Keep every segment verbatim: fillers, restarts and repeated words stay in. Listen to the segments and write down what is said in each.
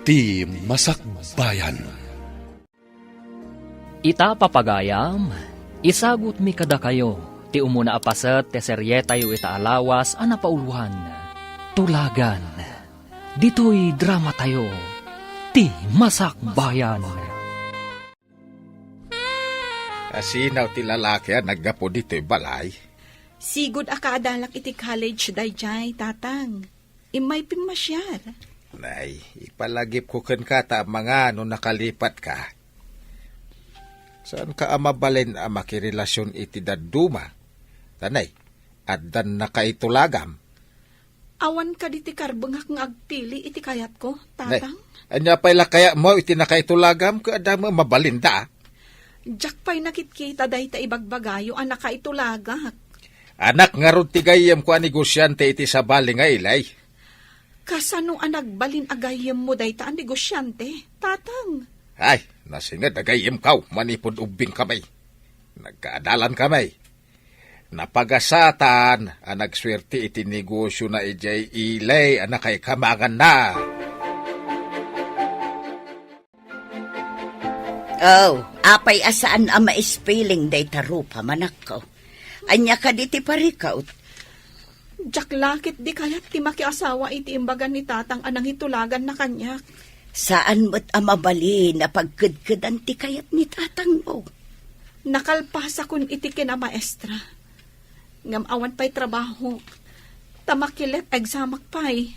Ti Masakbayan. Ita, papagayam, isagutmi kadakayo ti umuna a paset ti serietayo ita a lawas a napauloan, Tulagan. Ditoy dramatayo, Ti Masakbayan. Asinaw ti lalaki a naggapu ditoy balay? Sigud a kaadalak iti college daydiay, Tatang. Immay pimmasiar. Nay, ipalagipko kenka ta amangan no nakalipatka. Saanka a mabalin a makirelasion iti dadduma? Ta nay, addan nakaitulagam. Awan kadi ti karbengak nga agpili iti kayatko, Nay, Tatang? Ania pay la kayatmo iti nakaitulagam ket adda met mabalinda? Diak pay nakitkita dayta ibagbagayo a nakaitulagak. Anak ngarud ti gayyemko a negosiante iti sabali nga ilay. Kasano a nagbalin a gayyemmo dayta a negosiante, Tatang? Ay, nasinged a gayyemko manipud ubbingkami. Nagkaadalankami. Napagasatan a nagsuerte iti negosiona idiay ilay a nakaikamanganna. Oh, apay a saan a maispiling dayta rupam, anakko? Ania kadi ti parikut? Diak la ketdi kayat ti makiasawa iti imbaga ni Tatang a nangitulaganna kaniak. Saan met a mabalin a pagkedkedan ti kayat ni Tatangmo. Nakalpasakon iti kinamaestra. Ngem awan pay trabahok. Ta makilet examak pay.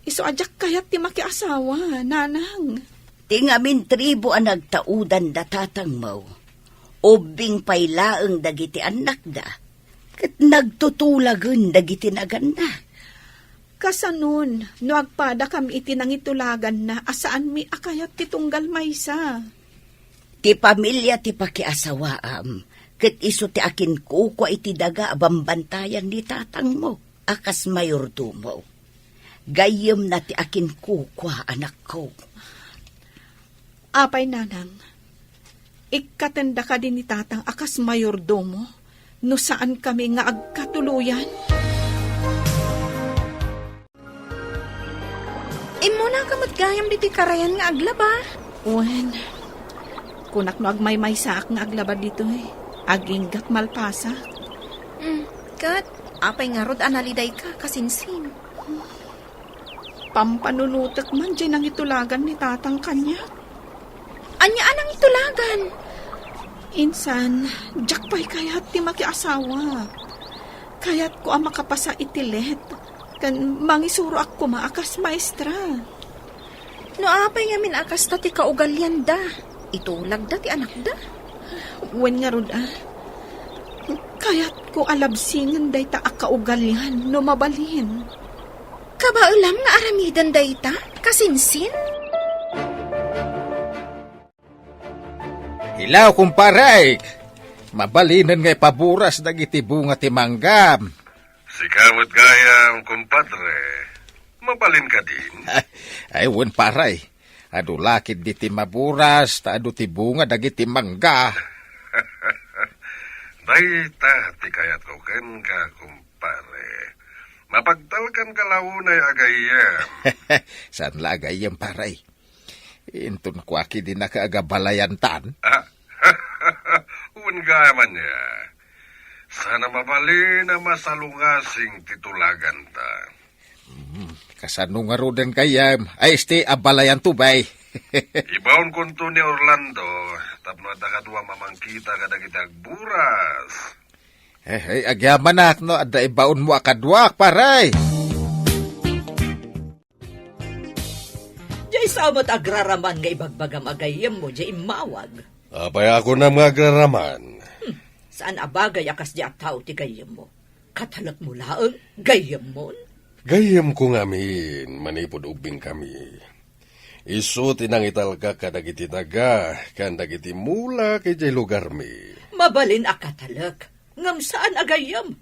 Isu a diak kayat ti makiasawa, Nanang. Ti ngamin tribu a nagtaudan da Tatangmo, ubbing pay laeng dagiti annakda, ket nagtutulagen dagiti naganna. Kasanon, no agpadakam iti nangitulaganna a saanmi a kayat ti tunggal maysa? Ti pamilia ti pakiasawaam, ket isu ti akinkukua iti daga a bambantayan ni Tatangmo a kas mayordomo. Gayyemna ti akinkukua, anakko. Apay, Nanang, ikkatenda kadi ni Tatang a kas mayordomo no saankami nga agkatuloyan? Immunaka met gayam ditoy karayan nga aglaba. Wen, kunak no agmaymaysaak nga aglaba ditoy, aginggat malpasak. Mm, ket apay ngarud a nalidayka, kasinsin? Pampanunotek man diay nangitulagan ni Tatang kaniak. Ania a nangitulagan? Insan, diak pay kayat ti makiasawa. Kayatko a makapasa iti let, ken mangisuroak koma a kas maestra. No apay ngamin a kasta ti kaugalianda, itulagda ti anakda? Wen ngarud a, kayatko a labsingen dayta a kaugalian no mabalin. Kabaelam nga aramiden dayta, kasinsin? Hello, kumpare! Mabalinen nga ipaburas dagiti bunga ti manggam. Sika met gayam, kumpadre. Mabalin kadin? Ay, wen, pare. Adu la ketdi ti maburas, ta adu ti bunga dagiti mangga. Dayta ti kayatko kenka, kumpare. Mapagtalkanka la unay a gayyem. Saan la a gayyem, pare? Inton kua ketdi naka agabalayantan. Ah, wen gayam ania. Saan a mabalin a masalungasing ti tulaganta. Hmm, kasano ngaruden gayyem? Ay, isti, abalayanto, bay. Ibaonkonto ni Orlando, tapno adda kadua mamangkita kadagiti agburas. Eh, eh, agyamanak no adda ibaonmo a kaduak, pare. Diay sao met agraraman nga ibagbagam a gayyemmo diay immawag? Apay a kunam nga agraraman? Hmm, saan a bagay a kasdi a tao ti gayyemmo. Katalekmo laeng, gayyemmon? Gayyemko ngamin manipud ubbingkami. Isu ti nangitalkak kadagiti daga ken dagiti mulak idiay lugarmi. Mabalin a katalek, ngem saan a gayyem.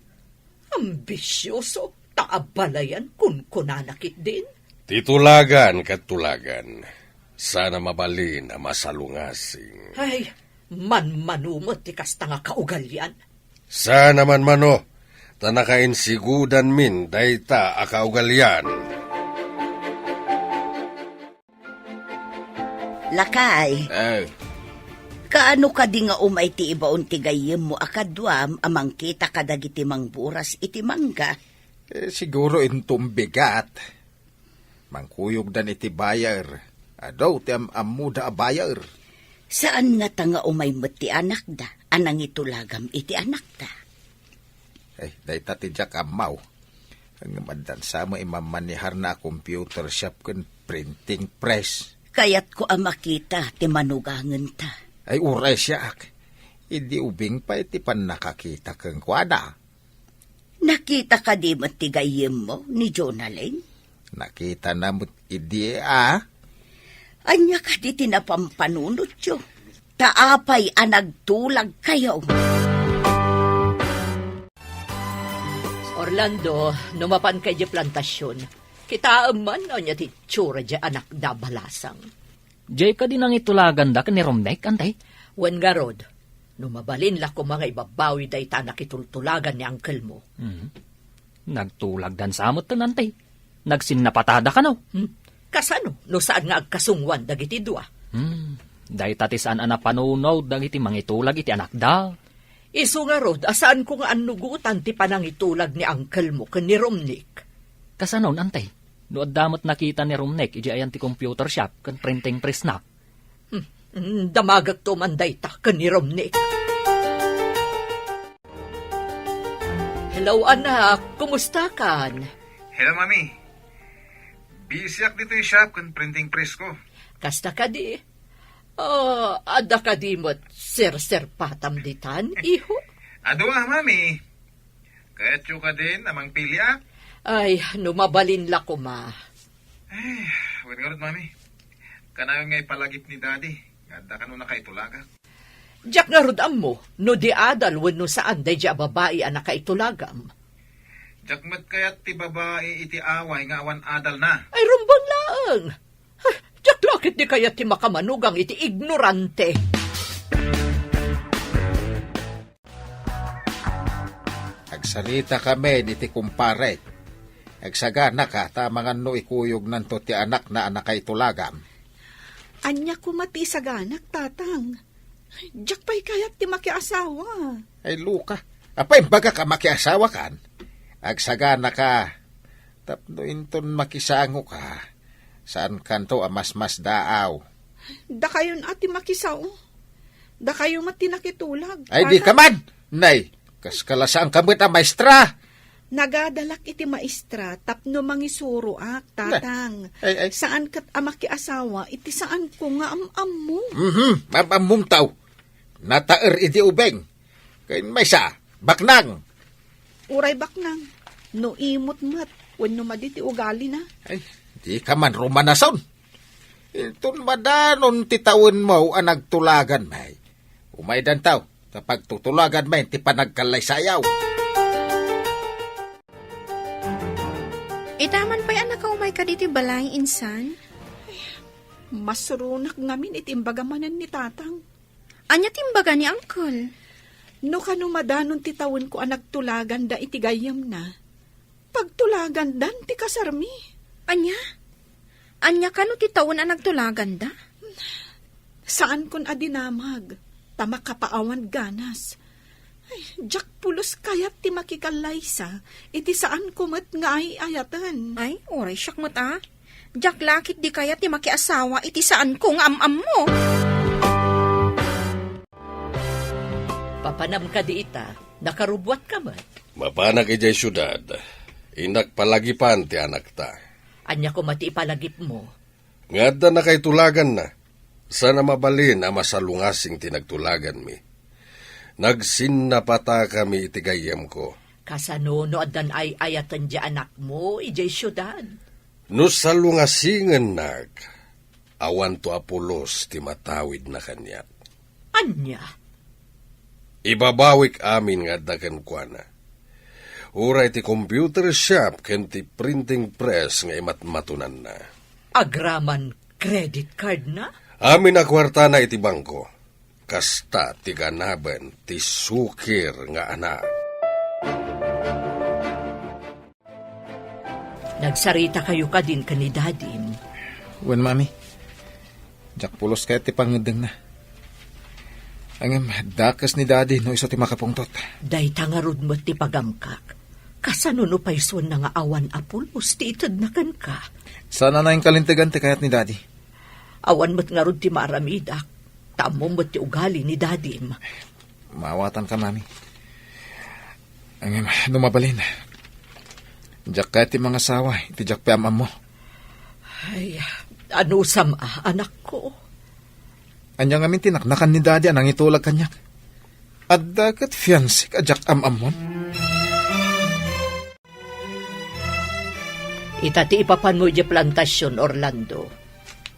Ambisioso, ta abalayan kunkunana ketdin. Ti tulagan ket tulagan, saan a mabalin a masalungasing. Ay, manmano met ti kasta nga kaugalian. Saan a manmano, ta nakainsigudanmin dayta a kaugalian. Lakay, Eh, kaano kadi nga umay ti ibaon ti gayyemmo a kaduam a mangkita kadagiti mangburas iti mangga? Eh, siguro inton bigat. Mangkuyogdan iti buyer. Adu ti am-ammoda a buyer. Saan ngata nga umay met ti anakda a nangitulagam iti anakda? Ay, dayta ti diak ammaw. Ngem addan sa met imammaneharna a computer shop ken printing press. Kayatko a makita ti manugangenta. Ay, uray siak. Idi ubing pay ti pannakakita kenkuana. Nakita kadi met ti gayyemmo ni Jonalyn? Nakitana met idi a. Ania kadi ti napampanunotyo? Ta apay a nagtulagkayo? Orlando, no mapanka idiay plantasion, kitaem man no ania ti itsura diay anakda a balasang. Diay kadi nangitulaganda ken ni Romnek, Antay? Wen ngarud, no mabalin la koma nga ibabawi dayta a nakitultulagan ni angkelmo. Mhm. Nagtulagdan sa metten, Antay. Nagsinnapatada kano? Hmm? Kasano no saan nga agkasungoan dagiti dua? Hmm. Dayta ti saan a napanunot dagiti mangitulag iti anakda. Isu ngarud a saanko nga annugotan ti panangitulag ni angkelmo ken ni Romnek. Kasanon, Antay? No adda met nakita ni Romnek idiay ayan ti computer shop ken printing press na. Hmm, mm, damagekto man dayta ken ni Romnek. Hello, anak. Kumustakan? Hello, Mami. Busyak ditoy shop ken printing press ko. Kasta kadi? Ah, adda kadi met serserpatam ditan, iho? Adu a, Mami. Kayatyo kadin a mangpiliak? Ay, no mabalin la koma. Ay, wen ngarud, Mami. Kanayon nga ipalagip ni Daddy nga adda kano nakaitulagak. Diak ngarud ammo no di adal wenno saan daydiay a babai a nakaitulagam. Diak met kayat ti babai iti away nga awan adalna. Ay, rumbeng laeng. Ay, diak la ketdi kayat ti makamanugang iti ignorante. Agsarita kami iti kumpare. Agsaganaka ta amangan no ikuyognanto ti anakna a nakaitulagam. Ania koma ti isaganak, Tatang? Diak pay kayat ti makiasawa. Ay, Luka. Apay, imbagak a makiasawakan? Agsaganaka. Tapno inton makisangoka, saankanto a masmasdaaw. Dakayon a ti makisao. Dakayo met ti nakitulag. Ay, di ka man! Nay, kas kalasaanka met a maestra! Nagadalak iti maestra tapno mangisuroak, Tatang. Ay, ay. Saan ket a makiasawa iti saanko nga am-ammo. Mhm, am-ammom taw. Nataer idi ubing. Ken maysa, baknang. Uray baknang, no imot met, wenno madi ti ugalina. Ay, di ka man rumanason. Inton madanon ti tawenmo a nagtulagan, may. Umaydantaw, ta pagtutulagan may ti panagkallaysayaw. Ita man pay a nakaumayka diti balay, insan? Masuronak ngamin iti imbaga manen ni Tatang. Ania ti imbaga ni Uncle? No kano madanon ti tawenko a nagtulaganda iti gayyemna, pagtulagandan ti kasarmi. Ania? Ania kano ti tawen a nagtulaganda? Saankon a dinamag, ta makapaawan ganas. Ay, diak pulos kayat ti makikallaysa, iti saanko met nga ay-ayaten. Ay, uray siak met a. Diak la ketdi kayat ti makiasawa iti saanko nga am-ammo. Papanam kadi ita, nakarubuatka met. Mapanak idiay siudad, innak palagipan ti anakta. Ania koma ti ipalagipmo? Nga adda nakaitulaganna, saan a mabalin a masalungasing ti nagtulaganmi. Nagsinnapatakami iti gayyemko. Kasano no addan ay-ayaten ti anakmo idiay siudad? No salungasingennak, awanto a pulos ti matawidna kaniak. Ania? Ibabawik amin nga adda kenkuana. Uray ti computer shop ken ti printing press nga imatmatonanna. Agraman credit card na? Amin a kuartana iti bangko. Kasta ti ganaben ti sukir nga anak. Nagsarita kayo kadin ken ni Dadim? Wen, Mami. Diak pulos kayat ti pangngeddengna. Ngem dakes ni Daddy no isu ti makapungtot. Dayta ngarud met ti pagamkak. Kasano no paysuenna nga awan a pulos ti itedna kenka? Saan a nainkalintegan ti kayat ni Daddy. Awan met ngarud ti maaramidak. Ta ammom met ti ugali ni Dadim. Maawatanka, Mami. Ngem no mabalin, diak kayat ti mangasawa iti diak pay am-ammo. Ay, anusam a, anakko? Ania ngamin ti naknakan ni Daddy a nangitulag kaniak? Adda ket fiancék a diak am-ammon? Ita ti ipapanmo idiay plantasion, Orlando.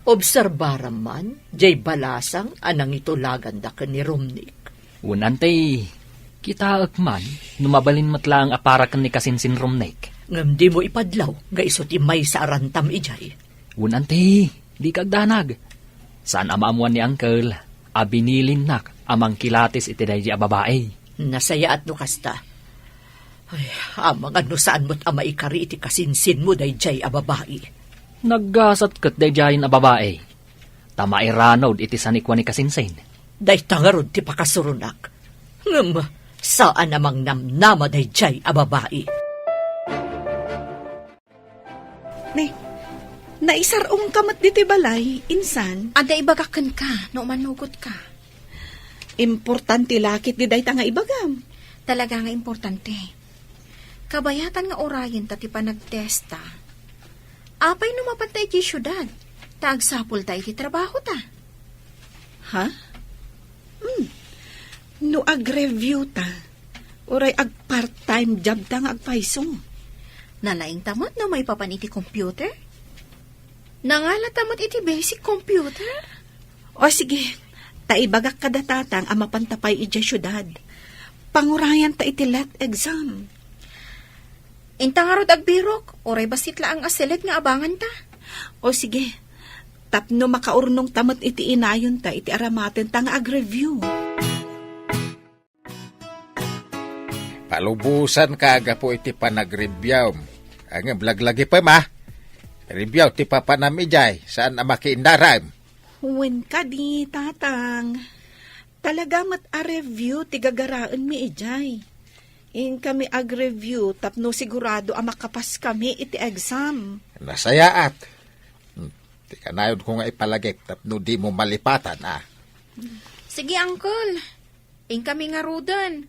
Obserbaram man, diay balasang a nangitulaganda ken ni Romnick. Wen, Auntie, kitaek man no mabalin met laeng a para ken ni kasinsin Romnick. Ngem dimo ipadlaw nga isu ti maysa a rantam idiay. Wen, Auntie, dika agdanag. Saan a maammuan ni Uncle a binilinnak a mangkilatis iti daydiay a babai. Nasayaat no kasta. Ay, amangan no saan met a maikari iti kasinsinmo daydiay a babai. Naggasat ket daydiayen a babai. Ta mairanod iti sanikua ni kasinsin. Dayta ngarud ti pakasuronak. Ngem, saan a mangnamnama daydiay a babai. Ne, naisar-ongka met ditoy balay, insan? Adda ibagak kenka, no umanugotka. Importante la ketdi dayta nga ibagam. Talaga nga importante. Kabayatan nga urayenta ti panagtesta. Apay no mapanta iti siudad, ta agsapulta iti trabahota? Ha? Hmm. No agreviewta, uray ag-part-time jobta nga agpayso. Nalaingta met no maipapan iti computer? Nangalata met iti basic computer? O sige, ta ibagak kada tatang a mapanta pay idiay siudad. Pangurayanta iti let exam. Inta ngarud agbirok, uray bassit laeng a siled nga abanganta. O sige, tapno makaurnongta met iti inayonta iti aramatenta nga agreview. Palubosanka a gapu iti panagreviewm. Ngem laglagipem, a. Review ti papanam idiay, saan a makiinnaram. Wen kadi, Tatang. Talaga met a review ti gagaraenmi idiay. Inkami agreview tapno sigurado a makapaskami iti exam. Nasayaat. Hmm, ti kanayonko nga ipalagip tapno dimo malipatan, a. Sige, Uncle. Inkami ngaruden.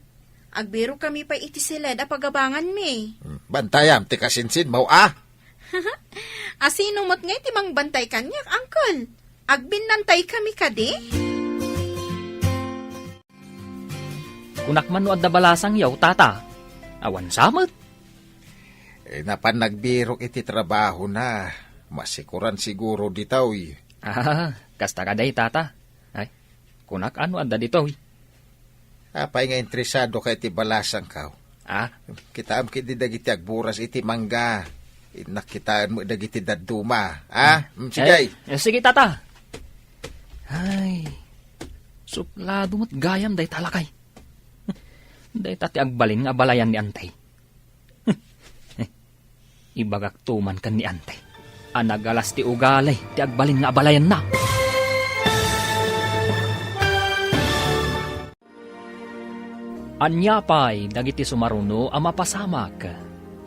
Agbirokami pay iti siled a pagabanganmi. Hmm, bantayam ti kasinsinmo, a. Asino met ngay ti mangbantay kaniak, Uncle? Agbinnantaykami kadi? Kunak man no adda balasangyo, Tata. Awan sa met. Eh, napan nagbirok iti trabahona. Masikuran siguro ditoy. Ah, kasta kadi, Tata. Ay, kunak no adda ditoy. Apay nga interesadoka iti balasangko? Ah? Kitaem ketdi dagiti agburas iti mangga. Innak kitaen met dagiti dadduma. Ah? Mm, sige. Eh, eh, sige, Tata. Ay, suplado met gayam dayta lakay. Dayta ti agbalin nga abalayan ni Antay. Ibagakto man ken ni Ante a nagalas ti ugali ti agbalin nga abalayanna. Ania pay dagiti sumaruno a mapasamak?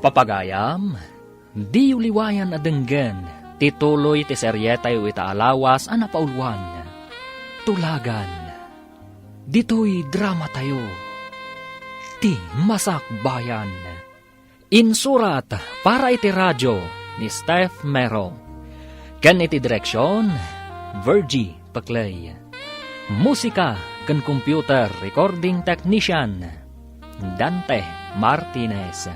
Papagayam, diyo liwayan a denggen ti tuloy ti serietayo ita a lawas a napauluan. Tulagan. Ditoy dramatayo, Ti Masakbayan. Insurat para iti radio ni Steph Mero. Ken iti direksion, Virgie Peclay. Musika ken computer recording technician, Dante Martinez.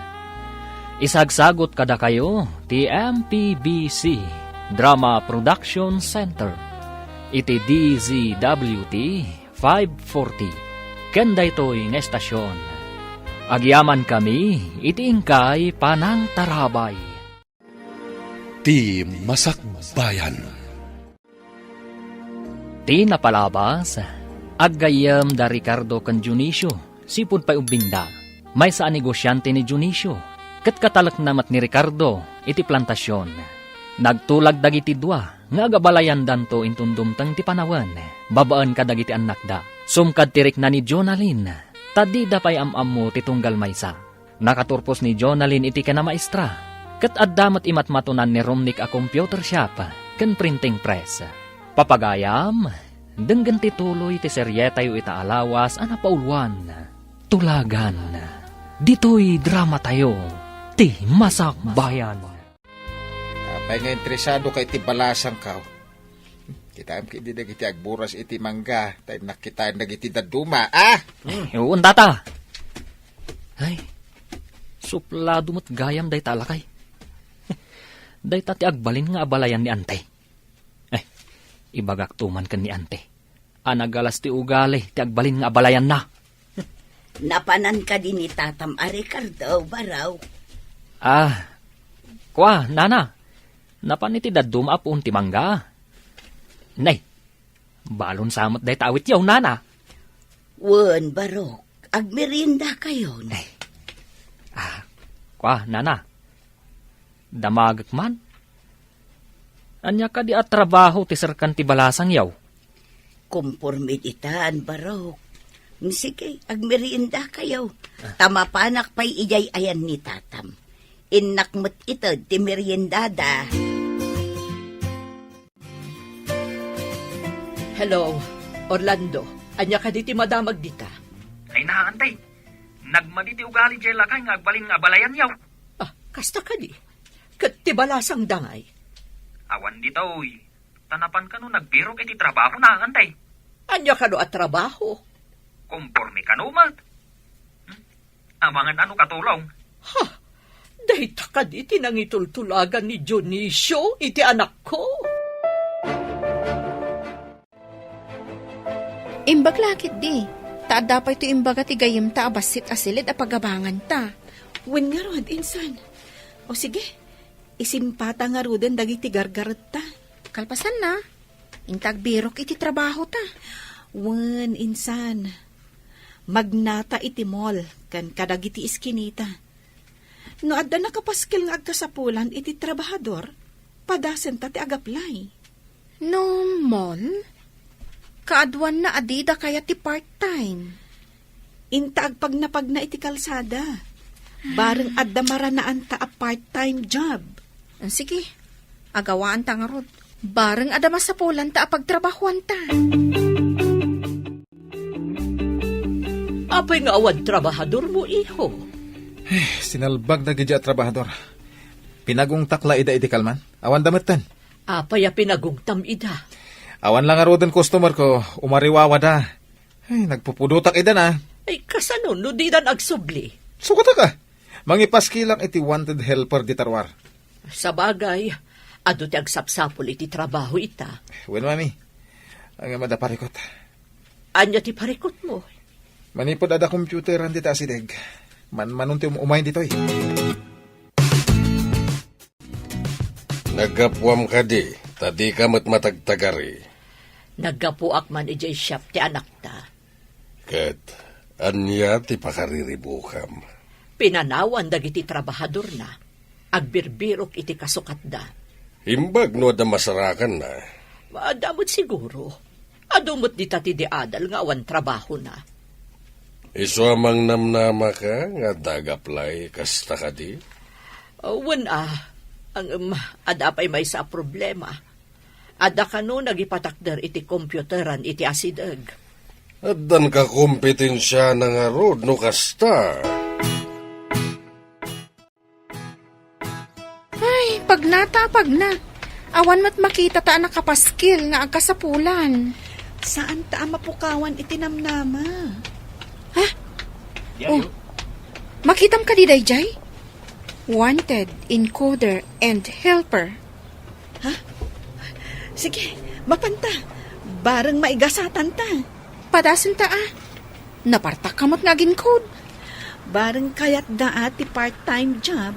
Isagsagot kadakayo ti M P B C Drama Production Center iti D Z W T five forty. Ken daytoy nga estasion, agyamankami iti inkay panangtarabay. Ti Masakbayan. Ti napalabas, aggayyem da Ricardo ken Dionisio sipud pay ubbingda. Maysa a negosiante ni Dionisio, ket katalekna met ni Ricardo iti plantasion. Nagtulag dagiti dua nga agabalayandanto inton dumteng ti panawen babaen kadagiti annakda. Sumkad ti rikna ni Jonalyn, ta dida pay am-ammo ti tunggal maysa. Nakaturpos ni Jonalyn iti kinamaestra, ket adda met imatmatonan ni Romnick a computer shop ken printing press. Papagayam, denggen ti tuloy ti serietayo ita a lawas a napauluan, Tulagan. Ditoy dramatayo, ti Masakbayan. Apay nga interesado ka iti balasangko? Kitaem ketdi dagiti agburas iti mangga, ta innak kitaen dagiti dadduma, ah? Ay, uwan data. Ay, suplado met gayam dayta a lakay. Dayta ti agbalin nga abalayan ni Ante. Ay, ibagakto man ken ni Ante a nagalas ti ugali ti agbalin nga abalayanna. Napanan kadi ni tatam a Ricardo, Barok? Ah, kua, nana. Napan iti dadduma a puon ti mangga. Nay, balon sa met dayta awityo, nana. Wen, Barok, agmeriendakayon. Ay. Ah, kua, nana. Damagek man. Ania kadi a trabaho ti serkan ti balasangyo? Komporme ditan, Barok. Sige, agmeriendakayo. Ta mapanak pay idiay ayan ni tatam. Innak met ited ti meriendada. Hello, Orlando. Ania kadi ti madamag dita? Ay, na, Ante. Nagmadi ti ugali diay lakay nga agbalin nga abalayanyo. Ah, kasta kadi. Ket ti balasangda ngay? Awan ditoy. Ta napan kano nagbirok iti trabahona, Ante. Ania kano a trabaho? Komporme kano met. Hmm? Amangan ano katulong? Ha? Dayta kadi ti nangitultulagan ni Dionisio iti anakko? Imbag la ketdi, ta adda pay ti imbaga ti gayyemta a bassit a silid a pagabanganta. Wen ngarud, insan. O sige, isimpata ngaruden dagiti gargaretta. Kalpasanna, inta agbirok iti trabahota. Wen, insan. Magnata iti mall ken kadagiti iskinita. No adda nakapaskil nga agkasapulan iti trabahador, padasenta ti agaplay. No mall, kaaduanna a dida kayat ti part-time. Inta agpagnapagna iti kalsada. Bareng adda maranaanta a part-time job. Ah, sige, agawaanta ngarud. Bareng adda masapulanta a pagtrabahoanta. Apay nga awan trabahadormo, iho? Eh, sinalbag dagiti a trabahador. Pinagungtak la ida idi kalman. Awanda metten. Apay a pinagungtam ida? Awan la ngaruden customer ko, umariwawada. Ay, nagpupudotak ida na. Ay, kasano no didan agsubli? Sukatak a. Mangipaskilak iti wanted helper dita ruar. Sabagay, adu ti agsapsapul iti trabaho ita. Wen, mami. Ngem adda parikot. Ania ti parikotmo? Manipud adda computeran dita asideg. Manmanon ti um-, umay ditoy. Naggapuam kadi, ta dika met matagtagari. Naggapuak man idiay shop ti anakta. Ket ania ti pakariribukam? Pinanawan dagiti trabahadorna. Agbirbirok iti kasukatda. Imbag no adda masarakanna. Adda met siguro. Adu met dita ti di adal nga awan trabahona. Isu a mangnamnamaka nga adda agaplay kasta kadi? Wen a, ngem adda pay maysa a problema. Adda kano nagipatakder iti computeran iti asideg. Addan kakompetensiana ngarud no kasta. Ay, pagnata a pagna. Awan met makitata a nakapaskil nga agkasapulan. Saanta a mapukawan iti namnama. Ha? Oh. Makitam kadi daydiay? Wanted, encoder, and helper. Ha? Sige, mapanta. Bareng maigasatanta. Padasenta a. Napartak ka met nga agin-code. Bareng kayatda a ti part-time job.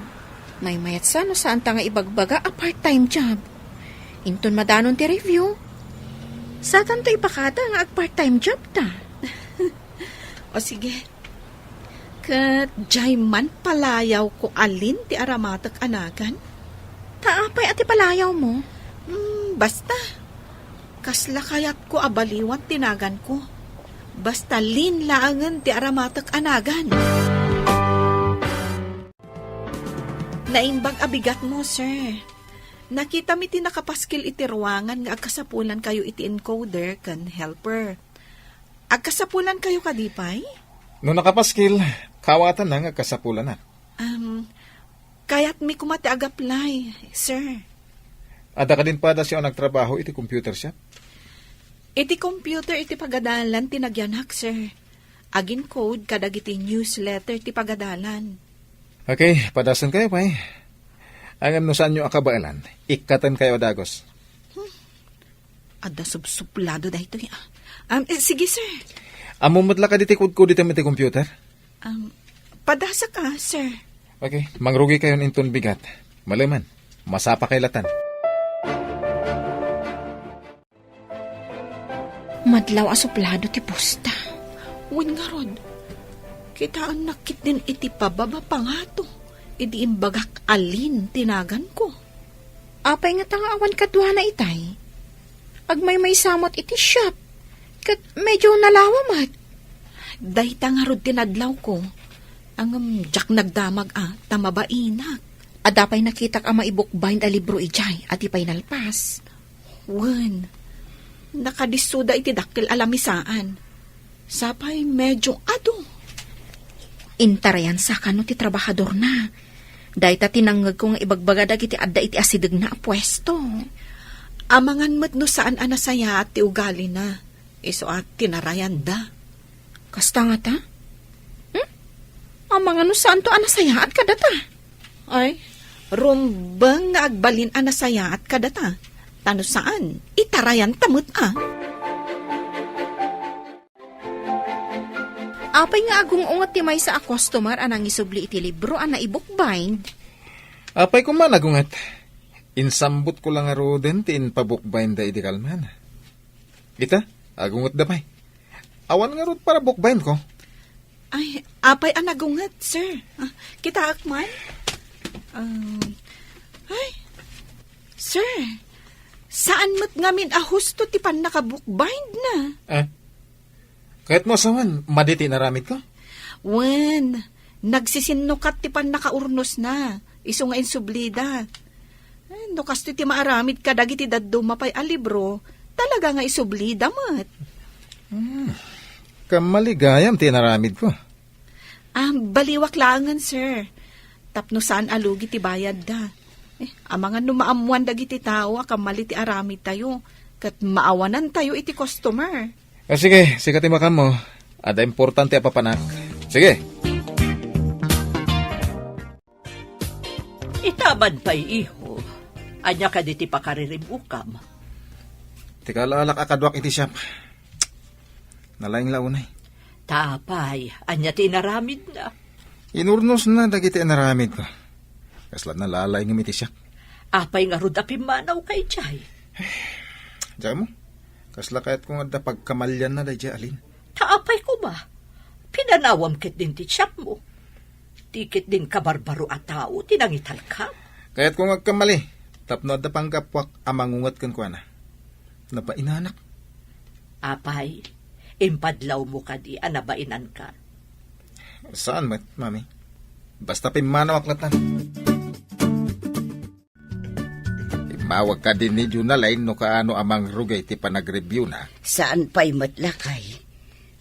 Maymayat sa no saanta nga ibagbaga a part-time job. Inton madanon ti review, satanto ipakada nga ag-part-time job ta. O sige. Ket diay man palayawko alin ti aramatek a nagan? Ta apay a ti palayawmo? Hmm, Basta, kasla kayatko a baliwan ti naganko. Basta Lynn laengen ti aramatek a nagan. Naimbag a bigatmo, sir. Nakitami ti nakapaskil iti ruangan nga agkasapulankayo iti encoder ken helper. Agkasapulankayo kadi pay? No nakapaskil, kawatanna nga agkasapulanak. Um, kayatmi koma ti ag-apply, sir. Adda kadin padasyo a nagtrabaho iti computer shop? Iti computer iti pagadalan ti nagyanak, sir. Agin-code kadagiti newsletter ti pagadalan. Okay, padasenkayo pay. Ngem no saanyo a kabaelan, ikkatenkayo a dagus. Adda subsuplado daytoy, ah. Um, eh, sige, sir. Ammom met la kadi ti kudkuditem iti computer? Um, padasak, ah, sir. Okay, mangrugikayon inton bigat. Maleman, masapakay latan. Madlaw a suplado ti posta. Wen ngarud, kitaennak ketdin iti pababa pangato idi imbagak a Lynn ti naganko. Apay ngata nga awan kaduana itay? Agmaymaysa met iti shop, ket medyo nalawa met. Dayta ngarud ti nadlawko, ngem diak nagdamag a ta mabainak. Adda pay nakitak a maibukbind a libro idiay a di pay nalpas. Wen, nakadissoda iti dakkel a lamisaan. Sapay medyo adu. Intarayansa kano ti trabahadorna. Dayta ti nangngegko nga ibagbaga dagiti adda iti asidegna a puesto. Amangan met no saan a nasayaat ti ugalina, isu a tinarayanda. Kasta ngata? Hmm? Amangan no saanto a nasayaat kadata? Ay, rumbeng nga agbalin a nasayaat kadata. Ta no saan, itarayanta met a. Apay nga agung-unget ti maysa a customer a nangisubli iti libro a naibukbind? Apay koma nagunget. Insambotko la ngaruden ti impabukbindda idi kalman. Ita, agungetda pay. Awan ngarud para bukbindko. Ay, apay a nagunget, sir. Ah, kitaak man. Um, ay, sir, saan met ngamin a husto ti pannakabukbindna? Ah, kayatmo a sawen, madi ti inaramidko? Wen, nagsisinnukat ti pannakaurnosna, isu nga insublida. Ay, no kastoy ti maaramid kadagiti dadduma pay a libro, talaga nga isublida met. Hmm. Kammali gayam ti inaramidko. Ah, baliwak laengen, sir. Tapno saan a lugi ti bayadda. Eh, amangan no maammoan dagiti tao a kammali ti aramidtayo, ket maawanantayo iti customer. Ah, sige, sika ti makammo. Adda importante a papanak. Sige. Itaman pay, iho. Ania kadi ti pakariribukam? Ti kaalaalak a kaduak iti siap. Nalaing la unay. Ta apay, ania ti inaramidna? Inurnosna dagiti inaramidko. Kasla nalalaingem iti siak. Apay ngarud a pimmanawka idiay? Diak ammo, kasla kayatko nga adda pagkamalianna daydiay a Lynn. Ta apay koma, pinanawam ketdin ti siapmo. Ti ketdin kabarbaro a tao ti nangitalka. Kayatko nga agkamali, tapno adda panggapuak a mangunget kenkuana. Nabainanak. Apay, impadlawmo kadi a nabainanka? Saan met, Mami. Basta pimmanawak latta. Immawag kadi ni Jonalyn no kaano a mangrugay ti panagreviewna. Saan pay met, lakay.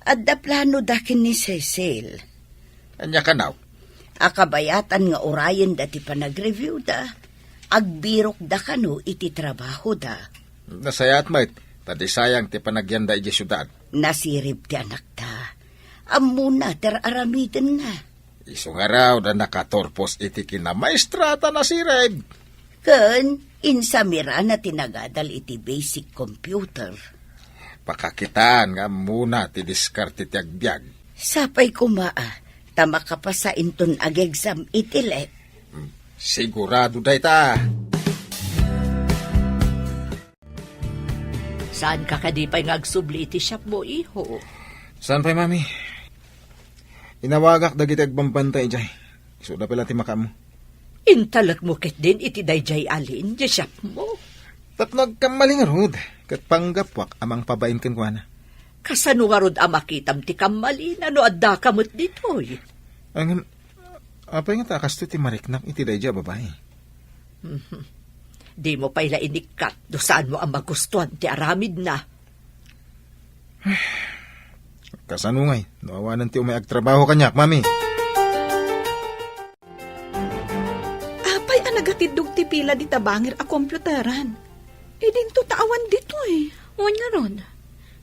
Adda planoda ken ni Cecil. Ania kano? A kabayatan nga urayenda ti panagreviewda, agbirokda kano iti trabahoda. Nasayaat met, ta di sayang ti panagyanda idiay siudad. Nasirib ti anakta. Ammona ti ar-aramidenna. Isu ngarud a nakaturpos iti kinamaestrata, nasirib. Ken insamirana ti nagadal iti basic computer. Pakakitaan nga ammona ti diskarte ti agbiag. Sapay koma a, ta makapasa inton ag-exam iti let. Hmm, sigurado dayta. Saanka kadi pay nga agsubli iti siapmo, iho? Saan pay, Mami. Inawagak dagiti agbambantay idiay. Isuda pay la ti makaammo. Intalekmo ketdin iti daydiay a Lynn, diay siapmo? Tapno agkammali ngarud, ket panggapuak a mangpabain kenkuana. Kasano ngarud a makitam ti kammalina no addaka met ditoy? Ngem, apay ngata a kastoy ti mariknak iti daydiay a babai? Mhm. Dimo pay la inikkat no saanmo a magustuan ti aramidna. Kasano ngay no awanen ti umay agtrabaho kaniak, Mami? Apay a nagatiddog ti pila dita bangir a komputaran? Idinto ta awan ditoy. Wen ngarud,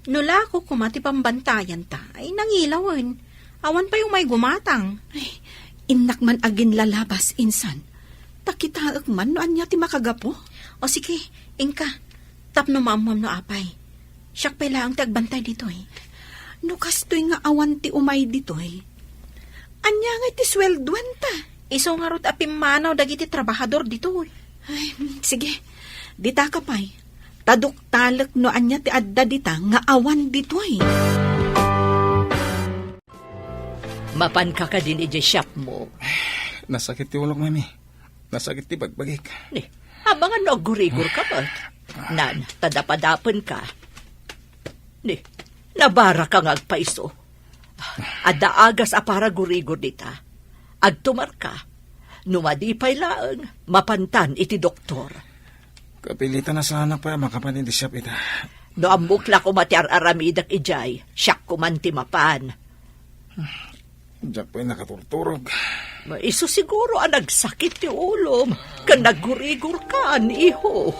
no lako koma ti pambantayanta, ay nangilawen. Awan pay umay gumatang. Ay, innak man aginlalabas, insan. Ta kitaek man no ania ti makagapu. O sige, inka. Tapno maammuam no apay. Siak pay laeng ti agbantay ditoy. No kastoy nga awan ti umay ditoy, ania ngay ti sueldoanta? Isu ngarud a pimmanaw dagiti trabahador ditoy. Ay, sige. Dita ka pay. Ta duktalek no ania ti adda dita nga awan ditoy. Mapanka kadin idiay shopmo? Nasakit ti ulok, Mami. Nasakit ti bagbagik. Ni, amangan no aggurigor ka met. Nan, ta dapadapen ka. Ni, nabara ka nga agpaiso. Adda agas a para gurigor dita. Agtumar ka. No madi pay laeng, mapantan iti doktor. Kapilitan a saanak pay a makapan iti shop ita. No ammok la koma ti ar-aramidek idiay, siak koman ti mapan. Diak pay nakaturturog. Isu siguro a nagsakit ti ulom ken naggurigor ka, iho.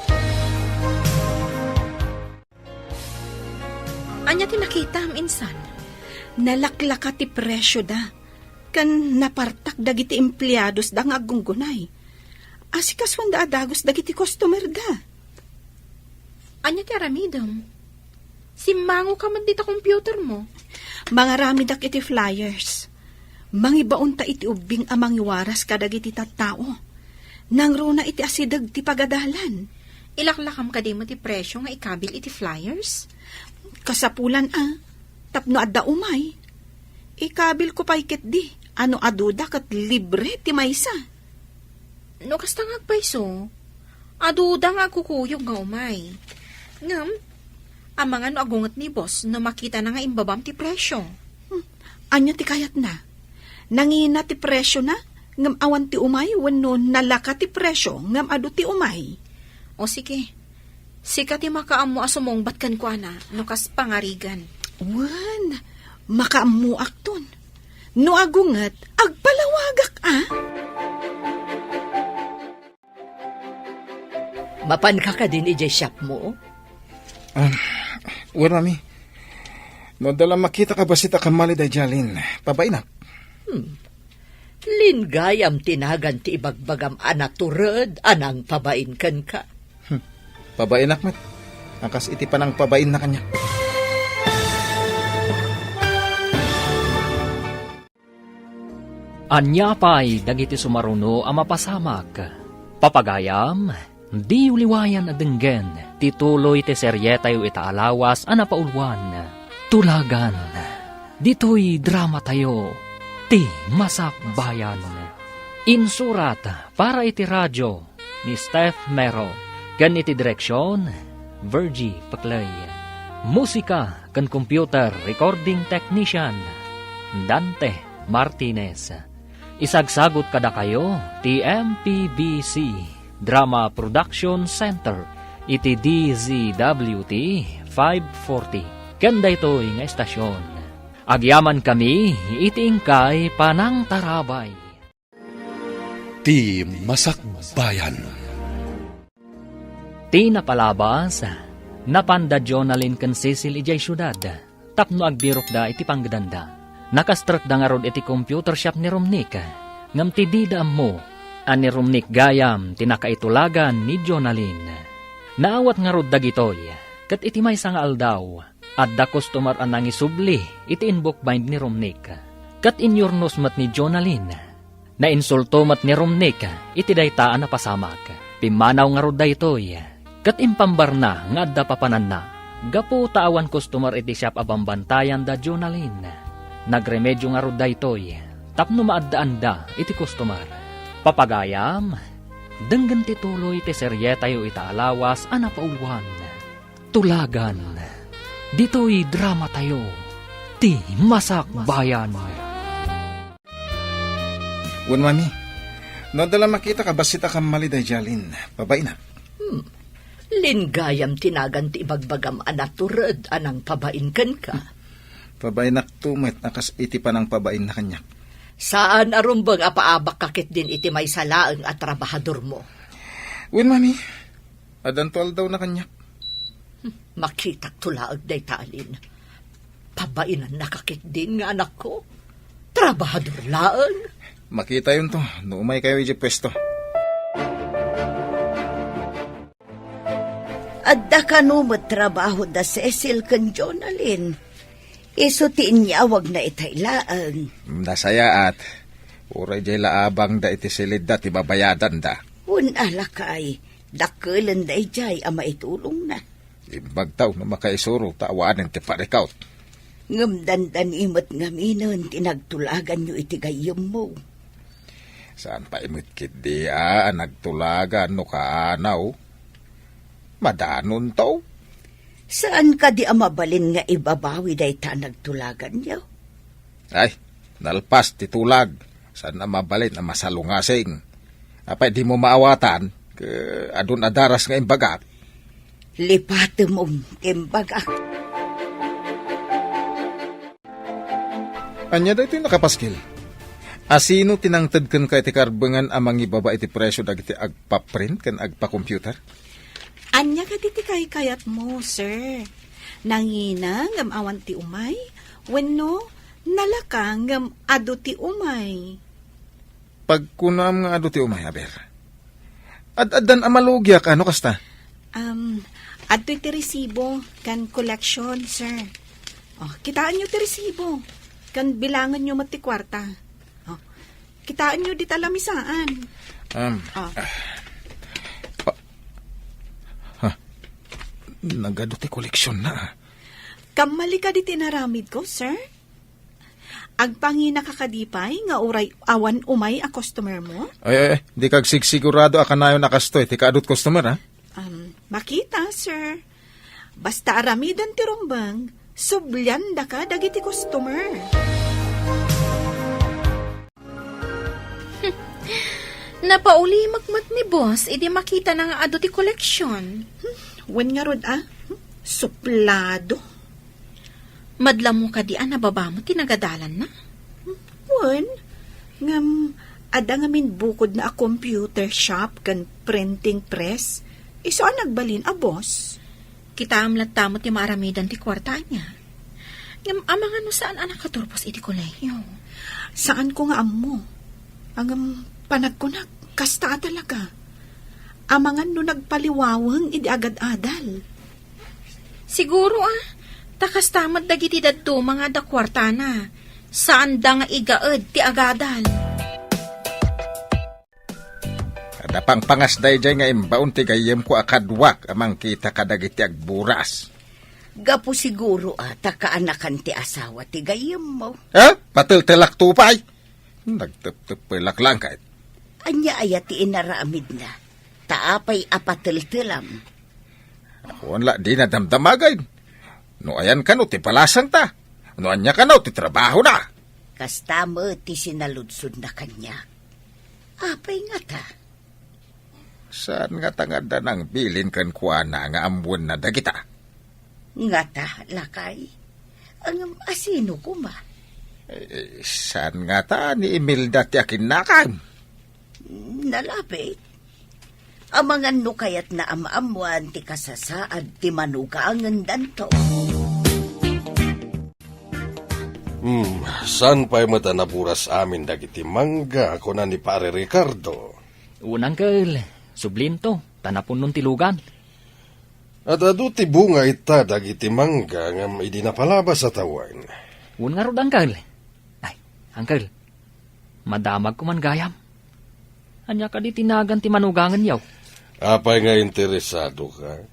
Ania ti nakitam, insan? Nalaklaka ti presioda, ken napartak dagiti empleadosda nga aggunggunay. Asikasuanda a dagus dagiti customerda. Ania ti aramidem? Simmango ka met dita computermo. Mangaramidak iti flyers. Mangibaonta iti ubbing a mangiwaras kadagiti tattao. Nangruna iti asideg ti pagadalan. Ilaklakam kadi met ti presio nga ikabil iti flyers? Kasapulan a, tapno adda umay. Ikabil ko pay ketdi, a no aduda ket libre ti maysa. No kasta nga agpayso, aduda nga agkukuyog nga umay. Ngem, amangan no agunget ni boss no makitana nga imbabam ti presio. Hmm, ania ti kayatna? Nangina ti presiona, ngem awan ti umay wenno nalaka ti presio, ngem adu ti umay? O sige, sika ti makaammo a sumungbat kenkuana no kas pangarigan. Wen, makaammoakton. No agunget, agpalawagak a. Mapanka kadin idiay shopmo? Ah, wen, Mami. No adda la makitak a bassit a kammali daydiay, Lin, pabainak. Hmm. Lin gayam ti nagan ti ibagbagam a natured a nangpabain kenka. Hmm. Pabainak met. A kas iti panangpabainna kaniak. Ania pay dagiti sumaruno a mapasamak? Papagayam, diyo liwayan a denggen ti tuloy ti serietayo ita a lawas a napauluan, Tulagan. Ditoy dramatayo, Ti Masakbayan. Insurat para iti radio ni Steph Mero, ken iti direksion, Virgie Paclay. Musika ken computer recording technician, Dante Martinez. Isagsagut kadakayo ti M P B C Drama Production Center iti D Z W T five forty. Ken daytoy nga estasion, agyamankami iti inkay panangtarabay. Ti Masakbayan. Ti napalabas, napanda Jonalyn ken Cecil idiay siudad tapno agbirokda iti panggedanda. Nakastrekda ngarud iti computer shop ni Romnick, ngem ti dida ammo a ni Romnick gayam ti nakaitulagan ni Jonalyn. Naawat ngarud dagitoy, ket iti maysa nga aldaw, adda customer a nangisubli iti inbook bind ni Romnick. Ket inyurnos met ni Jonalyn. Nainsulto met ni Romnick iti dayta a napasamak. Pimmanaw ngarud daytoy, ket impambarna nga adda papananna. Gapu ta awan customer iti shop a bambantayan da Jonalyn, nagremedio ngarud daytoy tapno maaddaanda iti customer. Papagayam, Denggen ti tuloy ti serietayo ita a lawas a napauluan, Tulagan. Ditoy dramatayo, ti Masakbayan. Wen, Mami, no adda la makita ka bassit a kammali daydiay Alin, pabainak. Hmm. Lin gayam ti nagan ti ibagbagam a natured a nangpabain kenka. Pabainakto met a kas iti panangpabainna kaniak. Saan a rumbeng a paabakka ketdin iti maysa laeng a trabahadormo. Wen, Mami, addanto aldawna kaniak. Makitakto laeng dayta Alin. Pabainannaka ketdin nga anakko. Trabahador laeng. Makitayonto no umaykayo idiay puesto. Adda kano met trabaho da Cecil ken Jonalyn. Isu ti inyawagna itay laeng. Nasayaat. Uray diay la abangda iti silidda ti babayadanda. Wen a, lakay, dakkelenda idiay a maitulongna. Imbagtaw no makaisuro ta awanen ti parikut. Ngem dandani met ngaminen ti nagtulaganyo iti gayyemmo. Saan pay met ketdi a nagtulagan no kaanaw. Madanonto. Saan kadi a mabalin nga ibabawi dayta a nagtulaganyo? Ay, nalpas ti tulag. Saan a mabalin a masalungasing. Apay dimo maawatan, ke adun a daras nga imbagak? Lipatem ti imbagak. Ania daytoy nakapaskil? Asino ti nangted kenka iti karbengan a mangibaba iti presio dagiti agpaprint ken agpakomputer? Ania kadi ti kaykayatmo, sir? Nangina ngem awan ti umay? Wenno nalaka ngem adu ti umay? Pagkunaam nga adu ti umay, aber. Ad-addan a malugiak, ano kasta? Um, adtoy ti resibo kan collection, sir. Oh, kitaenyo ti resibo. Kan bilangenyo met ti kuarta. Oh, kitaenyo dita lamisaan. Um, Ah. ah, pa-, ha, nagadu ti koleksionna, ah. Kammali kadi ti inaramidko, sir? Agpanginaka kadi pay nga uray awan umay a customer mo? Ay, ay, ay, dika agsigsigurado a kanayon a kastoy ti kaadut customer, ha? Um, makita, sir. Basta aramiden ti rumbeng, subliandaka dagiti customer. Napaulimek met ni boss idi makitana nga adu ti koleksyon. Hmm, wen ngarud a? Hmm, suplado. Madla mo kadi a nababamo ti nagadalanna? Wen, ngem adda ngamin bukodna a computer shop ken printing press. Isu a nagbalin a boss. Kitaem latta met ti maaramidan ti kuarta ania. Ngem amangan no saan a nakaturpos iti kolehiyo. Saanko nga ammo. Ngem panagkunak, kasta a talaga. Amangan no nagpaliwaweng idi agad-adal. Siguro, ah, ta kasta met dagiti dadduma nga adda kuartana. Saanda nga igaed ti agadal. Adda pangpangas daydiay nga imbaon ti gayyemko a kaduak a mangkita kadagiti agburas. Gapu siguro a ta kaanakan ti asawa ti gayyemmo. Ha? Pateltelak to pay? Nagteptepelak lang kay. Ania aya ti inaramidna? Ta apay a pateltelam? Awan la dina damdamagay. No ayan kano ti palasangta? No ania kano ti trabahona? Kasta met ti sinaludsodna kaniak. Apay ngata? Saan ngata nga adda nangbilin kenkuana nga ammoenna dagita? Ngata, lakay? Ngem asino koma? Eh, saan ngata ni Imelda ti akinnakam? Nalabit. Amangan no kayatna a maammoan ti kasasaad ti manugangendanto. Hmm, saan pay met a naburas amin dagiti mangga, kuna ni Pare Ricardo? Wen, Uncle, sublinto, ta napunnon ti lugan. Ad-adu ti bunga ita dagiti mangga ngem idi napalabas a tawen. Wen ngarud, Uncle. Ay, Uncle, madamagko man gayam. Ania kadi ti nagan ti manugangenyo? Apay nga interesadoka?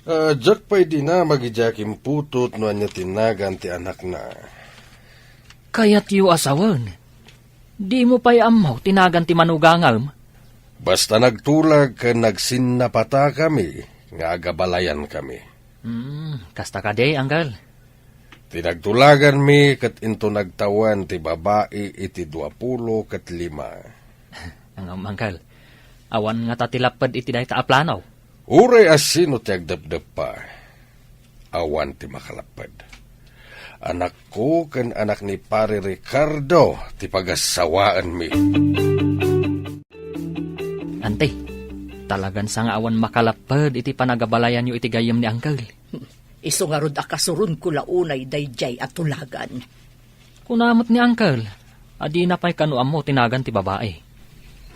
Ah, diak pay dinamag idiay akin putot no ania ti nagan ti anakna. Kayatyo a sawen, dimo pay ammo ti nagan ti manugangem? Basta nagtulag ken nagsinnapatakami nga agabalayankami. Hmm, kasta kadi, Uncle? Ti nagtulaganmi ket into nagtawen ti babai iti duapulo ket lima. Ngem, Uncle, awan ngata ti lapped iti dayta a plano? Uray a sino ti agdepdeppa, awan ti makalapped. Anakko ken anak ni Pare Ricardo ti pagassawaenmi. Ante, talagan sa nga awan makalapped iti panagabalayanyo iti gayyem ni Uncle. Isu ngarud a kasuronko la unay daydiay a tulagan. Kuna met ni Uncle, a dina pay kano ammo ti nagan ti babai.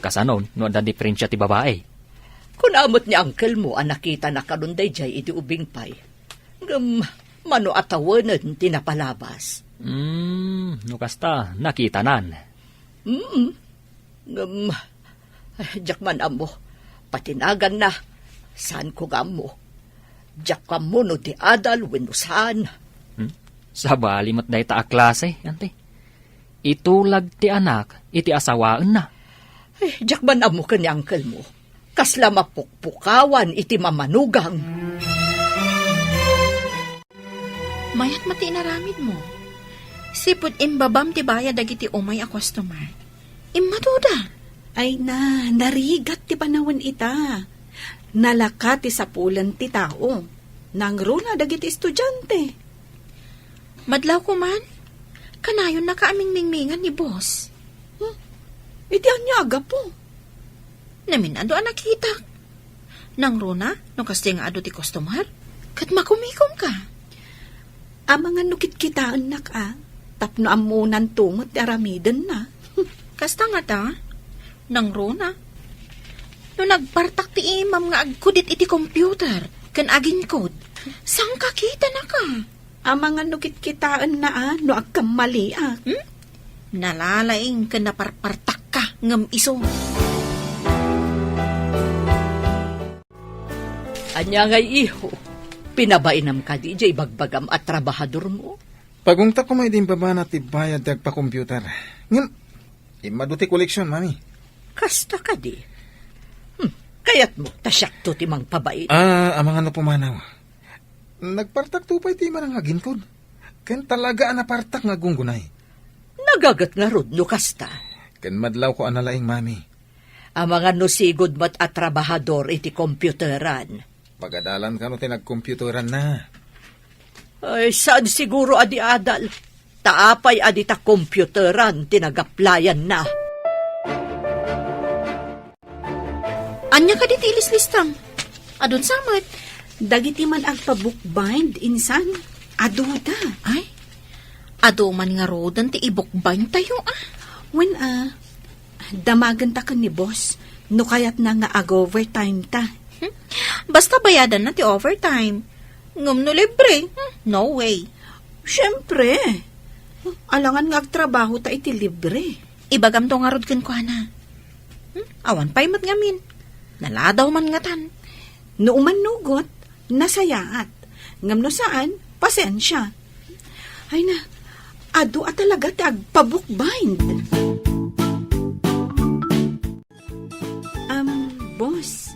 Kasano no adda diferensia ti babai? Kuna met ni Uncle mo a nakitana kanon daydiay iti ubing pay. Ngem mano a tawenen ti napalabas? Hmm, no kasta, nakitanan. Mm. Ngem, ay, diak man ammo. Pati naganna, saanko nga ammo. Diak ammo no di adal wenno saan. Hmm? Sabali met dayta a klase, Ante. Itulag ti anak iti asawaenna. Ay, diak man ammo ken ni uncle mo. Kasla mapukpukawan iti mamanugang. Mayat met ti inaramidmo. Sipud imbabam ti bayad dagiti umay a customer. Immaduda. Ay na, narigat ti panawen ita. Nalaka ti sapulen ti tao. Nangruna dagiti estudiante. Madlawko man. Kanayonnaka a mingmingmingan ni boss. Hmm? Iti ania a gapu? Namin-adu a nakitak. Nangruna, no kasta nga adu ti customer, ket makumikomka. Amangan no kitkitaennak a, tapno ammonanto met ti aramidenna. Kasta ngata, nangruna. No nagpartak ti imam nga agkudit iti computer, ken aginkod, sangkakitanaka. Amangan no kitkitaenna a no agkammaliak. Hmm? Nalalaing ken naparpartakka ngem isu. Ania ngay, iho? Pinabainam kadi diay ibagbagam a trabahadormo? Pagungtak koma idi imbabana ti bayad ti agpa-computer. Ngem, immadu ti koleksion, Mami. Kasta kadi? Hmm, kayatmo ta siakto ti mangpabain? Ah, amangan no pumanaw. Nagpartakto pay ti imana nga aginkod. Ken talaga a napartak nga aggunggunay. Nagaget ngarud no kasta. Ken madlawko a nalaing, Mami. Amangan no sigud met a trabahador iti computeran. Pagadalan kano ti nagcomputeranna. Ay, saan siguro a di adal? Ta apay a dita computeran ti nagaplayanna? Ania kadi ti ilislistam? Adun sa met? Dagiti man agpa-bookbind, insan, aduda. Ay, adu man ngaruden ti i-bookbind tayo, ah. Wen, ah, damagenta ken ni boss, no kayatna nga ag-overtime ta. Hmm? Basta bayadanna ti overtime. Ngem no libre, hmm, no way. Siempre. Alangan nga agtrabaho ta iti libre. Ibagamto ngarud kenkuana. Hmm? Awan pay met ngamin. Naladaw man ngatan. No umannugot, nasayaat. Ngem no saan, pasensia. Ay na, adu a talaga ti agpa-bookbind. Um, boss,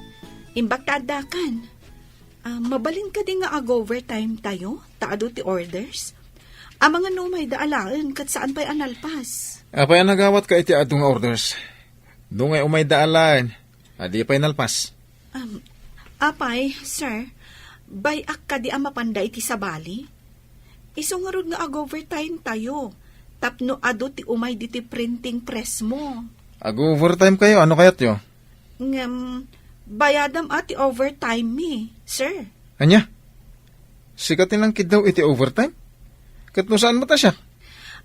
imbag ta addakan. Ah, mabalin kadi nga ag-overtime tayo, ta adu ti orders? Amangan no umayda alaen, ket saan pay a nalpas. Apay a nagawatka iti adu nga orders? No nga umayda alaen, adi pay nalpas. Um, apay, sir, bay-ak kadi a mapanda iti sabali? Isu ngarud nga ag-overtime tayo, tapno adu ti umay diti printing press mo. Ag-overtime kayo, ano kayatyo? Ngem, bayadam a ti overtime mi, sir. Ania? Sika ti nangkiddaw iti overtime? Ket no saan met a siak?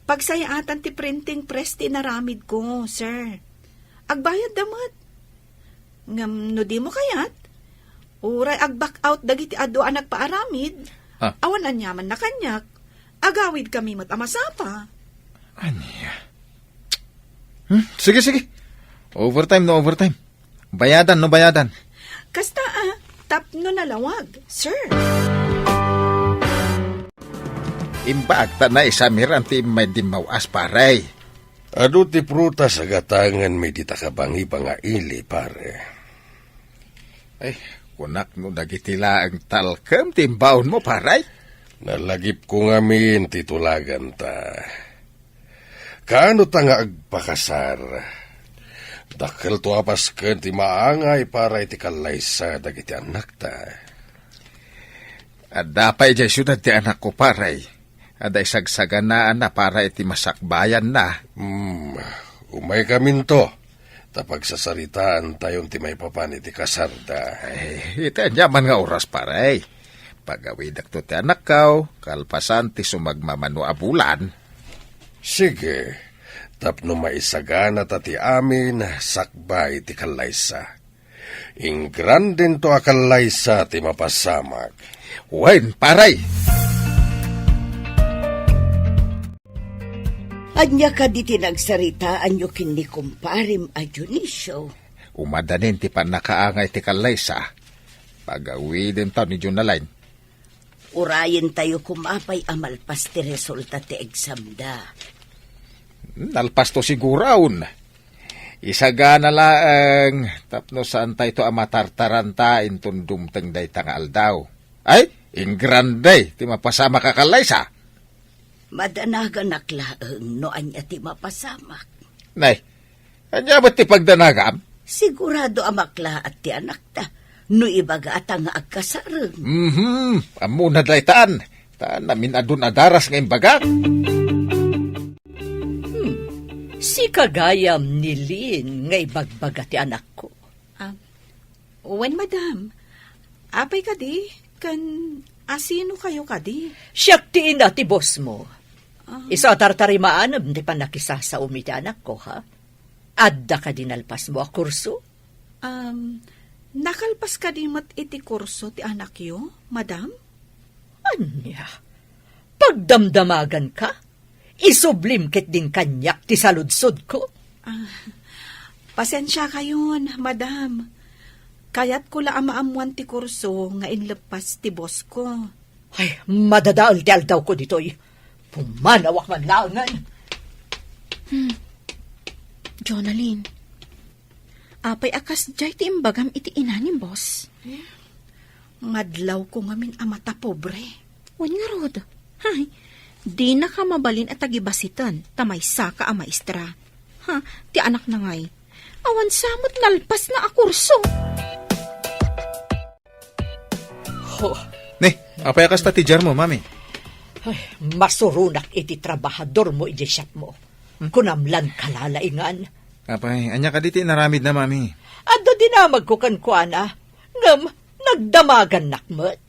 Pagsayaatan ti printing press ti inaramid ko, sir. Agbayad da met. Ngem no dimo kayat, uray ag-back out dagiti adu a nagpaaramid, ah, awan aniamanna kaniak, agawidkami met a masapa. Ania? Hmm? Sige, sige. Overtime no overtime. Bayadan no bayadan. Kasta, ah, tapno nalawag, sir. Imbag ta naisamiran ti immay dimmaw-as, pare. Adu ti prutas a gatanganmi dita kabangiba nga ili, pare. Ay, kunak no dagiti laeng talkem ti imbaonmo, pare? Nalagipko ngamin ti tulaganta. Kaano ta nga agpakasar? Dakkelto a pasken ti maangay para iti kallaysa dagiti annakta. Adda pay idiay siudad ti anakko, pare. Adda isagsaganaanna para iti masakbayanna. Hmm, umaykaminto, ta pagsasaritaantayon ti maipapan iti kasarda. Ay, iti aniaman nga oras, pare. Pagawidakto ti anakkaw, kalpasan ti sumagmamano a bulan. Sige, tapno maisaganata ti amin sakbay ti kallaysa. Ingrandento a kallaysa ti mapasamak. Wen, pare! Ania kadi ti nagsaritaanyo ken ni kumparem a Dionisio? Umadanin ti pannakaangay ti kallaysa. Pagawidentaw ni Jonalyn. Urayentayo koma pay a malpas ti resulta ti examda. Nalpasto siguron. Isagana laeng tapno saantayto a matartaranta inton dumteng dayta nga aldaw. Ay, ingrande ti mapasamak a kallaysa. Madanaganak laeng no ania ti mapasamak. Nay, ania met ti pagdanagam? Sigurado a maklaat ti anakta no ibagata nga agkasareng. Mhm, ammona daytan. Ta namin-adun a daras nga imbagak. Hmm, sika gayam ni Lynn nga ibagbaga ti anakko. Ah, wen, madam. Apay kadi? Ken asino kayo kadi? Siak ti ina ti boss mo. Ah. Isu a tartarimaanam ti pannakisasaom iti anakko, ha? Adda kadi nalpasmo a kurso? Um, nakalpas kadi met iti kurso ti anakyo, madam? Ania? Pagdamdamagan ka? Isublim ketdin kaniak ti saludsodko. Ah, pasensiakayon, madam. Kayatko la a maammoan ti kurso nga inleppas ti boss ko. Ay, madadael ti aldawko ditoy. Pumanawak man laengen. Hmm. Jonalyn, apay a kasdiay ti imbagam iti ina ni boss? Eh, madlawko ngamin a matapobre. Wen ngarud, hay, dinaka mabalin a tagibasiten ta maysaka a maestra. Ha, ti anakna ngay, awan sa met nalpasna a kurso. Ho. Ne, apay a kasta ti diarmo, mami? Ay, masuronak iti trabahadormo idiay shopmo. Hmm? Kunam lan kalalaingan. Apay, ania kadi ti inaramidna, mami? Adda dinamagko kenkuana, ngem nagdamagannak met.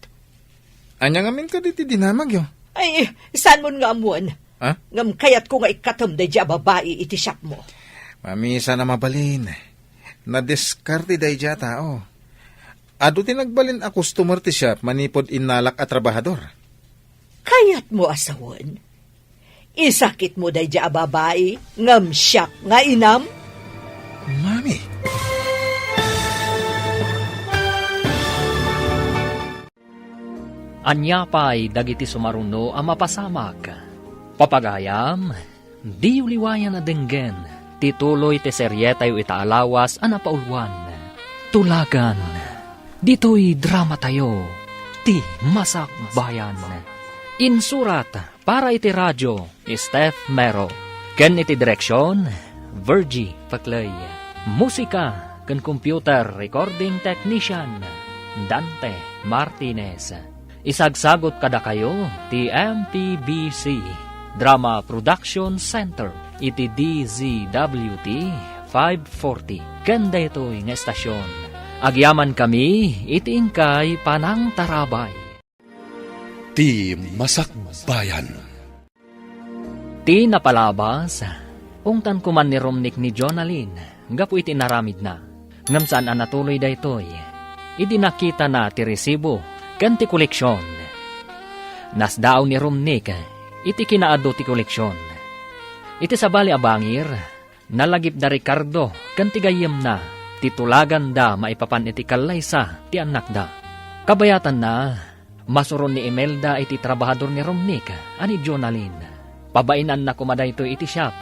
Ania ngamin kadi ti dinamagyo? Ay, saanmon nga ammoen? Ha? Ngem kayatko nga ikkatem daydiay a babai iti shopmo. Mami, saan a mabalin. Nadiskarte daydiay a tao. Adu ti nagbalin a customer ti shop manipud innalak a trabahador. Kayatmo a sawen? Isakitmo daydiay a babai ngem siak nga inam? Mami. Ania pay dagiti sumaruno a mapasamak? Papagayam, diyo liwayan a denggen ti tuloy ti serietayo ita a lawas a napauluan, Tulagan. Ditoy dramatayo, Ti Masakbayan. Insurat para iti radio, Steph Mero. Ken iti direksion, Virgie Paclay. Musika ken computer recording technician, Dante Martinez. Isagsagot kadakayo ti M P B C Drama Production Center iti D Z W T five forty. Ken daytoy nga estasyon, agyamankami iti inkay panangtarabay. Ti Masakbayan. Ti napalabas, ungtan koman ni Romnick ni Jonalyn gapu iti inaramidna. Ngem saan a natuloy daytoy idi nakitana ti resibo ken ti koleksion. Nasdaaw ni Romnick iti kinaadu ti koleksion. Iti sabali a bangir, nalagipda Ricardo ken ti gayyemna ti tulaganda maipapan iti kallaysa ti annakda. Kabayatanna, masuron ni Imelda iti trabahador ni Romnick a ni Jonalyn. Pabainanna koma daytoy iti shop.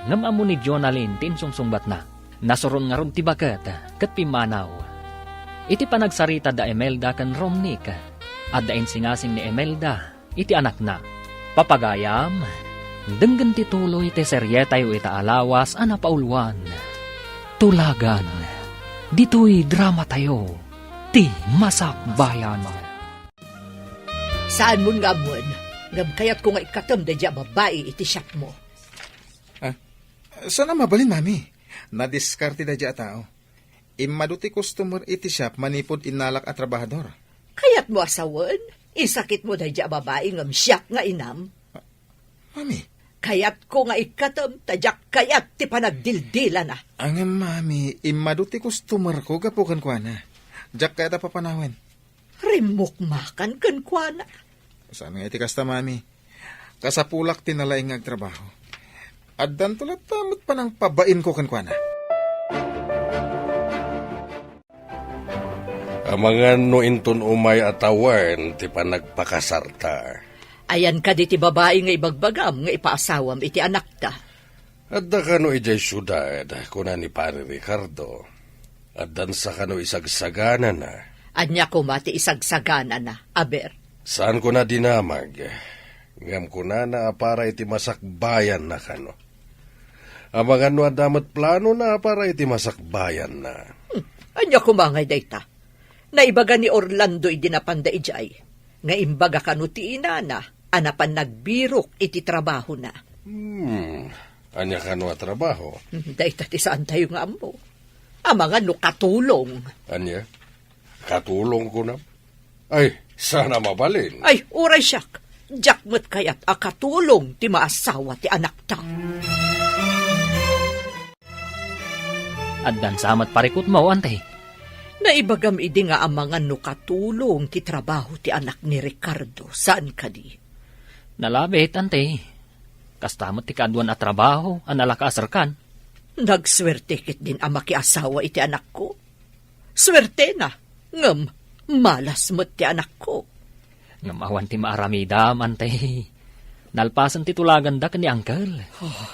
Ngem ammo ni Jonalyn ti insungsungbatna. Nasuron ngarud ti baket ket pimmanaw. Iti panagsarita da Imelda ken Romnick, adda insingasing ni Imelda iti anakna. Papagayam, denggen ti tuloy ti serietayo ita a lawas a napauluan, Tulagan. Ditoy dramatayo, ti Masakbayan. Saanmon nga ammoen, ngem kayatko nga ikkatem daydiay a babai iti shopmo. Ah, saan a mabalin, Mami? Nadiskarte daydiay a tao. Immadu ti customer iti shop manipud innalak a trabahador. Kayatmo a sawen? Isakitmo daydiay a babai ngem siak nga inam? Mami. Kayatko nga ikkatem ta diak kayat ti panagdildilana. Ngem, Mami, immadu ti customerko gapu kenkuana. Diak kayat a papanawen. Rimmukmakan kenkuana. Saan nga iti kasta, Mami? Kasapulak ti nalaing nga agtrabaho. Addanto latta met panangpabainko kenkuana. Amangan no inton umay a tawen ti panagpakasarta. Ayan kadi ti babai nga ibagbagam nga ipaasawam iti anakta? Adda kano idiay siudad, kuna ni Pari Ricardo. Addansa kano isagsaganana. Ania koma ti isagsaganana, aber? Saan kona dinamag, ngem kunana a para iti masakbayanna kano. Amangan no adda met planona a para iti masakbayanna. Hmm, ania koma ngay dayta? Naibaga ni Orlando idi napanda idiay, nga imbaga kano ti inana a napan nagbirok iti trabahona. Hmm, ania kano a trabaho? Hmm, dayta ti saantayo nga ammo. Amangan no katulong. Ania? Katulong kunam? Ay, saan a mabalin. Ay, uray siak. Diak met kayat a katulong ti maasawa ti anakta. Addansa met parikutmo, Ante. Naibagam idi nga amangan no katulong ti trabaho ti anak ni Ricardo, saan kadi? Nalabit, Ante. Kasta met ti kaaduan a trabaho a nalakaasarkan. Nagsuerte ketdin a makiasawa iti anakko. Suertena, ngem malas met ti anakko. Ngem awan ti maaramidam, Ante. Nalpasen ti tulaganda ken ni Uncle. Oh,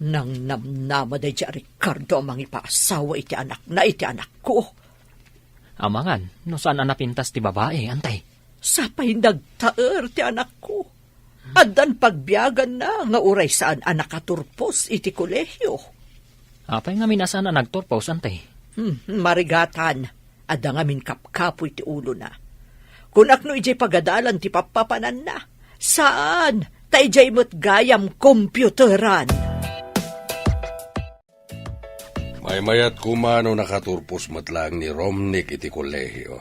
nangnamnama daydiay a Ricardo a mangipaasawa iti anakna iti anakko. Amangan no saan a napintas ti babai, Ante. Sapay nagtaer ti anakko. Addan pagbiaganna nga uray saan a nakaturpos iti kolehio. Apay ngamin a saan a nagturpos, Ante? Hmm, marigatan. Adda ngamin kapkapoy ti ulona. Kunak no idiay pagadalan ti pappapananna. Saan, ta idiay met gayam kompiyuteran. Maymayat koma no nakaturpos met laeng ni Romnick iti kolehio.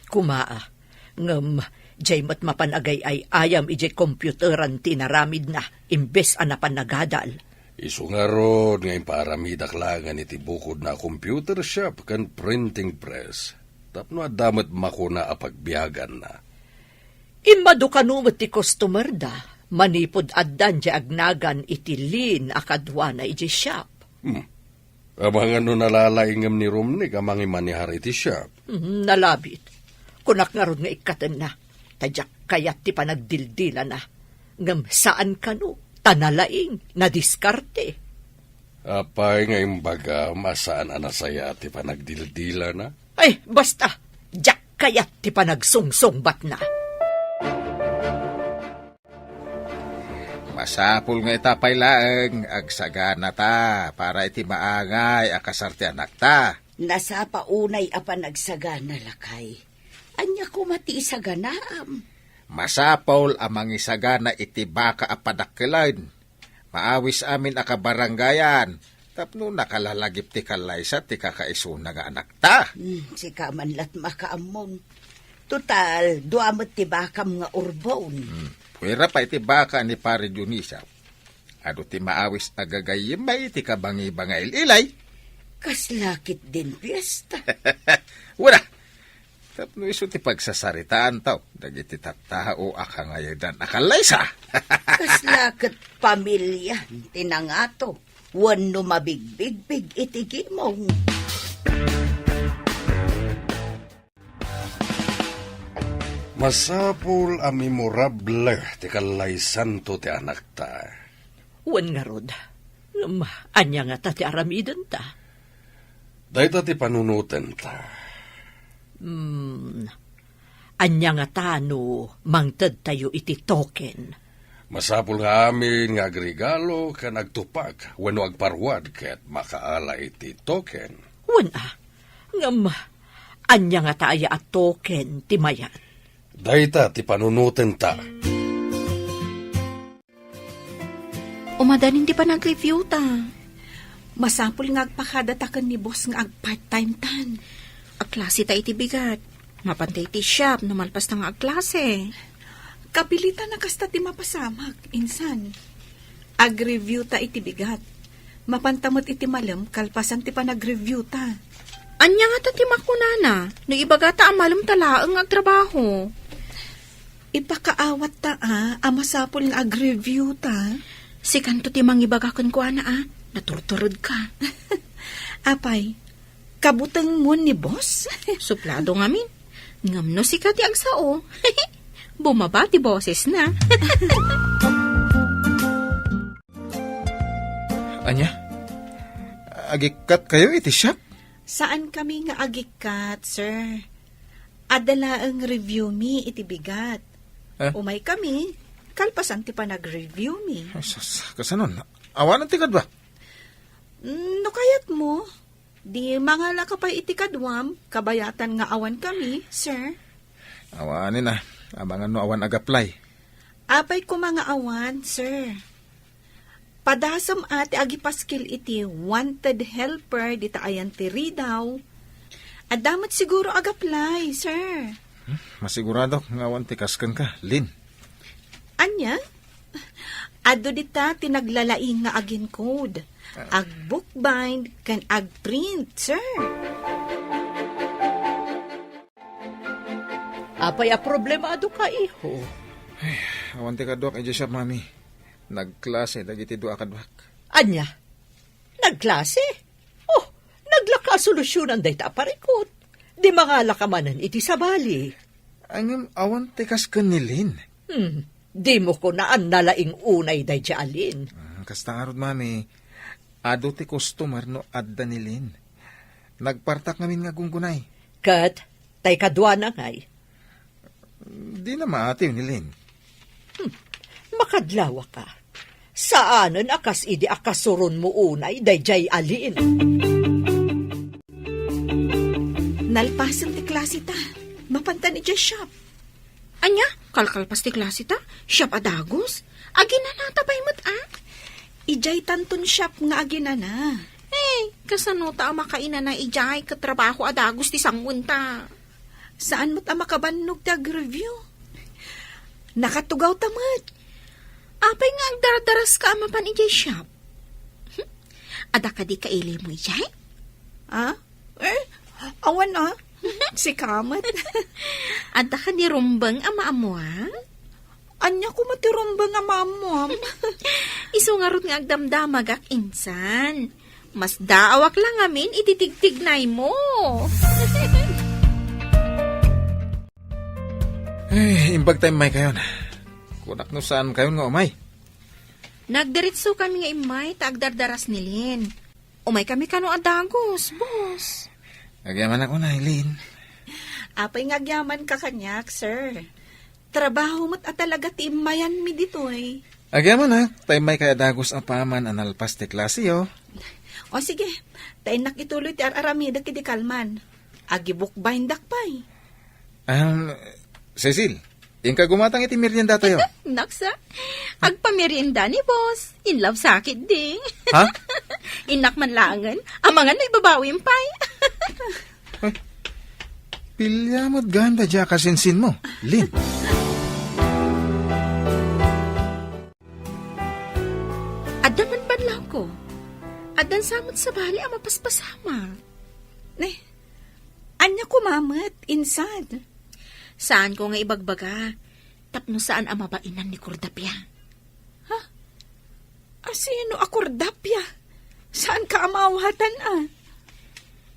Kumaa, ngem diay met mapan agay-ay-ayam idiay kompiyuteran ti inaramidna imbes a napan nagadal. Isu ngarud nga impaaramidak laengen iti bukodna a computer shop ken printing press tapno adda met makuna a pagbiaganna. Immadu kano met ti customerda manipud addan diay agnagan iti lin a kaduana idiay shop. Hmm. Amangan no nalalaingem ni Romnick a mangimanihar iti shop. Hmm, nalabit. Kunak ngarud nga ikkatenna, ta diak kayat ti panagdildilana. Ngem saan kano, ta nalaing, nadiskarte. Apay nga imbagam a saan a nasayaat ti panagdildilana? Ay, basta, diak kayat ti panagsungsungbatna. Masapul nga ita pay laeng, agsaganata para iti maangay a kasar ti anakta. Nasapa unay a panagsagana, lakay. Ania koma ti isaganaam? Masapul a mangisagana iti baka a padakkelen. Maawis amin a kabarangayan tapno nakalalagip ti kallaysa ti kakaisuna nga anakta. Hmm, sika man lat makaammon. Total, dua met ti bakam nga urbon. Hmm. Puwera pay ti baka ni Pare Dionisio. Adu ti maawis a gagayyem bay ti kabangibangail-ilay. Kasla ketdin fiesta. Wala. Tapno isu ti pagsasaritaantaw dagiti tattao a kangayadan a kallaysa. Kasla ket pamilian ti nangato wenno mabigbigbig iti gimong. Masapul a memorable ti kallaysanto ti anakta. Wen ngarud, Ngem ania ngata ti aramidenta? Dayta ti panunotenta. Hmm. Ania ngata no mangtedtayo iti token? Masapul nga amin nga agregalo ken agtupak wenno agparuad ket makaala iti token. Wen a, ngem ania ngata aya a token ti mayat? Dayta ti panunotenta. Umadanin ti panag-review ta. Masapul nga agpakadata ken ni boss nga ag-part-time tan. Agklase ta iti bigat. Mapanta iti shop no malpas ta nga agklase. Kapilitan a kasta ti mapasamak, insan. Ag-review ta iti bigat. Mapanta met iti malem kalpasan ti panag-review ta. Ania ngata ti makunana no ibagata a malem ta laeng nga agtrabaho? Ipakaawat ta a, a masapul nga ag-review ta. Sikanto ti mangibaga kenkuana a, naturturedka. Apay, kabutengmo ni boss? Suplado ngamin. Ngem no sika ti agsao, bumaba ti bosesna. Ania? Agikkat kayo iti shop? Saan kami nga agikkat, sir. Adda laeng review mi iti bigat. Eh? Umay kami, kalpasan ti panag-review mi. Ay, sus, kasano? Awanen ti kadua? Mm, no kayatmo, di mangalaka pay iti kaduam, kabayatan nga awan kami, sir. Awanen a, amangan no awan ag-apply. Apay koma nga awan, sir. Padasem a ti agipaskil iti wanted helper dita ayan ti Ridao. Adda met siguro ag-apply, sir. Hmm, masiguradok nga awan ti kas kenka, Lin. Ania? Adu dita ti naglalaing nga aginkod. Ah. Agbookbind ken agprint, sir. Apay a problema adu ka, iho? Ay, awan ti kaduak idiay shop, Mami. Nagklase dagiti dua a kaduak. Ania? Nagklase? Oh, naglaka a solusyonan dayta a parikut. Di mangalaka manen iti sabali. Ay, ngem awan ti kas ken ni Lin. Hmm, dimo kunaan nalaing unay daydiay a Lin. Ah, kasta ngarud, Mami. Adu ti customer no adda ni Lin. Nagpartak ngamin nga gunggunay. Ket tay kaduana ngay? Dina maatiw ni Lin. Hmm, makadlawaka. Saanen a kas idi a kasuronmo unay daydiay a Lin. Nalpasen ti klase ta. Mapantan idiay shop. Ania? Kalkalpas ti klase ta? Shop a dagus? Aginanata pay met a? Idiay tanton shop nga aginana. Eh, kasano ta a makainana idiay ket trabaho a dagus ti sanguenta? Saan met a makabannog ti agreview? Nakatugaw ta met. Apay nga agdardaras ka a mapan idiay shop? Adda kadi kailimo idiay? Ah? Eh, awan a. Sika met. Adda kadi rumbeng a maammuam? Ania koma ti rumbeng a maammuam? Isu ngarud nga agdamdamagak insan. Masdaawak la ngamin iti tigtignaymo. Ay, imbag ta immay kayon. Kunak no saan kayon nga umay. Nagdiritso kami nga immay ta agdardaras ni Lin. Umay kami kano a dagus, boss. Agyamanak unay, Lin. Apay nga agyamanka kaniak, sir. Trabaho met a talaga ti immayanmi ditoy. Agyamanak, ta immay kay a dagus a paman a nalpas ti klasiyo. O sige, ta innak ituloy ti ar-aramidek idi kalman. Agibukbayndak pay. Um, Cecil, inka gumatang iti meriendatayo. Naksa, agpamerienda ni boss. In love sakit di. Ha? Innak man laengen, amangan no ibabawim pay. Ay, pilya met ganda dia kasinsinmo, Lin. Adda man banlawko. Addan sa met sabali a mapaspasamak. Ne, ania koma met, insan? Saanko nga ibagbaga, tapno saan a mabainan ni Cordapia. Ha? Asino a Cordapia? Saanka a maawatan a?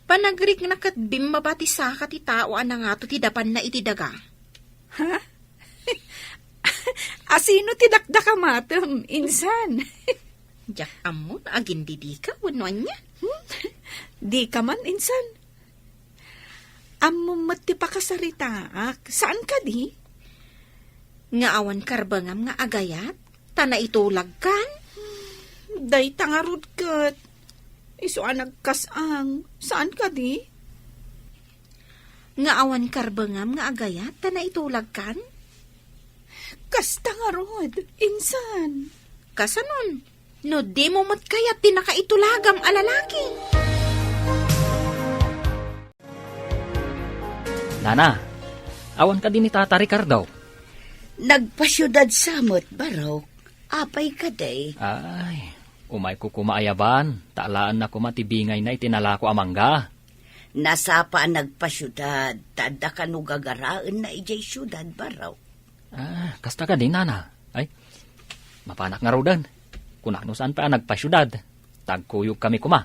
Panagrikna ket bimmaba ti saka ti tao a nangato ti dapanna iti daga. Ha? Asino ti dakdakamatem, insan? Diak ammo no agindidika wenno ania. Hmm? Dika man, insan. Ammom met ti pakasaritaak. Saan kadi? Nga awan karbengam nga agayat, ta naitulagkan? Dayta ngarud ket. Isu a nagkas-ang. Saan kadi? Nga awan karbengam nga agayat, ta naitulagkan? Kasta ngarud, insan. Kasanon? No dimo met kayat ti nakaitulagam a lalaki. Nana, awan kadi ni Tata Ricardo? Nagpasiudad sa met, Barok. Apay kadi? Ay, umayko koma ayaban, ta alaenna koma ti bingayna iti nalako a mangga. Nasapa a nagpasiudad, ta adda kano gagaraenna idiay siudad, Barok. Ah, kasta kadi, Nana? Ay, mapanak ngaruden. Kunak no saan pay a nagpasiudad. Tagkuyogkami koma.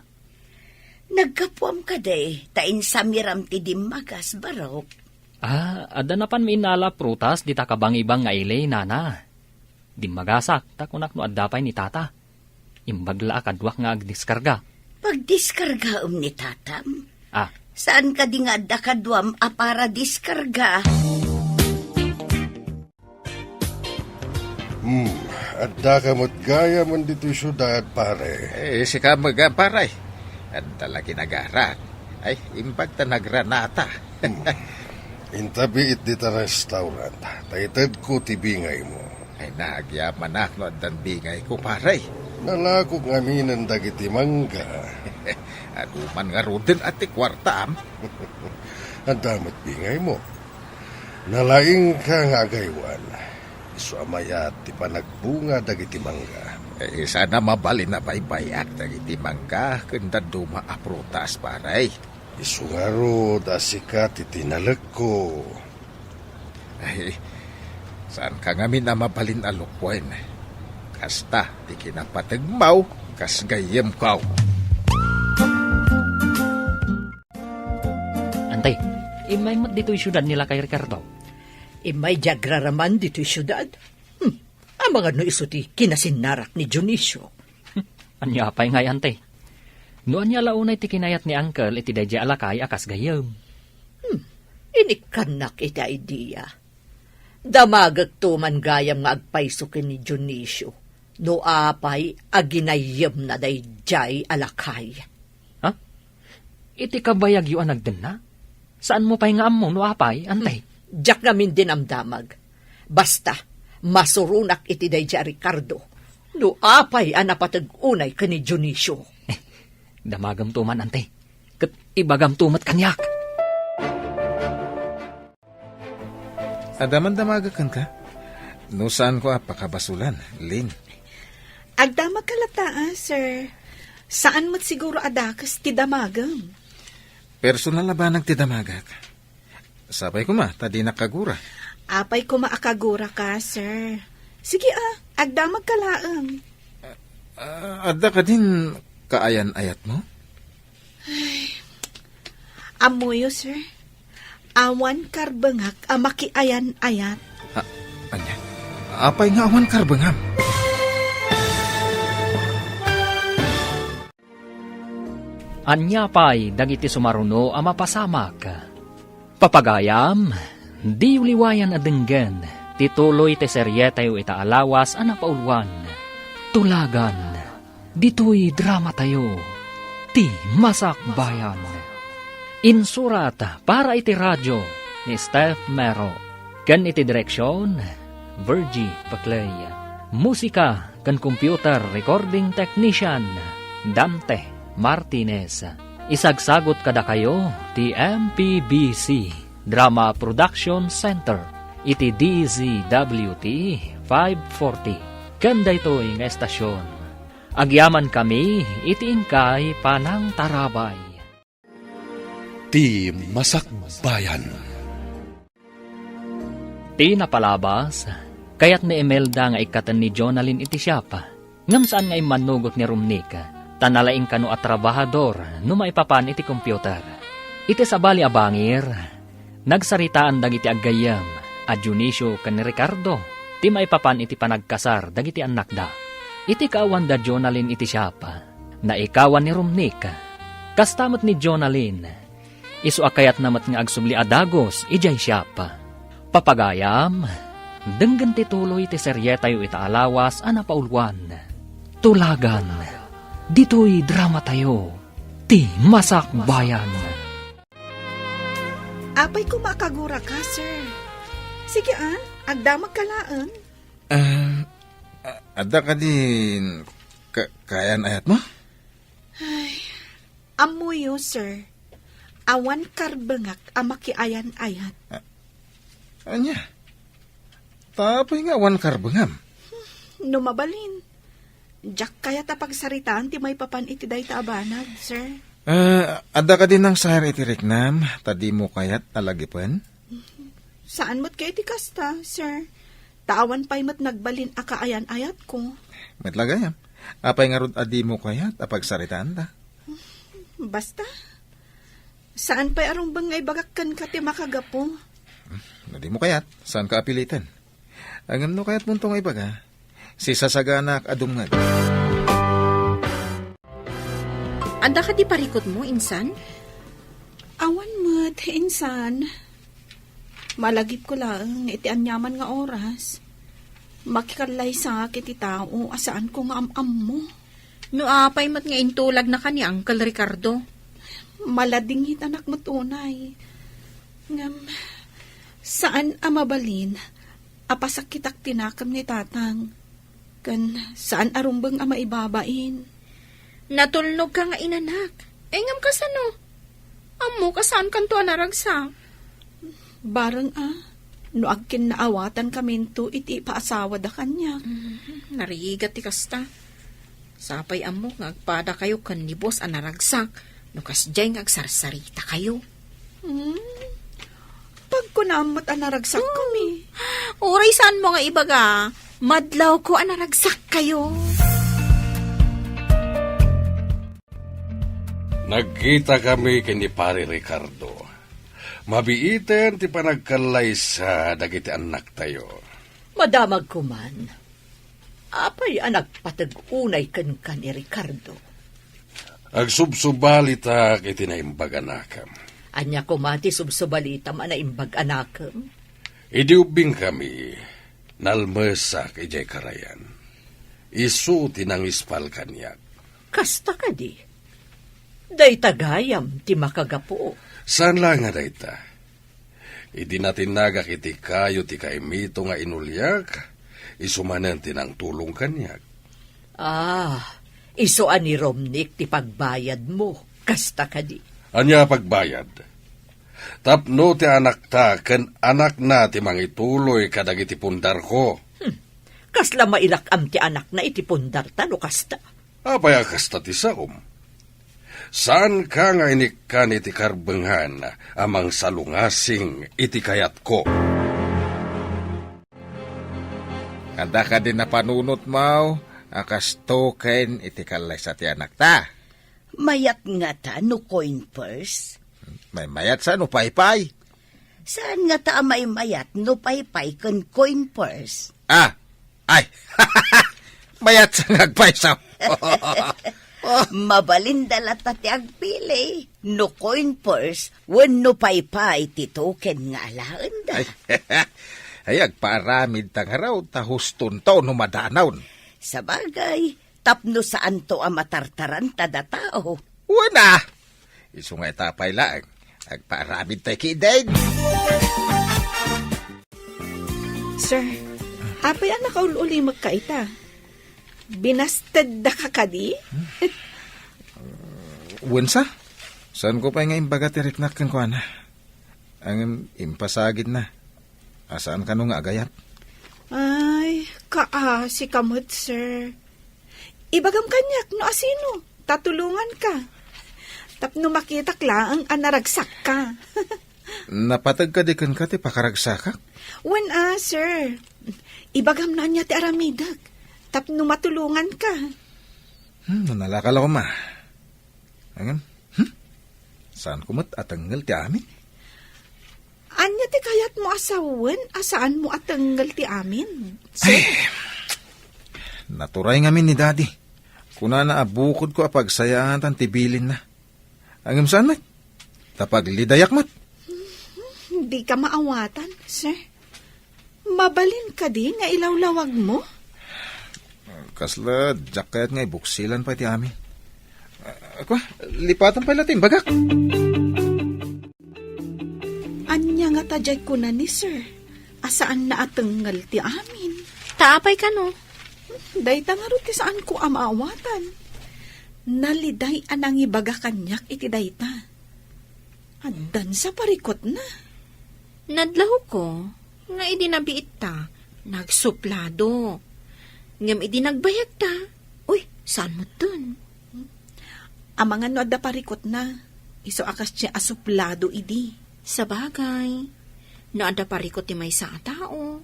Naggapuam kadi, ta insamiram ti dimmagas, Barok. Ah, adda napanmi innala a prutas dita kabangibang nga ili, Nana. Dimmagasak, ta kunak no adda pay ni Tata. Imbag la a kaduak nga agdiskarga. Pagdiskargaem ni Tatam? Ah. Saan kadi nga adda kaduam a para diskarga? Hmm, addaka met gayamen ditoy siudad, pare. Eh, sika met, pare. Adda la ginagarak. Ay, imbag ta nagranata. Hmm. Intabiit dita restaurant. Ta itedko ti bingaymo. Ay, nagyamanak no addan bingayko, pare. Nalakok ngaminen dagiti mangga. Adu man ngaruden a ti kuartam. Adda met bingaymo. Nalaingka nga agaywan. Isu a mayat ti panagbunga dagiti mangga. Eh, saan a mabalin a baybay-ak dagiti mangga ken dadduma a prutas, pare. Isu ngarud a sika ti tinalekko. Ay, saanka ngamin a mabalin a lukuen. Kasta ti kinapategmaw kas gayyemko. Antay, immay met ditoy siudad ni Lakay Ricardo. Immay di agraraman ditoy siudad. Hmm, amangan no isu ti kinasinnarak ni Dionisio. Ania pay ngay, Ante? No ania la unay ti kinayat ni Uncle iti daydiay a lakay a kas gayyem? Hmm, inikkannak iti idea. Damagekto man gayam nga agpayso ken ni Dionisio no apay a ginayyemna daydiay a lakay. Ha? Iti kabayagyo a nagdenna? Saanmo pay nga ammo no apay, Ante? Hmm. Diak ngamin dinamdamag. Basta, masuronak iti daydiay a Ricardo no apay a napateg unay ken ni Dionisio. Eh, damagemto man, Ante. Ket ibagamto met kaniak. Adda man damagek kenka? No saanko a pakabasolan, Lin. Agdamagka latta, a, sir. Saan met siguro a dakes ti damagem. Personal a banag ti damagek. Sapay koma, ta dinak kagura. Apay koma a kaguraka, sir. Sige, a, agdamagka laeng. Ah, adda kadin kaayan-ayatmo? Ay, ammoyo, sir. Awan karbengak a makiayan-ayat. Ah, ania? Apay nga awan karbengam? Ania pay dagiti sumaruno a mapasamak? Papagayam, diyo liwayan a denggen ti tuloy ti serietayo ita a lawas a napauluan, Tulagan, ditoy dramatayo, Ti Masakbayan. Insurat para iti radio ni Steph Mero, ken iti direksion, Virgie Paclay. Musika ken computer recording technician, Dante Martinez. Isagsagut kadakayo ti M P B C Drama Production Center iti D Z W T five forty. Ken daytoy nga estasion, agyamankami iti inkay panangtarabay. Ti Masakbayan. Ti napalabas, kayat ni Imelda nga ikkaten ni Jonalyn iti siapa, ngem saan nga immannugot ni Romnick, ta nalaing kano a trabahador no maipapan iti computer. Iti sabali a bangir, nagsaritaan dagiti aggayyem a Dionisio ken ni Ricardo ti maipapan iti panagkasar dagiti annakda. Iti kaawan da Jonalyn iti siapa, naikawan ni Romnick. Kasta met ni Jonalyn, isu a kayatna met nga agsubli a dagus idiay siapa. Papagayam, denggen ti tuloy ti serietayo ita a lawas a napauluan. Tulagan, ditoy dramatayo, ti Masakbayan. Apay koma a kaguraka, sir? Sige, a, agdamagka laeng. Ah, a-, adda kadi ka-, kaayan-ayatmo? Ay, ammoyo, sir. Awan karbengak a makiayan-ayat. A-, ania? Ta apay nga awan karbengam? No mabalin, diak kayat a pagsaritaan ti maipapan iti dayta a banag, sir. Ah, adda kadi nangsayar iti riknam, ta dimo kayat a lagipen? Saan met kaya iti kasta, sir? Ta awan pay met nagbalin a kaayan-ayatko. Met la gayam, apay ngarud a dimo kayat a pagsaritaanta? Basta, saan pay a rumbeng nga ibagak kenka ti makagapu. No dimo kayat, saanka a piliten. Ngem no kayatmonto nga ibaga, sisasaganak a dumngeg. Adda kadi parikutmo, insan? Awan met, insan. Malagipko laeng iti aniaman nga oras. Makikallaysak iti tao a saanko nga am-ammo. No apay met nga intulagnaka ni Uncle Ricardo? Maladingitanak met unay. Ngem, saan a mabalin a pasakitak ti nakem ni Tatang. Ken saan a rumbeng a maibabain. Natulnogka nga inanak. Ay, ngem kasano? Ammok a saankanto a naragsak. Bareng a, no agkinnaawatan kaminto iti ipaasawada kaniak. Mhm, narigat ti kasta. Sapay ammok nga agpadakayo ken ni boss a naragsak, no kasdiay nga agsarsarita kayo. Hmm? Pagkunam met a naragsak kami. Uray saanmo nga ibaga, madlawko a naragsak kayo. Nagkita kami ken ni Pare Ricardo. Mabiiten ti panagkallaysa dagiti annaktayo. Madamag koman. Apay a nagpateg unay kenka ni Ricardo? Agsubsubalitak iti naimbag a nakem. Ania koma ti subsubalitam a naimbag a nakem? Idi ubbingkami, nalmesak idiay karayan. Isu ti nangispal kaniak. Kasta kadi? Dayta gayam ti makagapu. Saan la nga dayta. Idi natinnagak iti kayo ti kaimito nga inuliak, isu manen ti nangtulong kaniak. Ah, isu a ni Romnick ti pagbayadmo, kasta kadi? Ania a pagbayad? Tapno ti anakta ken anakna ti mangituloy kadagiti pundarko. Hmm. Kasla mairak-am ti anakna iti pundarta no kasta? Apay a kasta ti saom? Saanka nga inikkan iti karbengan a mangsalungasing iti kayatko? Adda kadi napanunotmo a kasto ken iti kallaysa ti anakta? Mayat ngata no coin purse? Maymayat sa no paypay? Saan ngata a maymayat no paypay ken coin purse? Ah, ay, mayat sa nga agpayso. Mabalinda latta ti agpili, no coin purse wenno paypay ti token nga alaenda. Ay, ay, agpaaramid ta ngarud ta hustonto no madanaw. Sabagay, tapno saanto a matartaranta datao. Wen a, isu nga ita pay laeng, agpaaramid tay kidin. Sir, apay a nakaul-ulimekka ita? Binastedda ka kadi? Wen sa, saanko pay nga imbaga ti riknak kenkuana. Ngem impasagidna a saan kano nga agayat. Ay, kaasi ka met, sir. Ibagam kaniak no asino, ta tulonganka. Tapno makitak laeng a naragsakka. Napateg kadi kenka ti pakaragsakak? Wen a, sir. Ibagam no ania ti aramidek, tapno matulonganka. Hmm, nanalaka la koma. Ngem, hmm? Saanko met a tengngel ti amin? Ania ti kayatmo a sawen a saanmo a tengngel ti amin, sir? Ay, Naturay ngamin ni Daddy. Kunana a bukodko a pagsayaatan ti bilinna. Ngem saan met? Ta paglidayak met. Dika maawatan, sir. Mabalin kadi nga ilawlawagmo? Kasla diak kayat nga ibuksilan pay ti amin. Ah, kua, lipatan pay la ti imbagak. Ania ngata diay kuna ni sir a saanna a tengngel ti amin? Ta apay kano? Dayta ngarud ti saanko a maawatan. Naliday a nangibaga kaniak iti dayta. Addan sa parikutna. Nadlawko nga idi nabiitta, nagsuplado. Ngem idi nagbayagta, uy, saan metten. Amangan no adda parikutna, isu a kasdiay a suplado idi. Sabagay, no adda parikut ti maysa a tao,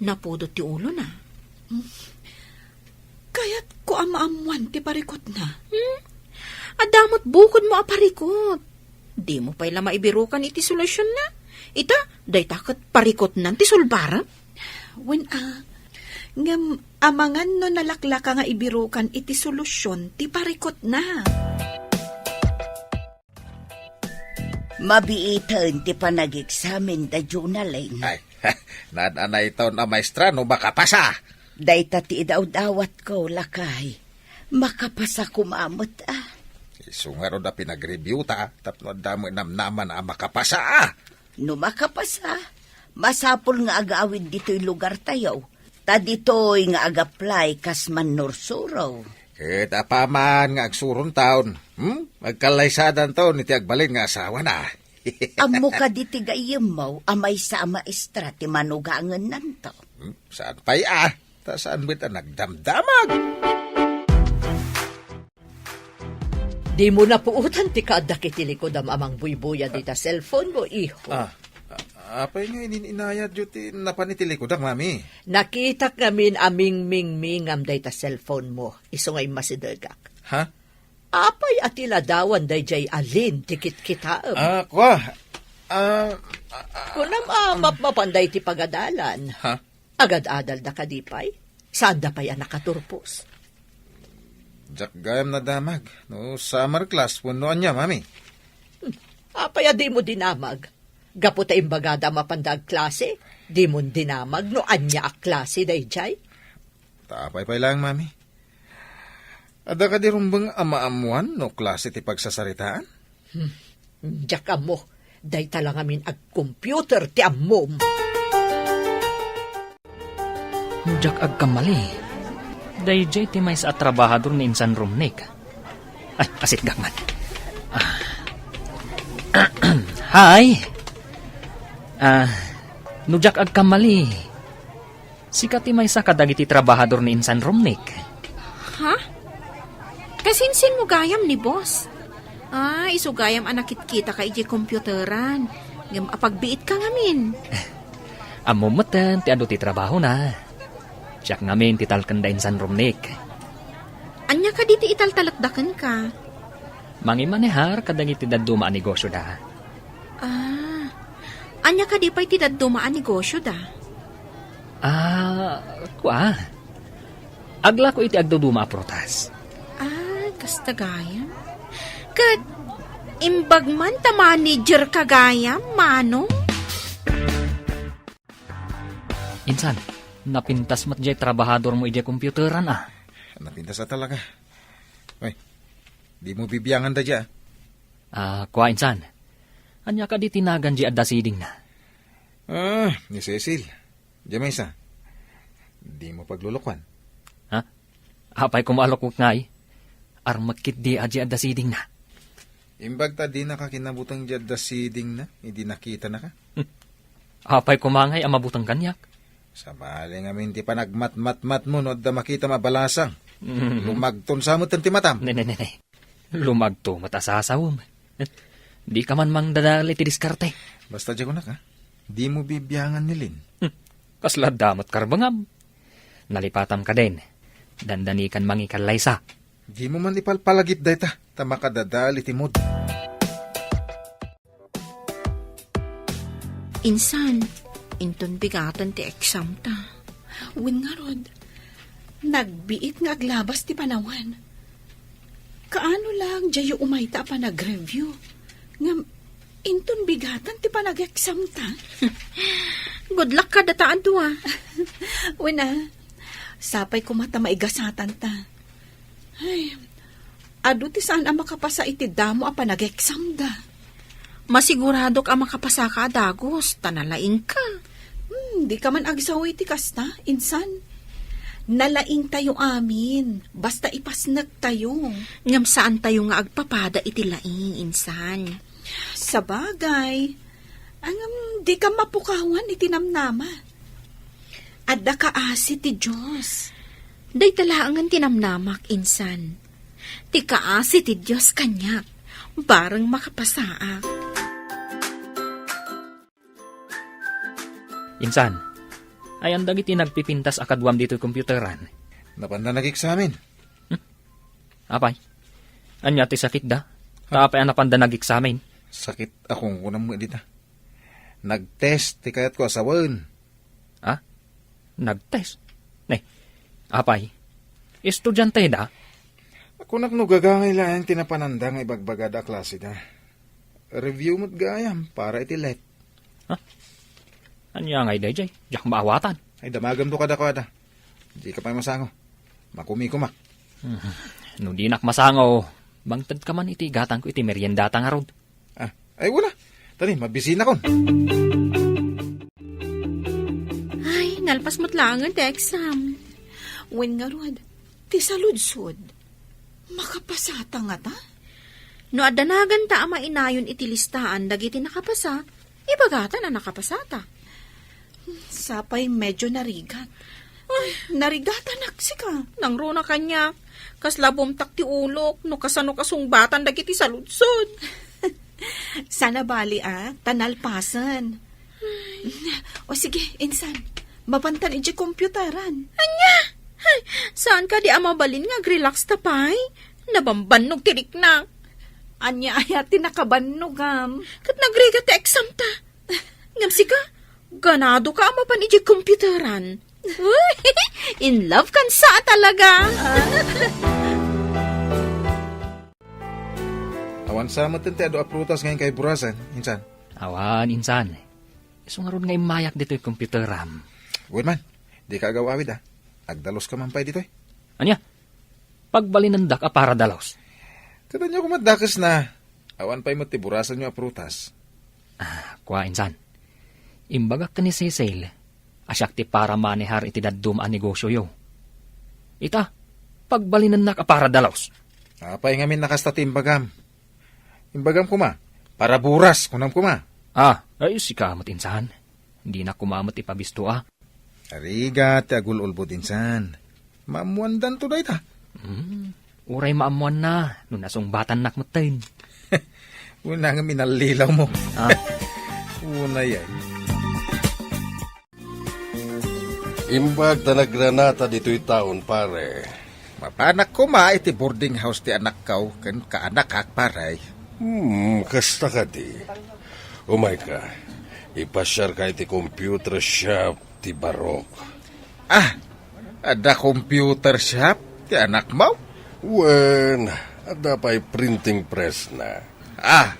napudot ti ulona. Kayatko a maammoan ti parikutna. Hmm? Adda met bukodmo a parikut. Dimo pay la maibirukan iti solusionna. Ita, dayta ket parikutnan ti sulbarem. Wen a, ngem amangan no nalaklaka nga ibirukan iti solusion ti parikutna. Mabiiten ti panageksamen da Jonalyn. Ay, naan-anayton a maestra no makapasa. Dayta ti idawdawatko, lakay. Makapasa koma met, a. Isu ngarud a pinagreviewta tapno adda met namnama a makapasa, a. No makapasa, masapul nga agawid ditoy lugartayo. Ta ditoy nga agaplay kas mannursuro. Ket apaman nga agsurontaon, hmm? Agkallaysadantaon iti agbalin nga asawana. Ammo kadi ti gayyemmo a maysa a maestra ti manugangennanto? Hmm? Saan pay a? Ta saan met a nagdamdamag? Dimo napuotan ti kaaddak iti likudam a mangbuybuyad ita cellphone mo, iho. Ah, a-, apay nga inin-inayatyo ti napan iti likudak, Mami? Nakitak ngamin a mingmingmingam dayta cellphone mo, isu nga immasidegak. Ha? Apay a ti ladawan dayjay a Lynn ti kitkitaem? Ah, kua. Ah, ah, ah, Kunam a mapmapan dayta pagadalan. Ha? Agad-adalda kadi pay? Saanda pay a nakaturpos? Diak gayam nadamag no summer class wenno ania, Mami. Hmm. Apay a dimo dinamag? Gapu ta imbagada a mapanda agklase, dimon dinamag no ania a klase dayjay? Ta apay pay laeng, Mami? Adda kadi rumbeng a maammoan no klase ti pagsasaritaan? Hmm. Diak ammo. Dayta la ngamin agcomputer ti ammom. No diak agkamali, dayjay ti maysa a trabahador ni Insan Romnick. Ay, asitgak man. Ah. Hi! Ah, no diak agkamali, sika ti maysa kadagiti trabahador ni Insan Romnick. Ha? Kasinsinmo gayam ni boss? Ah, isu gayam a nakitkitaka idiay computeran. Ngem apagbiitka ngamin. Ammom metten ti adu ti trabahona. Siak ngamin ti talken da Insan Romnick. Ania kadi ti italtalekda kenka? Mangimanehar kadagiti dadduma a negosioda. Ah, ania kadi pay ti dadduma a negosioda? Ah, kua. Aglako iti agduduma a prutas. Ah, kasta gayam. Ket imbag man ta managerka gayam, Manong? Insan, napintas met diay trabahadormo idiay computeran, a. Napintas a talaga. Ay, dimo bibiangan dayta, a. Ah, kua, Insan. Ania kadi ti nagan diay adda sidingna? Ah, ni Cecil. Diay maysa. Dimo paglulukuan. Ha? Apay koma a lukuek ngay? Armek ketdi a diay adda sidingna. Imbag ta dinaka kinabuteng diay adda sidingna, idi nakitanaka. Hmm. Apay koma ngay a mabuteng kaniak? Sabali ngamin ti panagmatmatmatmo no adda makitam a balasang. Mm. Lumagton sa metten ti matam. Ne, ne, ne, ne. Lumagto met a sasawem. Dika man mangdadael iti diskarte. Basta diay kunak, a. Dimo bibiangan ni Lynn. Hmm. Kasla adda met karbengam. Nalipatam kadin. Dandanikan mangikallaysa. Dimo man ipalpalagip dayta, ta makadadael iti mood. Insan, inton bigaten ti exam ta. Wen ngarud, Nagbiit nga aglabas ti panawen. Kaano lang diayo umayta a panag-review? Ngem inton bigatan ti panag-exam ta? Good luck kadata a dua. Wen a, sapay koma ta maigasatan ta. Ay, adu ti saan a makapasa iti damo a panag-exam da. Masiguradok a makapasaka a dagus, ta nalaingka. Hmm, dika man agsaw iti kasta, insan. Nalaingtayo amin, basta ipasnektayo. Ngem saantayo nga agpapada iti laing, insan. Sabagay, ngem dika mapukawan iti namnama. Adda kaasi ti Dios. Dayta laengen ti namnamak, insan. Ti kaasi ti Dios kaniak, bareng makapasaak. Insan, ayan dagiti nagpipintas a kaduam ditoy computeran? Napanda nag-eksamen. Hmm? Apay, ania ti sakitda? Ha? Ta apay a napanda nag-eksamen? Sakit a kungkunam met dita. Nag-test ti kayatko a sawen. Ha? Nag-test? Ne, apay, estudianteda? Kunak no gagangay laeng ti napananda nga ibagbagada a klaseda. Review met gayam para iti let. Ha? Ania ngay daydiay? Diak maawatan. Ay, damagemto kadakuada. Dika pay masango. Makumikomak. Hmm. No dinak masango, mangtedka man iti igatangko iti meriendata ngarud. Ah, ay, wala. Tani, mabisinakon. Ay, nalpas met laengen ti exam. Wen ngarud, ti saludsod. Makapasata ngata? No adda naganta a mainayon iti listaan dagiti nakapasa, ibagatan a nakapasata. Sapay medyo narigat. Ay, narigatanak sika. Nangruna kaniak. Kasla bumtak ti ulok no kasano kasungbatan dagiti saludsod. Sana bali a, ta nalpasen. O sige, insan, mapantan iti computeran. Ania? Ay, saan kadi a mabalin nga agrelax ta pay? Nabambannog ti riknak. Ania aya ti nakabannogam? Ket nagrigat ti exam ta. Ngem sika, ganado ka a mapan iti computeran. Uy, in love kan sa talaga. Awan sa met ti adu a prutas nga inkay burasen, insan? Awan, insan. Isu ngarud nga immayak ditoy computeram. Wen man, dika agaw-awid, a. Agdaluska man pay ditoy. Ania? Pagbalinendak a para dalos. Ket ania koma dakesna, awan pay met ti burasanyo a prutas. Ah, kua, insan. Imbagak ken ni Cecil a siak ti para manehar iti dadduma a negosioyo. Ita, pagbalinennak a para dalos. Apay ngamin a kasta ti imbagam? Imbagam koma, para buras, kunam koma. Ah, ay, sika met, insan. Dinak koma met ipabisto a. Arigat ti agul-ulbod, insan. Maammoandanto dayta. Hmm, uray maammoanna no nasungbatannak metten. Unay nga minallilawmo. Ah. Unay ay. Imbag ta nagranata ditoy taon, pare. Mapanak koma iti boarding house ti anakko ken kaanakak, pare. Hmm, kasta kadi. Umayka, ipasiarka iti computer shop ti Barok. Ah, adda computer shop ti anakmo? Wen, adda pay printing pressna. Ah.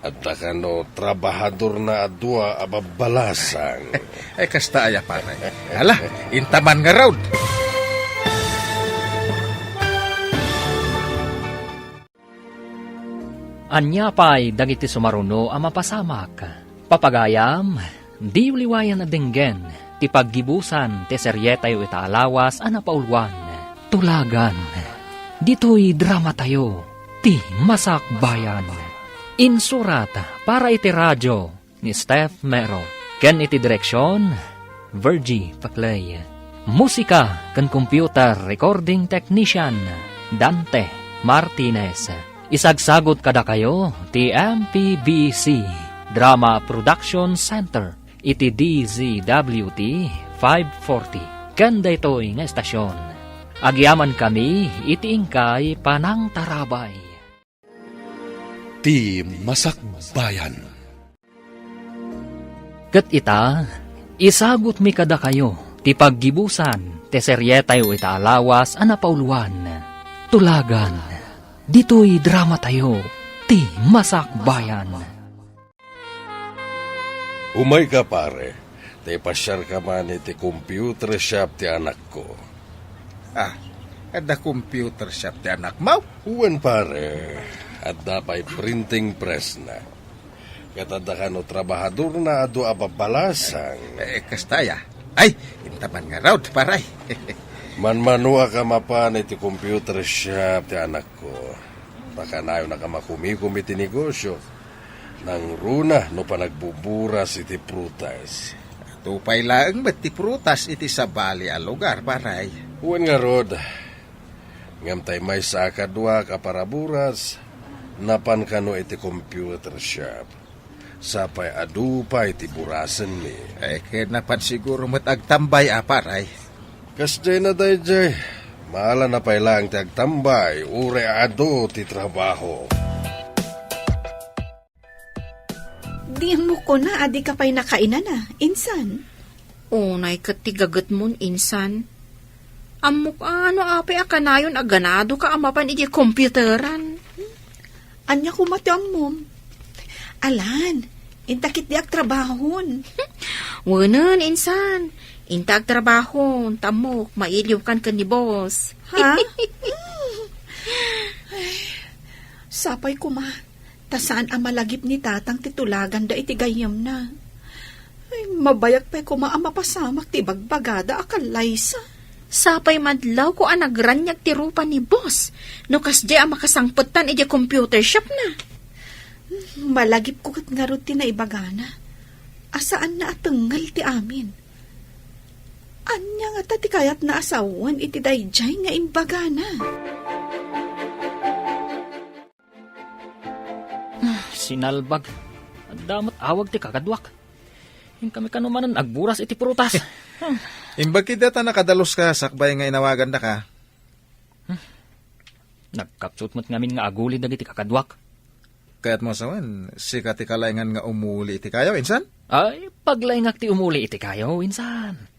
Adda kano trabahadorna a dua a babbalasang. Ay, kasta aya, pare. Hala, intaman ngarud. Ania pay dagiti sumaruno a mapasamak? Papagayam, diyo liwayan a denggen ti paggibusan ti serietayo ita a lawas a napauluan, Tulagan. Ditoy dramatayo, ti Masakbayan. Insurat para iti radio ni Steph Mero, ken iti direksion, Virgie Paclay. Musika ken computer recording technician, Dante Martinez. Isagsagut kadakayo ti M P B C Drama Production Center iti D Z W T five forty ken daytoy nga estasion. Agyamankami iti inkay panangtarabay. Ti Masakbayan. Ket ita, isagutmi kadakayo ti paggibusan Ti serietayo ita a lawas a napauluan, Tulagan. Ditoy dramatayo, ti Masakbayan. Umayka, pare. Ta ipasiarka man iti computer shop ti anakko. Ah, adda computer shop ti anakmo? Wen, pare. Adda pay printing pressna. Ket adda kano trabahadorna a dua a babbalasang. Eh, kasta aya. Ay, intaman ngarud, pare. Manmanoak a mapan iti computer shop ti anakko. Pakanayonnak a makumikom iti negosio. Nangruna no panagbuburas iti prutas. Adu pay laeng met ti prutas iti sabali a lugar, pare. Wen ngarud, ngem tay maysa a kaduak a paraburas, napan kano iti computer shop. Sapay adu pay ti burasenmi. Eh, ket napan siguro met agtambay a, pare. Kasdiay na daydiay, maalana pay laeng ti agtambay, uray adu ti trabaho. Di mo kuna a dika pay nakainana, insan? Unay ket ti gagetmon, insan. Ammok a no apay a kanayon a ganadoka a mapan idiay computeran. Ania koma ti ammom? Alan, inta ketdi agtrabahon. Wenen, insan. Inta agtrabahon, ta ammok, mailiwkan ken ni boss. Ha? Ay, sapay koma. Ta saan a malagip ni Tatang ti tulaganda iti gayyemna. Ay, mabayag pay koma a mapasamak ti ibagbagada a kallaysa. Sapay madlawko a nagraniag ti rupa ni boss no kasdiay a makasangpetan idiay computer shopna. Malagipko ket ngarud ti naibagana a saanna a tengngel ti amin. Ania ngata ti kayatna a sawen iti daydiay nga imbagana? Ah, sinalbag. Adda met awag ti kakaduak. Inkami kano manen agburas iti prutas. Hmm. Imbag ketdi ta nakadaluska sakbay nga inawagandaka. Hmm. Nagkapsut met ngamin nga aguli dagiti kakaduak. Kayatmo a sawen, sika ti kalaingan nga umuli iti kayo, insan? Ay, paglaingak ti umuli iti kayo, insan.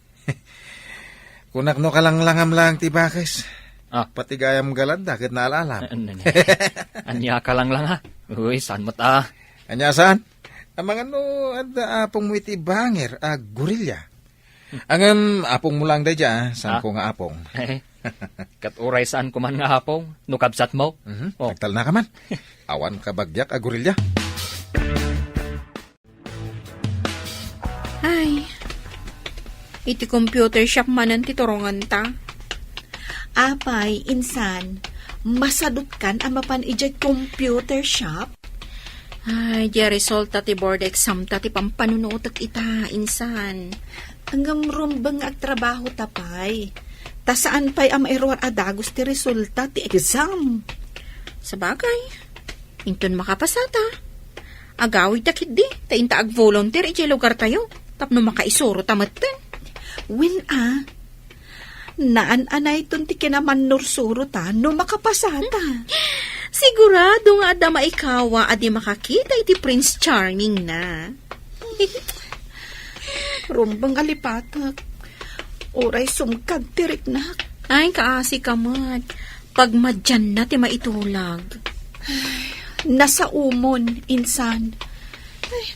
Kunak no kalanglangam laeng ti bakes. Ah. Pati gayam galadda ket naalalab. An-, an-, ania kalanglanga? Uy, saan met a? Ania saan? Amangan no adda apongmo iti banger a gorilla. Ngem apongmo laeng daydiay, ah, saanko nga apong. Eh, ket uray saanko man nga apong, no kabsatmo. Mhm. Oh. Agtalnaka man. Awan kabagiak a gorilla. Ay, iti computer shop manen ti turongenta. Apay, insan, masadutkan a mapan idiay computer shop? Ay, di resulta ti board exam ta ti pampanunutek ita, insan. Ngem rumbeng nga agtrabaho ta pay. Ta saan pay a mairuar a dagus ti resulta ti exam. Sabagay, inton makapasata, agawidta ketdi, ta inta agvolunteer idiay lugartayo, tapno makaisurota metten. Wen a, naan-anayton ti kinamannursurota no makapasata. Sigurado nga adda maikawa a di makakita iti Prince Charming na. Rumbeng a lipatek. Uray sumkad ti riknak. Ay, kaasi ka met. Pagmadianna ti maitulag. Ay, nasaomon, insan. Ay,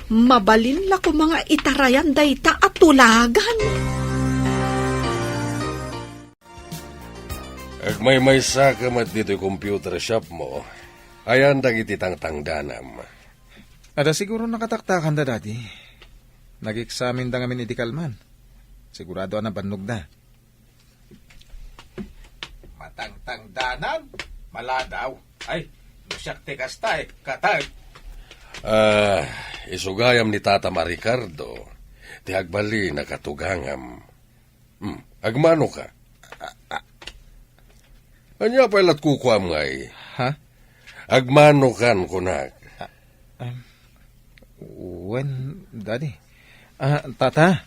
mabalin la koma nga itarayan dayta a tulagan. Agmaymaysa ka met ditoy computer shop mo. Ayan dagiti tangtangdanam. Adda siguro nakataktakanda, Daddy. Nag-examine da ngamin idi kalman. Sigurado a nabannogda. Matangtangdanan? Maladaw. Ay, no siak ti kasta, eh, katag. Ah, isu gayam ni Tatam a Ricardo, ti agbalin a katugangam. Hmm, agmano ka? Ah, ah. Ania pay lat kukuam ngay? Ha? Agmano kan kunak. Ah, um, wen, Daddy. Ah, Tata.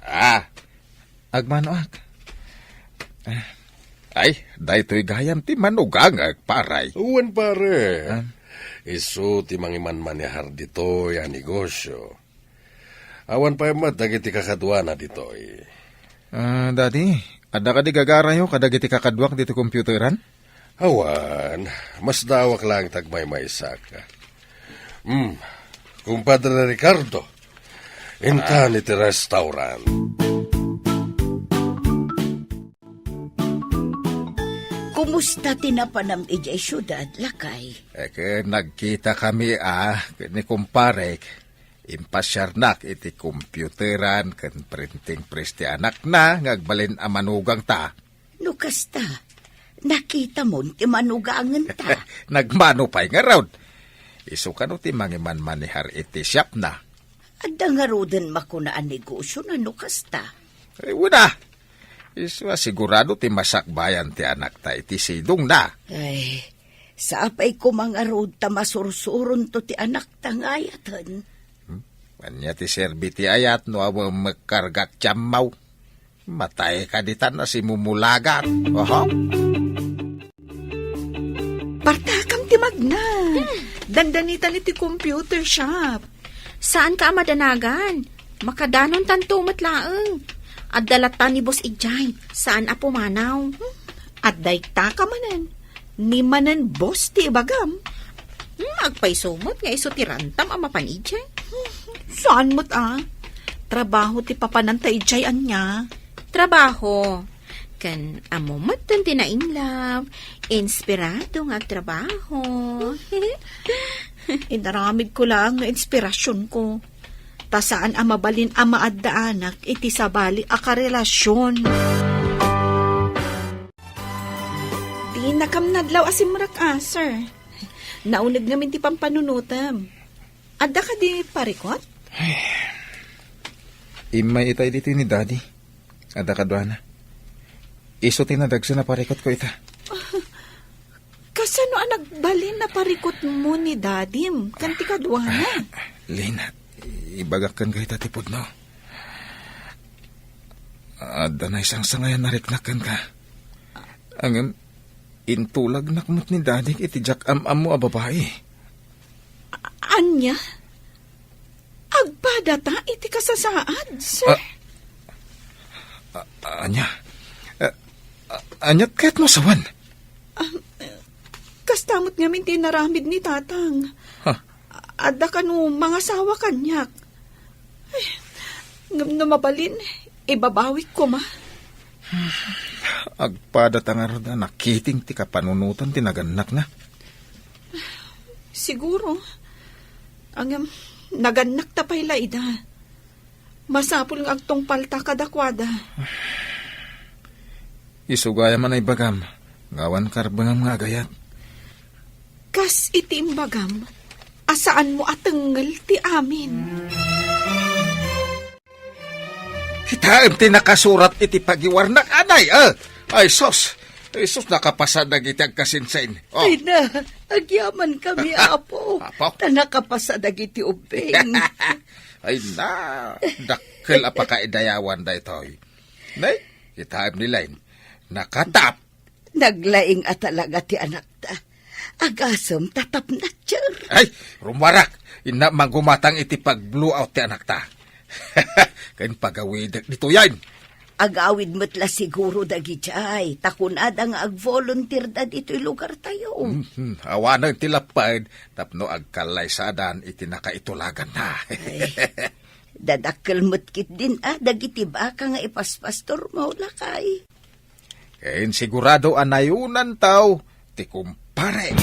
Ah. Agmanoak. Ah. Ay, daytoy gayam ti manugangak, paray. Wen, pare. Ah. Isu ti mangimanmanehar ditoy a negosio. Awan pay met dagiti kakaduana ditoy. Ah, Daddy, Adda kadi gagarayo kadagiti kakaduak ditoy computeran? Awan, masdaawak laeng ti agmaymaysak. Hmm, Kumpadre Ricardo, intan iti restaurant. Kumusta ti napanam idiay siudad, lakay? Eh, ket nagkita kami, ah, ni kumparek. Impasiarnak iti computeran ken printing press ti anakna nga agbalin a manugangta. No kasta, nakitamon ti manugangenta. Nagmano pay ngarud. Isu kano ti mangimanmanehar iti siapna. Adda ngaruden makuna a negosio na no kasta? Ay, wala. Isu a sigurado ti masakbayan ti anakta iti sidongna. Ay, sapay koma ngarud ta masursuronto ti anakta nga ayaten. Hmm? Ania ti serbi ti ayat no awan mekkargat ti ammaw? Matay ka ditan a simumulagat. Oho. Partakam ti magna. Hmm. Dandanitan iti computer shop. Saan ka a madanagan? Makadanontanto met laeng. Adda latta ni boss idiay. Saan a pumanaw. Hmm. Adda ita ka manen. Ni manen boss ti ibagam. Hmm, agpayso met nga isu ti rantam a mapan idiay. Saan met a? Trabaho ti papananta idiay ania? Trabaho. Ken ammo metten ti nainlove, inspirado nga agtrabaho. Inaramidko laeng nga inspirasionko. Ta saan a mabalin a maaddaanak iti sabali a karelasion. Dinakam nadlaw a simrek a, sir. Nauneg ngamin ti pampanunotem. Adda kadi parikut? Ay. Immay itay ditoy ni Daddy. Adda kaduana. Isu ti nadagsen a parikutko ita. Kasano a nagbalin a parikutmo ni Dadim ken ti kaduana? Ah, Lin, ibagak kenka ita ti pudno. Adda naisangsangayan a riknak kenka. Ngem, intulagnak met ni Dadik iti diak am-ammo a babai. A-, ania? Agpadata iti kasasaad, sir? Ah, a-, ania? Ah, a-, ania ti kayatmo a sawen? Ah, kasta met ngamin ti inaramid ni Tatang. Ha? Adda kano mangasawa kaniak. Ay, ngem no mabalin, ibabawik koma. Agpadata ngarud a nakiting ti kapanunotan ti nagannakna. Siguro. Ngem, nagannakta pay la ida. Masapul nga agtungpalta kadakuada. Isu gayam a naibagam, nga awan karbengam nga agayat. Kas iti imbagam, a saanmo a tengngel ti amin. Kitaem ti nakasurat iti pagiwarnak, anay, ah! Ay, sus! Ay, sus, nakapasa dagiti agkasinsin. Oh. Ay na, agyaman kami, Apo. Apo? Ta nakapasa dagiti ubbing. Ay na, dakkel a pakaidayawan daytoy. Nay, kitaem ni Len, nakatap. Naglaing a talaga ti anakta. Agasem ta tapnatcher. Ay, rummuarak, inna manggumatang iti pag-blowout ti anakta. Ken pagawidek ditoyen. Agawid met la siguro dagidiay, ta kunada nga agvolunteer da ditoy lugartayo. Mhm, awanen ti lapped tapno agkallaysadan iti nakaitulaganna. Ay, dadakkel met ketdin a dagiti baka nga ipaspastormo, lakay. Ken sigurado a nayunantaw ti kumpare.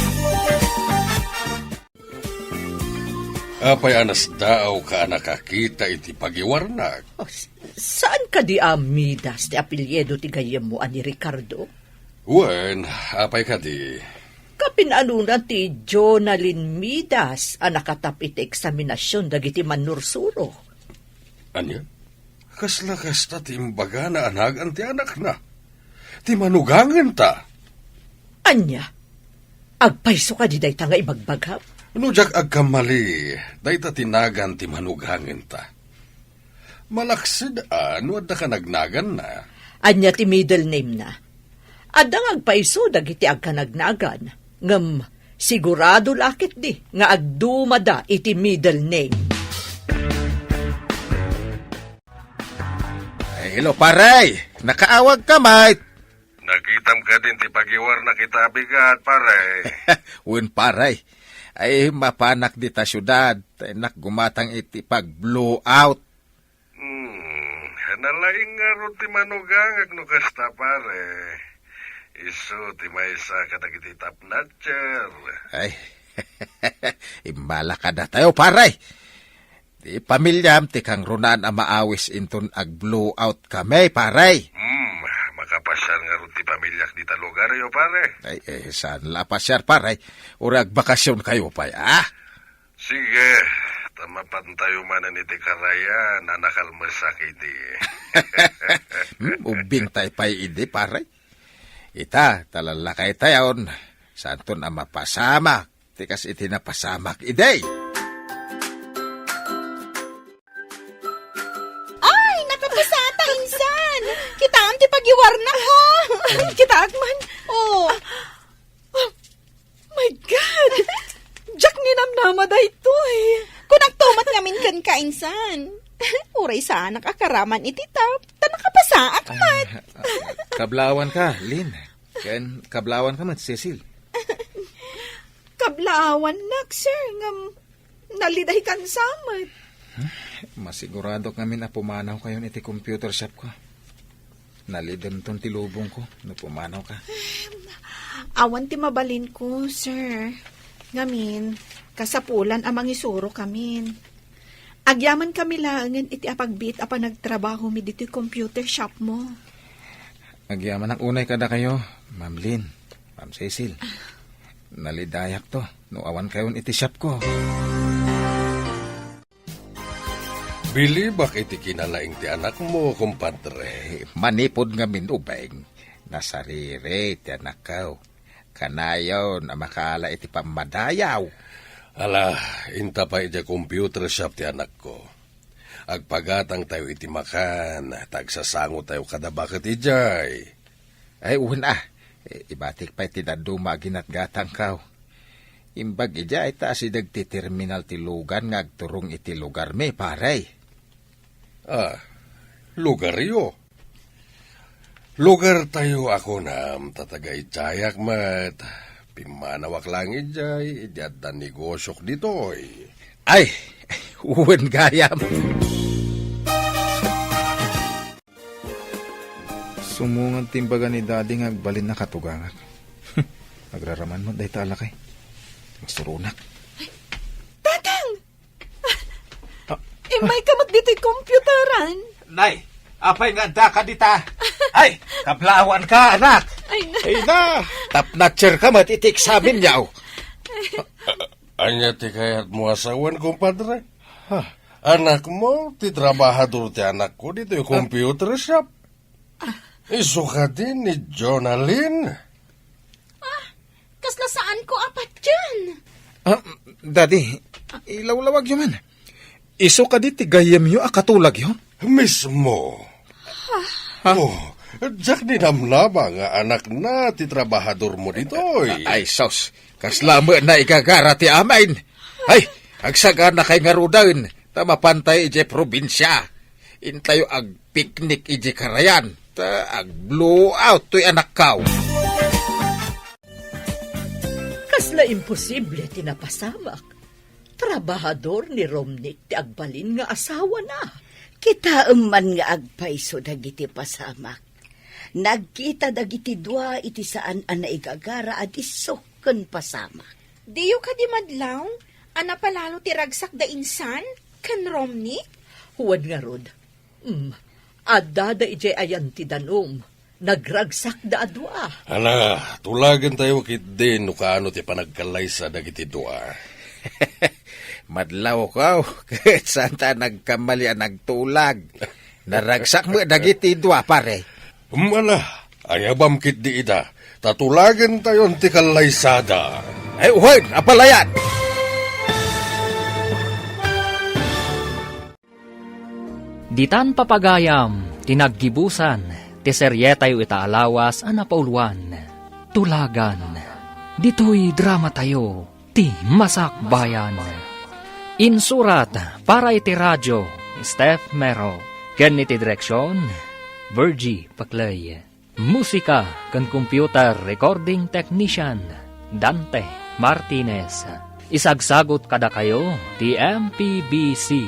Apay a nasdaaw ka a nakakita iti pagiwarnak? Oh, s-, saan kadi a Midas ti apelyido ti gayyemmo a ni Ricardo? Wen, apay kadi? Kapinanona ti Jonalyn Midas a nakatap iti eksaminasion dagiti mannursuro. Ania? Kasla kasta ti imbagana a nagan ti anakna? Ti manugangenta? Ania? Agpayso kadi dayta nga ibagbagam? No diak agkamali, dayta ti nagan ti manugangenta. Malaksid a no adda ka nagnaganna. Ania ti middle name na? Adda nga agpayso dagiti agkanagnagan, ngem sigurado la ketdi nga agdumada iti middle name. Ay, hello, pare! Nakaawagka met. Nakitam kadin ti pagiwarnak ita a bigat, pare? Wen, pare. Ay, mapanak dita siudad. Tay nakgumatang iti pag-blowout. Hmm, nalaing ngarud ti manugangak no kasta, pare. Isu ti maysa kadagiti top notcher. Ay, imbala kadatayo, pare. Ti pamiliam ti kangrunaan a maawis inton ag-blowout kami, pare. Hmm, makapasiar ngarud ti pamiliak dita lugaryo, pare. Ay, eh, saan la pasiar, pare? Uray agbakasyon kayo pay, ah? Sige, ta mapantayo manen iti karayan a nakalmesak idi. Hmm, ubbing tay pay idi, pare. Ita, ta lallakay tayon, santon a mapasamak, ti kas iti napasamak idi. Ay, nakapasata, insan! Kitaem ti pagiwarnak, ha? Kitaek man. Oh. Ah, my God! Diak ninamnama daytoy. Kunak to met ngamin kenka, insan. Uray saanak a karaman iti top, ta nakapasaak met. Ay, ah, kablawan ka, Lin. Ken kablawan ka met, Cecil. Kablaawannak, sir, ngem nalidaykan sa met. Masiguradok ngamin a pumanawkayon iti computer shop ko. Nalidemton ti lubongko no pumanawka. Awan ti mabalinko, sir. Ngamin, kasapulan a mangisuro kamin. Agyaman kami laengen iti apagbiit a panagtrabahomi ditoy computer shop mo. Agyamanak unay kadakayo, Ma'am Lynn, Ma'am Cecil. Nalidayakto no awankayon iti shop ko. Bilibak iti kinalaing ti anakmo, kumpadre. Eh, manipud ngamin ubing, nasariri ti anakko. Kanayon a makaala iti pammadayaw. Ala, inta pay idiay computer shop ti anakko. Agpagatangtayo iti makan, ta agsasangotayo kada baket idiay. Ay, wen a. I-, ibatik pay ti dadduma a ginatgatangko. Imbag idiay ta asideg ti terminal ti lugan nga agturong iti lugarmi, pare. Ah, lugaryo? Lugartayo a kunam, ta taga idiayak met. Pimmanawak laeng idiay, idi adda negosiok ditoy. Ay, wen gayam. Sumungad ti imbaga ni Daddy nga agbalin a katugangak. Agraraman met dayta a lakay. Masuronak. Tatang! Ah. Immayka met ditoy computeran. Nay, apay nga addaka dita? Ay, kablaawanka, anak. Ay, na. Ay, na. Top notcher ka met iti eksamen, yaw. Ania ti kayatmo a sawen, kumpadre? Ha? Anakmo, ti trabahador ti anakko ditoy computer shop. Isu kadi ni Jonalyn? Ah, kasla saanko a patien. Ah, Daddy, ilawlawagyo man. Isu kadi ti gayyemyo a katulagyo? Mismo. Ha? Oh, diak ninamnama nga anakna ti trabahadormo ditoy. Ay, sus. Kasla met naigagara ti amin. Ay, agsaganakay ngaruden, ta mapantay idiay probinsia. Intayo agpiknik idiay karayan, ta agblowout toy anakkaw. Kasla imposible ti napasamak. Trabahador ni Romnick ti agbalin nga asawana. Kitaem man nga agpayso dagiti pasamak. Nagkita dagiti dua iti saan a naigagara a disso ken pasamak. Diyo kadi madlaw a napalalo ti ragsakda insan ken Romnick? Wen ngarud. Hmm, addada idiay ayan ti danum. Nagragsakda a dua. Ala, tulagentayo ketdi no kaano ti panagkallaysa dagiti dua. Madlawko, ket saanta nagkamali a nagtulag. Naragsak met dagiti dua, pare. Hmm, ala, ayabam ketdi ida, ta tulagentayon ti kallaysada. Ay, uhayen, apalayan! Ditan papagayam ti naggibusan ti serietayo ita a lawas a napauluan, Tulagan. Ditoy dramatayo, ti Masakbayan. Insurat para iti radio, Steph Mero. Ken iti direksion, Virgie Paclay. Musika ken computer recording technician, Dante Martinez. Isagsagut kadakayo ti M P B C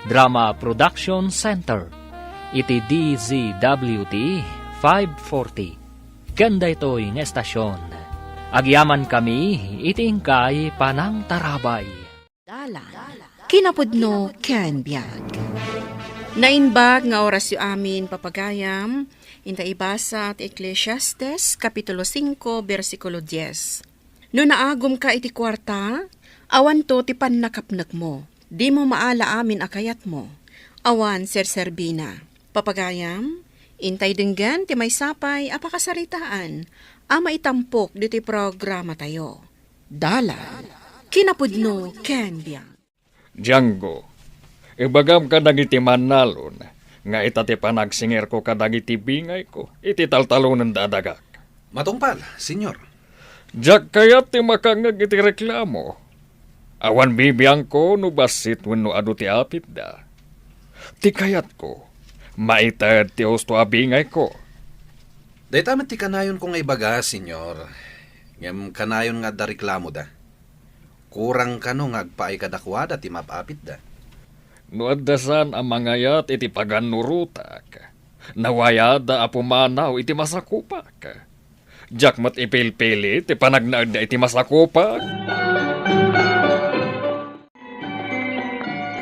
Drama Production Center iti D Z W T five forty. Ken daytoy nga estasion, agyamankami iti inkay panangtarabay. Dalan, kinapudno ken biag. Naimbag nga orasyo amin, papagayam, inta ibasa ti Eclesiastes, Kapitulo singko, bersikulo dies. No naagumka iti kuarta, awanto ti pannakapnekmo. Dimo maala amin a kayatmo. Awan serserbina. Papagayam, intay denggen ti maysa pay a pakasaritaan a maitampok ditoy programatayo. Dalan, kinapudno ken biag. Django, ibagam kadagiti mannalon nga ita ti panagsingerko kadagiti bingayko iti taltalonenda a dagak. Matungpal, Señor. Diak kayat ti makangngeg iti reklamo. Awan bibiangko no bassit wenno adu ti apitda. Ti kayatko, maited ti husto a bingayko. Dayta met ti kanayonko nga ibaga, Señor. Ngem kanayon nga adda reklamoda. Kurang kano nga agpaay kadakuada ti maap-apitda. No adda saan a mangayat iti pagannurotak, nawayada a pumanaw iti masakupak. Diak met ipilpili ti panagnaedda iti masakupak.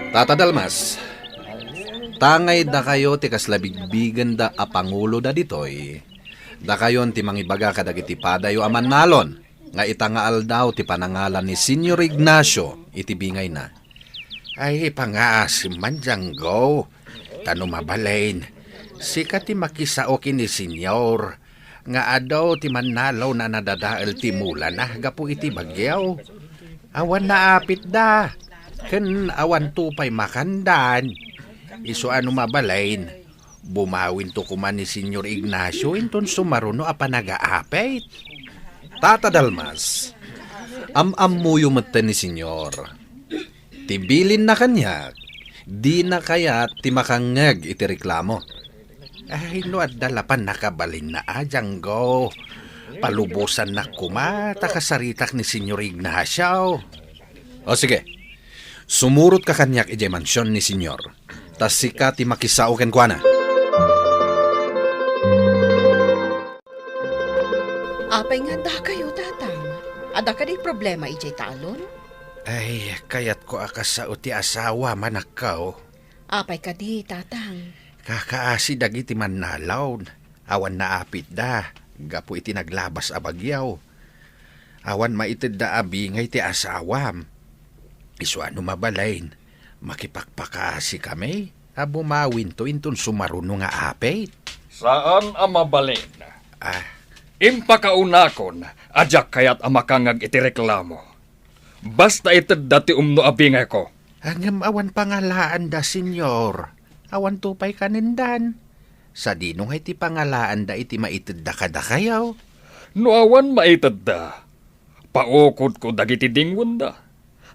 Tata Dalmas, tangay dakayo ti kasla bigbigenda a panguloda ditoy. Dakayon ti mangibaga kadagiti padayo a mannalon nga ita nga aldaw ti panangalan ni Señor Ignacio iti bingayna. Ay, pangaasim man, Django. Ta no mabalin, sika ti makisao ken ni Señor nga adu ti mannalon a nadadael ti mulana gapu iti bagyo. Awan naapitda, ken awanto pay makandan. Isu a no mabalin, bumawinto koma ni Señor Ignacio inton sumaruno a panagaapit. Tata Dalmas, am-ammoyo metten ni Señor. Ti bilinna kaniak, dina kayat ti makangngeg iti reklamo. Ay, no adda la pannakabalinna a, Django, palubosannak koma ta kasaritak ni Señor Ignacio. O sige, sumurotka kaniak idiay mansion ni Señor, ta sika ti makisao kenkuana. Apay nga addakayo, Tatang? Adda kadi problema idiay talon? Ay, kayatko a kasao ti asawam, anakko. Apay kadi, Tatang? Kakaasi dagiti mannalon. Awan naapitda gapu iti naglabas a bagyo. Awan maitedda a bingay ti asawam. Isu a no mabalin, makipakpakaasikami a bumawinto inton sumaruno nga apit. Saan a mabalin. Ah. Impakaunakon a diak kayat a makangngeg iti reklamo. Basta itedda ti umno a bingayko. Ngem awan pangalaanda, Señor. Awanto pay kanendan. Sadino ngay ti pangalaanda iti maitedda kadakayo? No awan maitedda, paukodko dagiti dingwenda,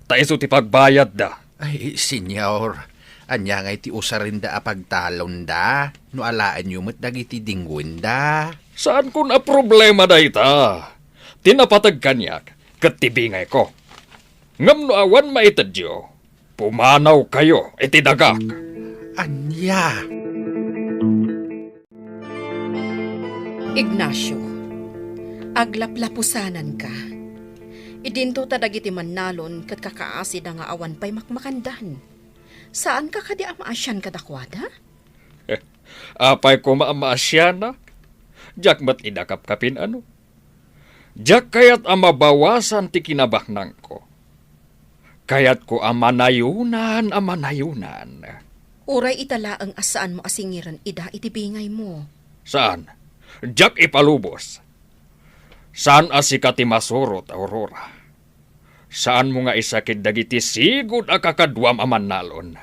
ta isu ti pagbayadda. Ay, Señor, ania ngay ti usarenda a pagtalonda no alaenyo met dagiti dingwenda? Saankon a problema dayta. Ti napateg kaniak ket ti bingayko. Ngem no awan maitedyo, pumanawkayo iti dagak. Ania? Ignacio, aglaplapusananka. Idinto ta dagiti mannalon ket kakaasida nga awan pay makmakandan. Saanka kadi a maasian kadakuada? Apay koma a maasianak? Diak met ida kapkapin-ano. Diak kayat a mabawasan ti kinabaknangko. Kayatko a manayonan a manayonan. Uray ita laeng a saanmo a singiren ida iti bingaymo. Saan. Diak ipalubos. Saan a sika ti masurot, Aurora. Saanmo nga isakit dagiti sigud a kakaduam a mannalon.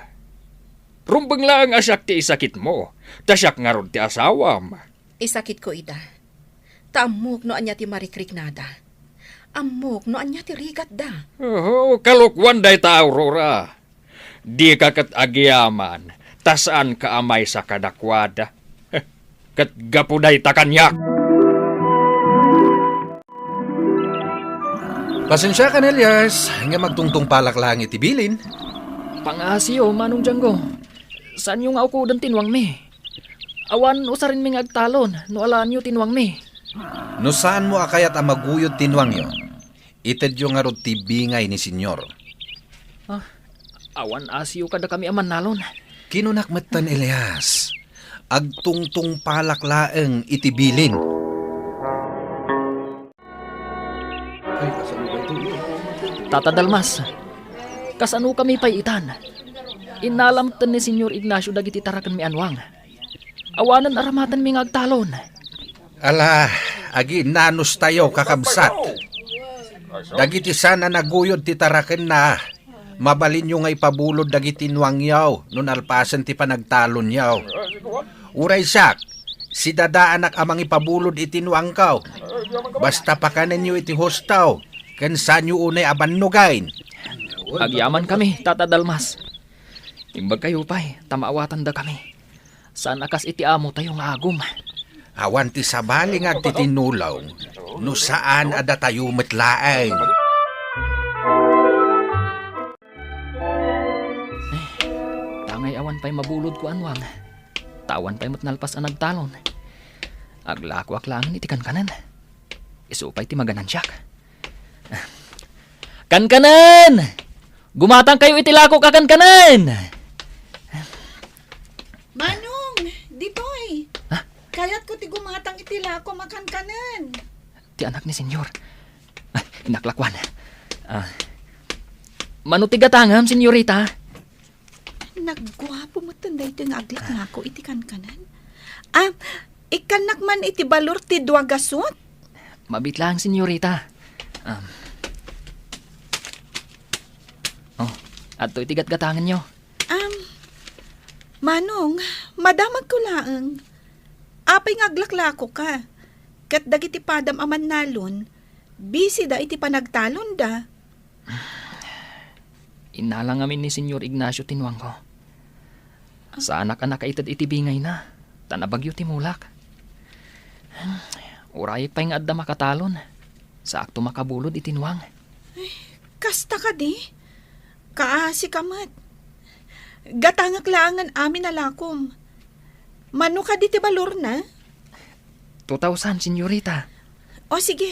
Rumbeng laeng a siak ti isakitmo, ta siak ngarud ti asawam. Isakitko ida. Ta ammok no ania ti marikriknada. Ammok no ania ti rigatda. Oho, kalokuan dayta, Aurora. Dika ket agyaman, ta saanka a maysa kadakuada. Ket gapu dayta kaniak. Pasensiakan, Elias, nga magtungtungpalak laeng iti bilin. Pangaasiyo, Manong Django. Saanyo nga ukoden ti nuangmi. Awan usarenmi nga agtalon no alaenyo ti nuangmi. No saanmo a kayat a maguyod ti nuangyo, itedyo ngarud ti bingay ni Senyor. Ah, awan asiyo kadakami a mannalon. Kinunak metten, Elias, agtungtungpalak laeng iti bilin. Tata Dalmas, kasanokami pay itan? Innala metten ni Senyor Ignacio dagiti tarakenmi a nuang. Awanen aramatenmi nga agtalon. Ala, aginnanustayo, kakabsat. Dagiti saan a naguyod ti tarakenna, mabalinyo nga ipabulod dagiti nuangyo no nalpasen ti panagtalonyo. Uray siak, sidadaanak a mangipabulod iti nuangko. Basta pakanenyo iti husto, ken saanyo unay a bannogen. Agyamankami, Tata Dalmas. Imbagkayo pay, ta maawatandakami. Saan a kas iti amotayo nga agum. Awan ti sabali nga agtitinulong no saan a datayo met laeng. Eh, tangay awan pay mabulodko a nuang. Ta awan pay met nalpas a nagtalon. Aglakoak laengen iti kankanen. Isu pay ti maganansiak. Kankanen! Gumatangkayo iti lakok a kankanen! Manong, ditoy. Ha? Kayatko ti gumatang iti lako a kankanen. Ti anak ni Senyor. Ah, inaklakuan. Ah, mano ti gatangam, senyorita? Nagguapo metten daytoy nga aglaklako iti kankanen. Ah, ikkannak man iti balor ti dua gasut? Mabit laeng, senyorita. Um, oh, adtoy ti gatgatangenyo. Um, Manong, madamagko laeng. Apay nga aglaklakoka? Ket dagiti padam a mannalon, bisida iti panagtalonda. Innala ngamin ni Senyor Ignacio ti nuangko. Saanak a nakaited iti bingayna, ta nabagyo ti mulak. Urayek pay nga adda makatalon, saakto makabulod iti nuang. Ay, kasta kadi? Kaasika met. Gatangek laengen amin a lakom. Mano kadi ti balorna? Two thousand, senyorita. O sige,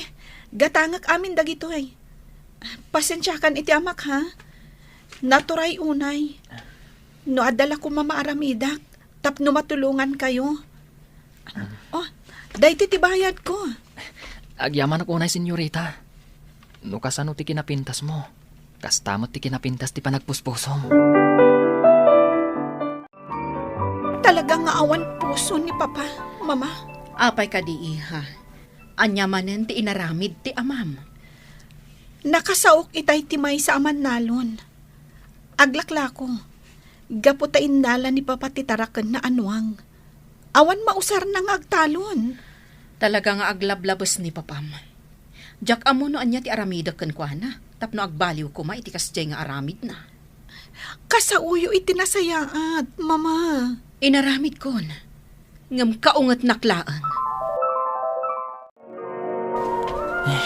gatangek amin dagitoy. Pasensiakan iti amak, ha? Naturay unay. No adda la koma maaramidak tapno matulongankayo. Oh, daytoy ti bayadko. Agyamanak unay, senyorita. No kasano ti kinapintasmo, kasta met ti kinapintas ti panagpuspusom. Talaga nga awan puso ni Papa, Mama. Apay kadi, iha? Ania manen ti inaramid ti amam? Nakasaok itay ti maysa a mannalon. Aglaklako, gapu ta innala ni Papa ti tarakenna a nuang. Awan mausarna nga agtalon. Talaga nga aglablabes ni Papam. Diak ammo no ania ti aramidek kenkuana tapno agbaliw koma iti kasdiay nga aramidna. Kasaoyo iti nasayaat, Mama. Inaramidkon, ngem kaungetnak laeng. Eh,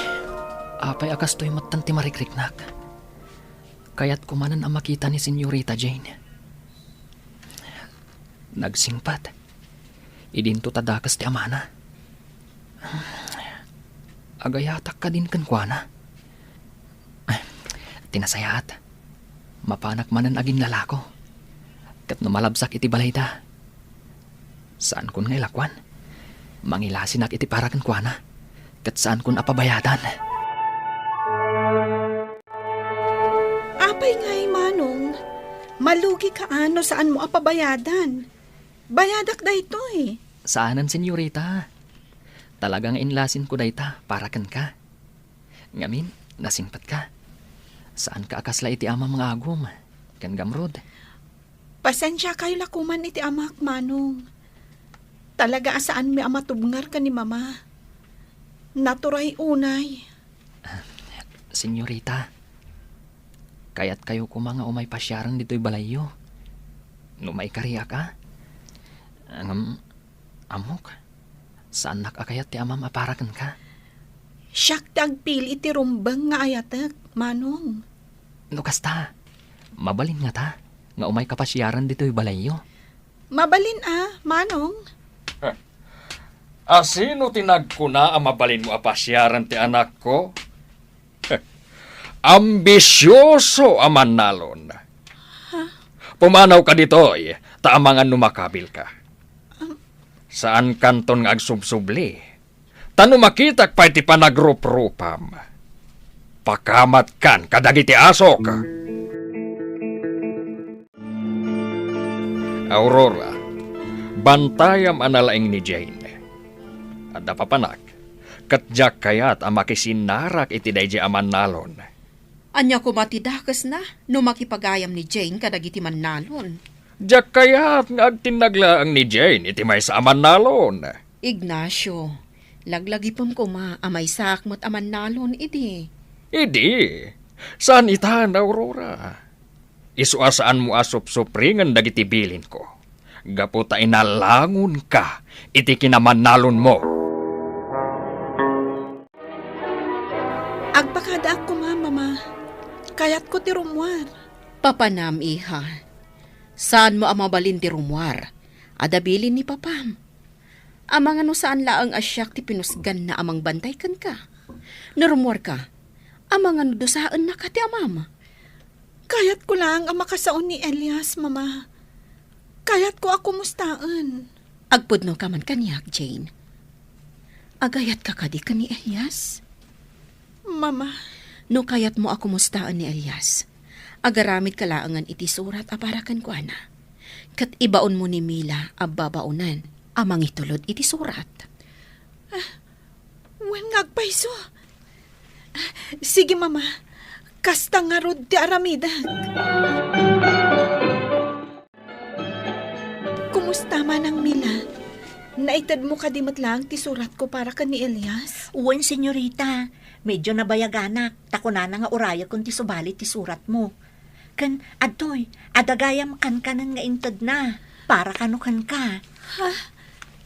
apay a kastoy metten ti marikriknak? Kayatko manen a makita ni Senyorita Jane. Nagsingpet. Idinto ta dakes ti amana. Agayatak kadin kenkuana. Ti nasayaat, mapanak manen aginlalako. Ket no malabsak iti balayda, saankon nga ilakuan. Mangilasinak iti para kenkuana, ket saankon a pabayadan. Apay ngay, Manong? Malugika a no saanmo a pabayadan. Bayadak daytoy. Saanen, senyorita. Talaga nga inlasinko dayta para kenka. Ngamin, nasingpetka. Saanka a kasla iti amam nga agum ken gamrud. Pasensiakayo la koman iti amak, Manong. Talaga a saanmi a matubngar ken ni Mama. Naturay unay. Ah, senyorita, kayatkayo koma nga umay pasiaren ditoy balayyo. No maikariak a. Ngem, ammok, Saannak a kayat ti amam a para kenka. Siak ti agpili iti rumbeng nga ayatek, Manong. No kasta, mabalin ngata nga umayka pasiaran ditoy balayyo? Mabalin a, Manong. Asino ti nagkuna a mabalinmo a pasiaran ti anakko? Ambisioso a mannalon. Pumanawka ditoy, ta amangan no makabilka. Saankanton nga agsubsubli. Ta no makitak pay ti panagruprupam, pakamatkan kadagiti asok. Aurora, bantayam a nalaing ni Jane. Adda papanak, ket diak kayat a makisinnarak iti daydiay a mannalon. Ania koma ti dakesna no makipagayam ni Jane kadagiti mannalon? Diak kayat nga agtinnag laeng ni Jane iti maysa a mannalon. Ignacio, laglagipem koma a maysaak met a mannalon idi. Idi, saan itan, Aurora. Isu a saanmo a supsupringen dagiti bilinko, gapu ta inalangonka iti kinamannalonmo. Agpakadaak koma, Mama. Kayatko ti rummuar. Papanam, iha. Saanmo a mabalin ti rummuar. Adda bilin ni Papam. Amangan no saan laeng a siak ti pinusganna a mangbantay kenka. No rummuarka, amangan no dusaennaka ti amam. Kayatko laeng a makasao ni Elias, Mama. Kayatko a kumustaen. Agpudnoka man kaniak, Jane. Agayatka kadi ken ni Elias? Mama. No kayatmo a kumustaen ni Elias, agaramidka laengen iti surat a para kenkuana. Ket ibaonmo ni Mila a babaonen a mangitulod iti surat. Ah, wen nga agpayso. Ah, sige, Mama. Kasta ngarud ti aramidek. Kumusta, Manang Mila? Naitedmo kadi met laeng ti suratko para ken ni Elias? Wen, senyorita. Medyo nabayaganak, ta kunana nga urayekon ti subali ti suratmo. Ken, adtoy, adda gayam kankanen nga intedna, para kano kenka. Ha?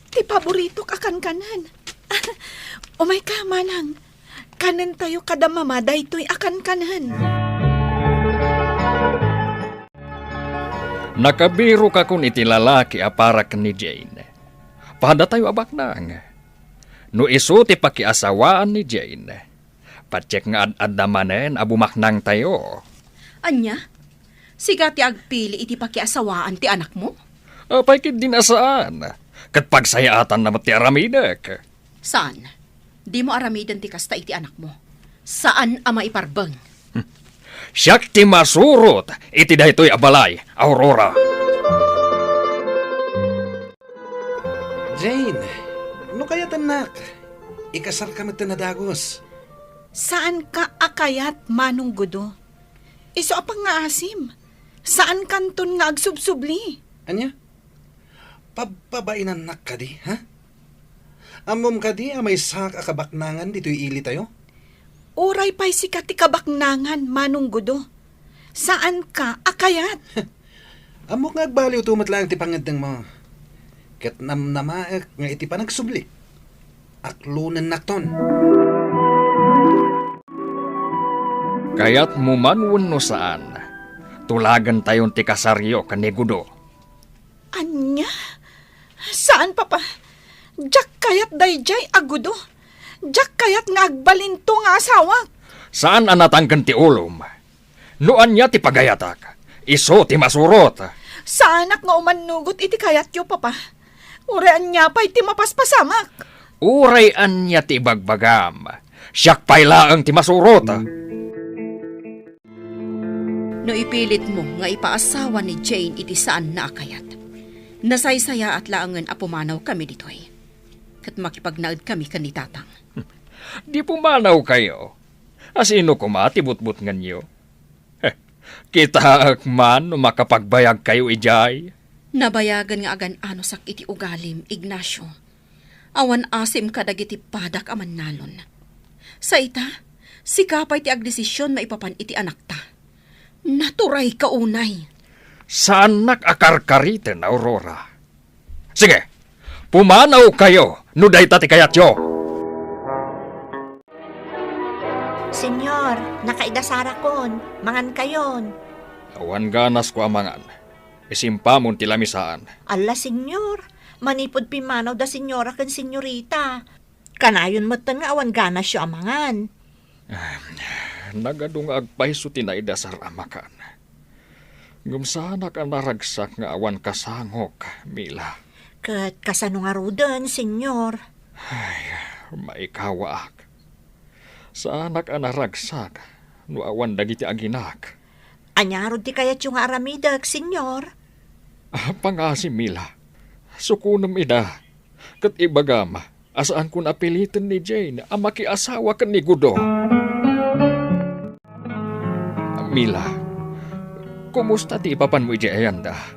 Ti paboritok a kankanen? Umayka, Manang. Kanentayo kada Mama daytoy a kankanen. Nakabirokakon iti lalaki a para ken ni Jane. Padatayo a baknang. No isu ti pakiasawaan ni Jane, patiek nga ad-adda manen a bumaknangtayo. Ania? Sika ti agpili iti pakiasawaan ti anakmo? Apay ketdin a saan? Ket pagsayaatanna met ti aramidek. Saan? Dimo aramiden ti kasta iti anakmo. Saan a maiparbeng. Siak ti masurot iti daytoy a balay, Aurora. Jane, no kayatennak, ikasarka met a dagus. Saanka a kayat, Manong Gudo? Isu a pangngaasim, saankanton nga agsubsubli. Ania? Pabpabainannak kadi, ha? Ammom kadi a maysaak a kabaknangan ditoy ilitayo? Uray pay sika ti kabaknangan, Manong Gudo. Saanka a kayat? Ammok nga agbaliwto met laeng ti pangngeddengmo. Ket namnamaek nga iti panagsublik, aklonennakton. Kayatmo man wenno saan, tulagentayon ti kasaryo ken ni Gudo. Ania? Saan, Papa. Diak kayat daydiay a Gudo. Diak kayat nga agbalinto nga asawak. Saan a natangken ti ulom. No ania ti pagayatak, isu ti masurot. Saanak nga umannugot iti kayatyo, Papa. Uray ania pay ti mapaspasamak. Uray ania ti ibagbagam, siak pay laeng ti masurot. No ipilitmo nga ipaasawa ni Jane iti saanna a kayat, nasaysayaat laengen a pumanawkami ditoy. Ket makipagnaedkami ken ni Tatang. Di pumanawkayo. Asino koma ti butbutngenyo? Heh, kitaek man no makapagbayagkayo idiay. Nabayagen nga agan-anosak iti ugalim, Ignacio. Awan asim kadagiti padak a mannalon. Sa ita, sika pay ti agdesisyon maipapan iti anakta. Naturayka unay. Saannak a karkariten, Aurora. Sige, Pumanawkayo no dayta ti kayatyo. Senyor, nakaida sarakon, mangankayon. Awan ganasko a mangan. Isimpamon ti lamisaan. Alla, Senyor, manipud pimmanaw da Senyora ken Senyorita. Kanayon metten nga awan ganasyo a mangan. Nagadu nga agpayso ti naidasar a makan. Ngem saanak a naragsak nga awan kasangok, Mila. Ket kasano ngaruden, Senyor? Ay, maikawaak. Saanak a naragsak no awan dagiti aginak. Ania ngarud ti kayatyo nga aramidek, Senyor? Ah, pangasi, Mila. Sukonem ida. Ket ibagam a saanko a piliten ni Jane a makiasawa ken ni Gudo. Mila, kumusta ti ipapanmo idiay ayanda?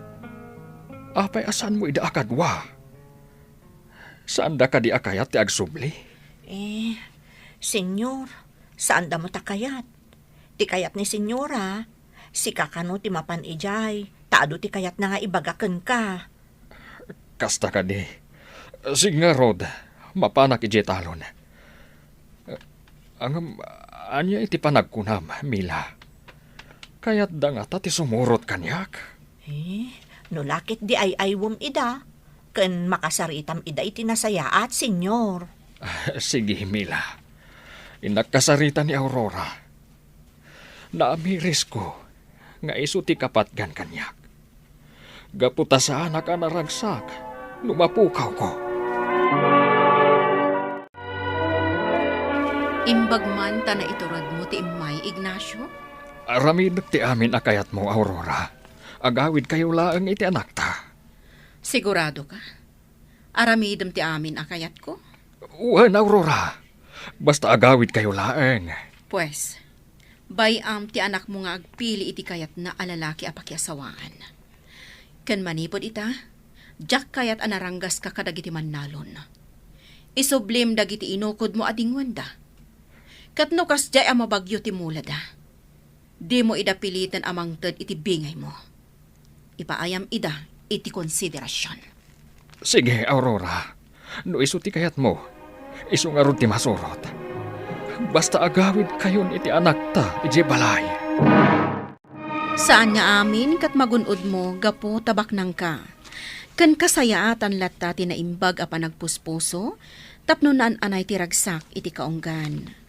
Apay a saanmo ida a kadua? Saanda kadi a kayat ti agsubli? Eh, Senyor, saanda met a kayat. Ti kayat ni Senyora, sika kano ti mapan idiay, ta adu ti kayatna nga ibaga kenka. Kasta kadi. Sige ngarud, mapanak idiay talon. Ngem, ania iti panagkunam, Mila? Kayatda ngata ti sumurot kaniak? Eh, no la ket di ay-aywem ida, ken makasaritam ida iti nasayaat, Senyor. Sige, Mila. Innak kasarita ni Aurora. Naamirisko nga isu ti kapatgan kaniak. Gapu ta saanak a naragsak no mapukawko. Imbag man ta naituredmo ti immay, Ignacio? Aramidek ti amin a kayatmo, Aurora. Agawidkayo laeng iti anakta. Sigurado ka? Aramidem ti amin a kayatko? Wen, Aurora. Basta agawidkayo laeng. Pues, bay-am ti anakmo nga agpili iti kayatna a lalaki a pakiasawaan. Ken manipud ita, diak kayat a naranggaska kadagiti mannalon. Isublim dagiti inukodmo a dinguenda. Ket no kasdiay a mabagyo ti mulada, dimo ida piliten a mangted iti bingaymo. Ipaayam ida iti konsiderasion. Sige, Aurora. No isu ti kayatmo, isu ngarud ti masurot. Basta agawidkayon iti anakta idiay balay. Saan nga amin ket magun-odmo gapu ta baknangka. Ken kasayaatan latta ti naimbag a panagpuspuso tapno naan-anay ti ragsak iti kaunggan.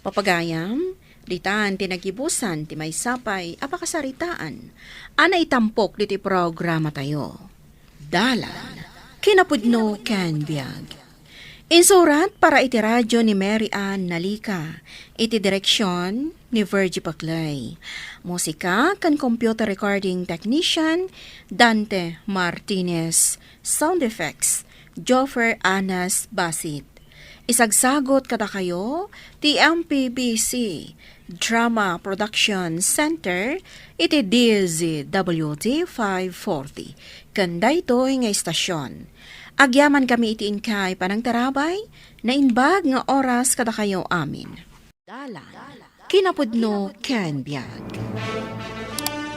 Papagayam, ditan ti nagibusan ti maysa pay a pakasaritaan a naitampok ditoy programatayo. Dalan, kinapudno ken biag. Insurat para iti radio ni Mary Ann Nalica, iti direksion ni Virgie Paclay. Musika ken computer recording technician, Dante Martinez. Sound effects, Joffer Anas Basit. Isagsagot kadakayo ti M P B C Drama Production Center iti D Z W T five forty. Ken daytoy nga istasyon, agyamankami iti inkay panangtarabay, naimbag nga oras kadakayo amin. Dalan, kinapudno ken biag.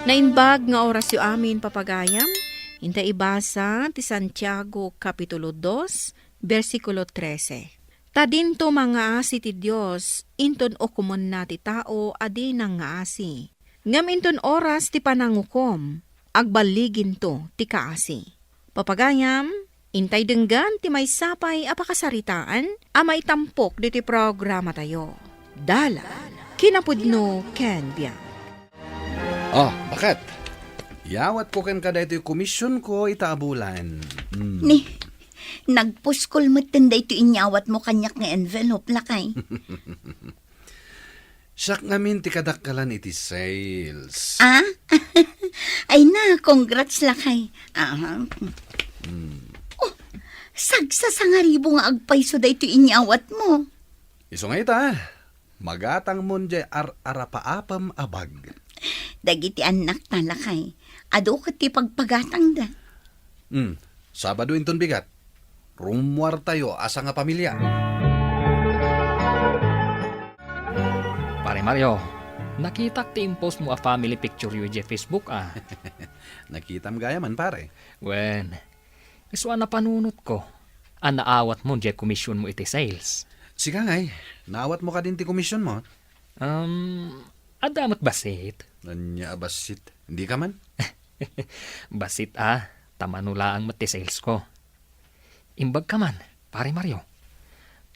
Naimbag nga orasyo amin, papagayam, inta ibasa ti Santiago Kapitulo dos, bersikulo trese. Ta dinto mangngaasi ti Dios, inton ukomenna ti tao a di nangngaasi. Ngem inton oras ti panangukom, agballiginto ti kaasi. Papagayam, intay denggen ti maysa pay a pakasaritaan a maitampok ditoy programatayo. Dalan, kinapudno ken biag. Ah, baket. Yawatko kenka daytoy komisionko ita a bulan. Mm. Ni, nagpuskol metten daytoy inyawatmo kaniak nga envelope, lakay. Siak ngamin ti kadakkelan iti sales. Ah? Ay na, congrats, lakay. Aha. Hmm. Oh, sagsasangaribo nga agpayso daytoy inyawatmo. Isu nga ita, magatangmon jay ar-arapaapem a bag. Dagiti annakta, lakay, adu ket ti pagpagatangda. Hmm, Sabado inton bigat. Rummuartayo a sangapamilia. Pare Mario, nakitak ti impostmo a family picture yo idiay Facebook, a. Nakitam gayamen, pare. Wen, isu a napanunotko. a naawatmo diay komisionmo iti sales. Sika ngay, naawatmo kadin ti komisionmo? Um, adda met bassit. Ania a bassit? Dika man? Bassit a, ta mano laeng met ti sales ko. Imbagka man, Pare Mario.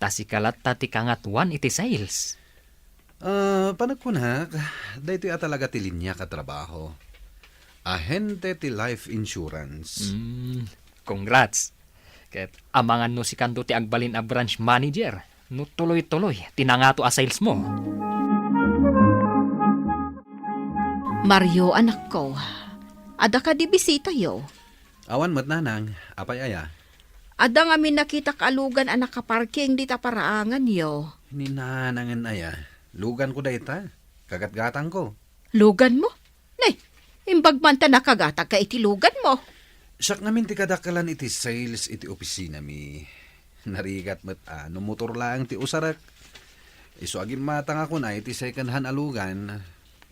Ta sika latta ti kangatoan iti sales. Ah, panagkunak, daytoy a talaga ti liniak a trabaho. Ahente ti life insurance. Mm, congrats. Ket amangan no sikanto ti agbalin a branch manager, no tuloy-tuloy ti nangato a salesmo. Mario, anakko, adda kadi bisitayo? Awan met, nanang. Apay aya? Adda ngamin nakitak a lugan a nakaparking dita paraanganyo. Ni nanangen aya? Luganko dayta. Kagatgatangko. Luganmo? Nay, imbag man ta nakagatagka iti luganmo. Siak ngamin ti kadakkelan iti sales iti opisinami. Narigat met a no motor laeng ti usarek. Isu a gimmatangakon iti second hand a lugan.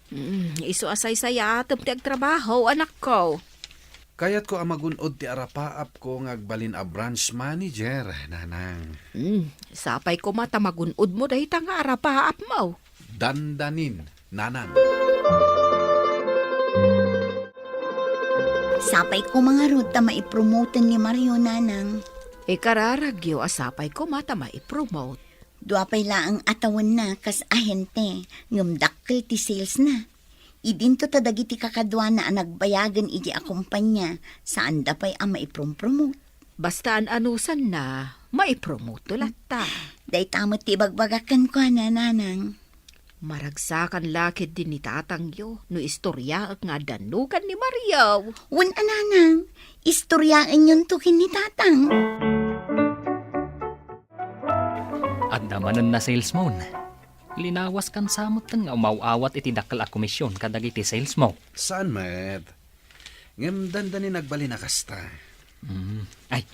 Mm, isu a saysayaatem ti agtrabaho, anakko. Kayatko a magun-od ti arapaapko nga agbalin a branch manager, nanang. Mm, sapay koma ta magun-odmo dayta nga arapaapmo. Dandanin, nanang. Sapay koma ngarud ta maipromoten ni Mario, nanang. Ikararagyo a sapay koma ta maipromote. Dua pay laeng a tawenna kas ahente, ngem dakkel ti salesna. Idinto ta dagiti kakaduana a nagbayagen idiay a kompania, saanda pay a maiprompromot. Basta an-anusanna, maipromoto latta. Dayta met ti ibagbagak kenkuana, nanang. Maragsakan la ketdi ni tatangyo no istoriaek nga adda nugan ni Mario. Wen a, nanang, istoriaenyonto ken ni tatang. Adda manen a salesmo. Linawaskansa metten nga umaw-awat iti dakkel a komisyon kadagiti salesmo. Saan met? Ngem dandanin agbalin a kasta. Mm. Ay,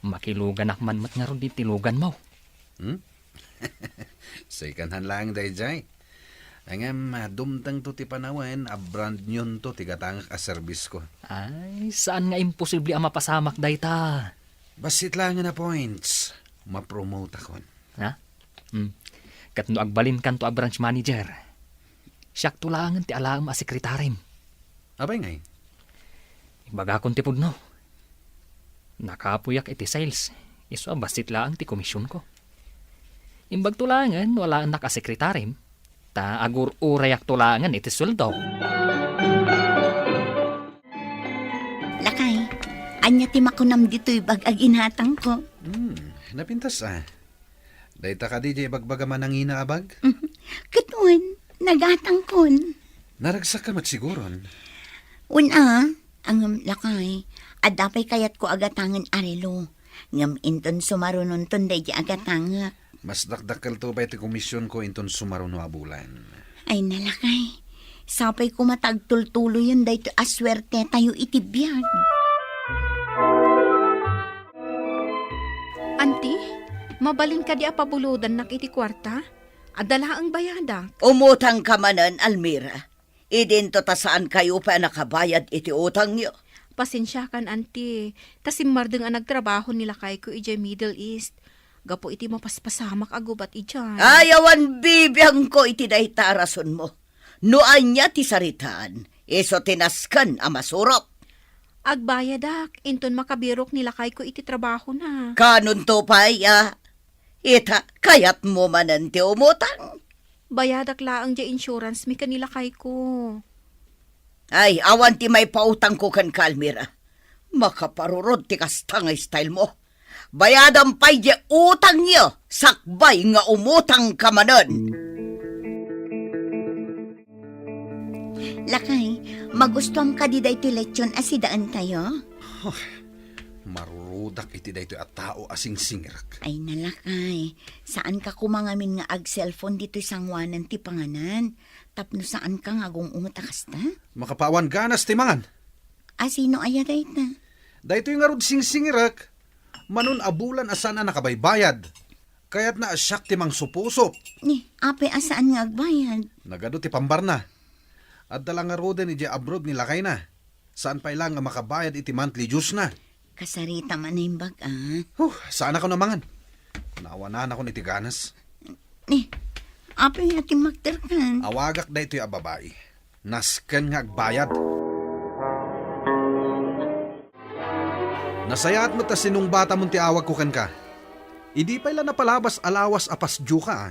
makiluganak man met ngarud iti luganmo. Hmm? Second hand laeng daydiay. Ngem, ah, dumtengto ti panawen a brand new-nto ti gatangek a serbisko. Ay, saan nga imposible a mapasamak dayta. Bassit laengen a points, mapromoteakon. Ha? Hmm. Ket no agbalinkanto a branch manager, siakto laengen ti alaem a sekretarim. Apay ngay? Ibagakon ti pudno. Nakapuyak iti sales, isu a bassit laeng ti komisionko. Imbagto laengen no alaennak a sekretarim, ta agur-urayakto laengen iti sueldo. Lakay, ania ti makunam ditoy bag a ginatangko? Hmm, napintas a. Dayta kadi diay ibagbagam a nangina a bag? Ket wen, nagatangkon. Naragsakka met siguron. Wen a, ngem lakay, adda pay kayatko a gatangen a relo. Ngem inton sumarunonton daydiay a gatangek. Mas dakdakkelto pay ti komisionko inton sumaruno a bulan. Ay, nalakay. Sapay koma ta agtultuloyen daytoy a suertetayo iti biag. Anti, mabalin kadi a pabulodannak iti kuarta? Adda laeng bayadak. Umutangka manen, Almira. Idinto ta saankayo pay a nakabayad iti utangyo. Pasensiakan, anti, ta simmardeng a nagtrabaho ni lakayko idiay Middle East. Gapu iti mapaspasamak a gubat idiay. Ay, awan bibiangko iti dayta a rasonmo. No ania ti saritaan, isu ti nasken a masurot. Agbayadak, inton makabirok ni lakayko iti trabahona. Kanonto pay a? Ita, kayatmo manen ti umutang? Bayadak laeng diay insurance mi ken ni lakayko. Ay, awan ti maipautangko kenka, Almira. Makaparurod ti kasta nga style mo. Bayadam pay diay utangyo, sakbay nga umutangka manen. Lakay, magustuam kadi daytoy lechon a sidaentayo? Huh, marurudak iti daytoy a tao a singsingirek. Ay, nalakay. Saanka koma ngamin nga ag-cellphone ditoy sangoanan ti panganan. Tapno saanka nga agung-unget a kasta? Makapaawan ganas ti mangan. A, sino aya dayta? Daytoy ngarud singsingirek. Manon a bulan a saan a nakabaybayad. Kayatna a siak ti mangsupusop. Ni, apay a saan nga agbayad? Nagadu ti pambarna. Adda la ngaruden idiay abroad ni lakayna. Saan pay la nga makabayad iti monthly dues na. Kasarita man a imbag, a. Huh, saan ako namangan? Nawananakon iti ganas. Ni, apay nga timmakderkan? Awagak daytoy a babai. Nasken nga agbayad. Nasayaat met a sinungbatamon ti awagko kenka. Idi pay la napalabas a lawas a pasdioka, a.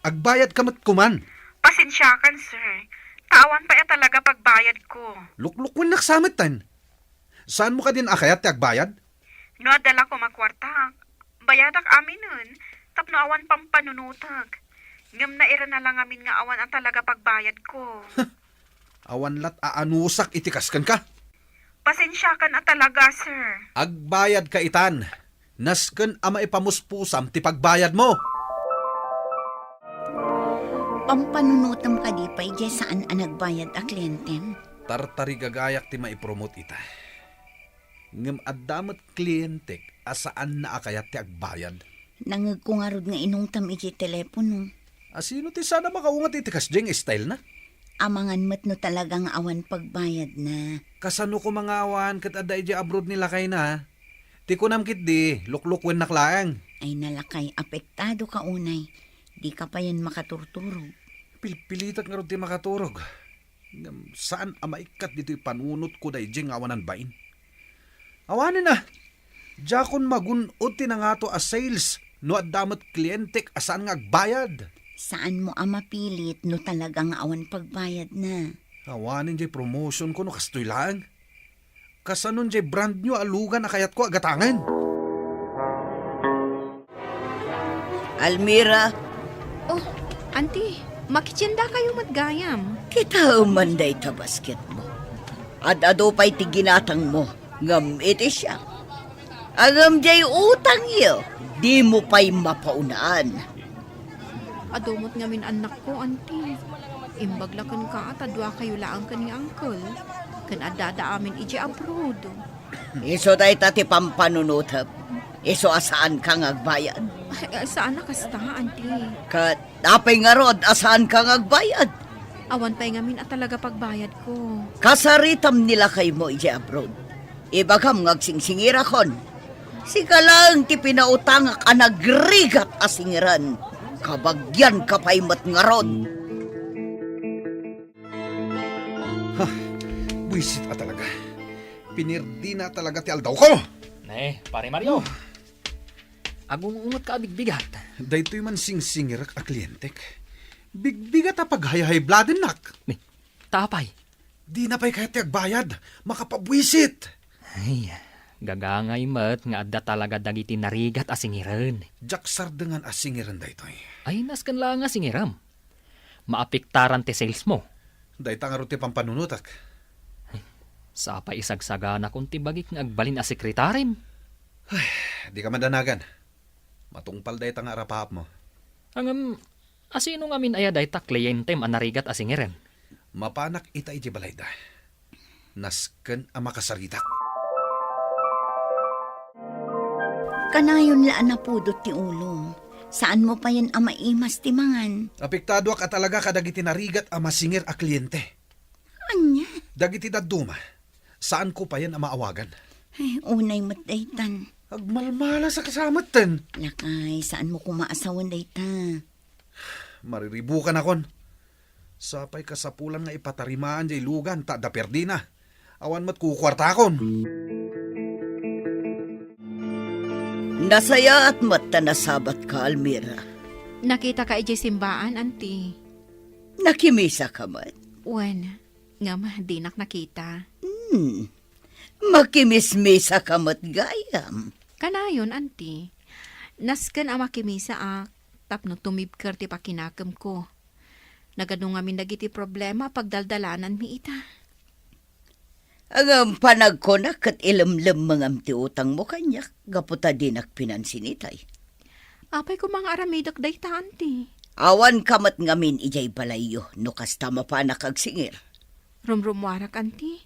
Agbayadka met koman. Pasensiakan, sir. Ta awan pay a talaga pagbayadko. Luklukuennak sa metten. Saanmo kadin a kayat ti agbayad? No adda la koma kuartak, bayadak aminen tapno awan pampanunotek. Ngem nairana la ngamin nga awan a talaga pagbayadko. Awan lat a anusak iti kaskenka. Pasensiakan a talaga, sir. Agbayadka itan. Nasken a maipamuspusam ti pagbayadmo. Pampanunotem kadi pay diay saan a nagbayad a klientem? Tartarigagayak ti maipromote ita. Ngem adda met klientek a saanna a kayat ti agbayad. Nangngegko ngarud nga inungtam iti telepono. A sino ti saan a makaungat iti kasdiay nga style na? Amangan met no talaga nga awan pagbayadna. Kasano koma nga awan ket adda idiay abroad ni lakayna? Ti kunam ketdi, luklukuennak laeng. Ay nalakay, apektado ka unay. Di ka payen makaturturog. Pilpilitek ngarud ti makaturog. Ngem saan a maikkat ditoy panunotko daydiay nga awanan bain. Awanen a, diakon magun-od ti nangato a sales no adda met klientek a saan nga agbayad. Saanmo a mapilit no talaga nga awan pagbayadna. Awanen diay promotionko no kastoy laeng. Kasanon diay brand new a lugan a kayatko a gatangen. Almira. Oh, Auntie, makitiendakayo met gayam. Kitaem man dayta basketmo. Ad-adu pay ti ginatangmo, ngem iti siak. Ngem diay utangyo, dimo pay mapaunaan. Adu met ngamin annakko, Auntie. Imbag la kenka ta duakayo laeng ken ni Uncle, ken addada amin idiay abroad. Isu dayta ti pampanunotem. Isu a saanka nga agbayad. Ay, ay, saan a kasta, Auntie. Ket apay ngarud a saanka nga agbayad? Awan pay ngamin a talaga pagbayadko. Kasaritam ni lakaymo idiay abroad. Ibagam nga agsingsingirakon. Sika laeng ti pinautangak a nagrigat a singiren. Kabagianka pay met ngarud. Ha, buisit a talaga. Pinirdina a talaga ti aldawko. Ne, Pare Mario. Agung-ungetka a bigbigat. Daytoy man singsingirek a klientek. Bigbigat a paghayhaybladennak. Ne, ta apay? Dina pay kayat ti agbayad. Makapabuisit. Ay, gagangay met nga adda talaga dagiti narigat a singiren. Diak sardengan a singiren daytoy. Ay, nasken laeng a singirem. Maapektaran ti salesmo. Dayta ngarud ti pampanunotek. Sapay isagsaganakon ti bagik nga agbalin a sekretarem. Ay, dika madanagan. Matungpal dayta nga arapaapmo. Ngem, asino ngamin aya dayta klientem a narigat a singiren? Mapanak ita idiay balayda. Nasken a makasaritak. Kanayon la a napudot ti ulom. Saanmo payen a maimas ti mangan. Apektadoak a talaga kadagiti narigat a masingir a kliente. Ania? Dagiti dadduma, saanko payen a maawagan. Ay, unay met daytan. Agmalmalasak sa metten. Lakay, saanmo koma a sawen dayta. Mariribukanakon. Sapay kasapulan nga ipatarimaan diay lugan ta adda perdina. Awan met kukuartakon. Nasayaat met ta nasabatka, Almira. Nakitaka idiay simbaan, Auntie. Nakimisaka met? Wen, ngem dinak nakita. Hmm. Makimismisaka met gayam. Kanayon, Auntie. Nasken a makimisaak tapno tumibker ti pakinakemko. Nagadu ngamin dagiti problema a pagdaldalananmi ita. Ngem panagkunak ket ilemlemmengam ti utangmo kaniak gapu ta dinak pinansin itay. Apay koma nga aramidek dayta, Auntie? Awanka met ngamin idiay balayyo no kasta mapanak agsingir. Rumrummuarak, Auntie.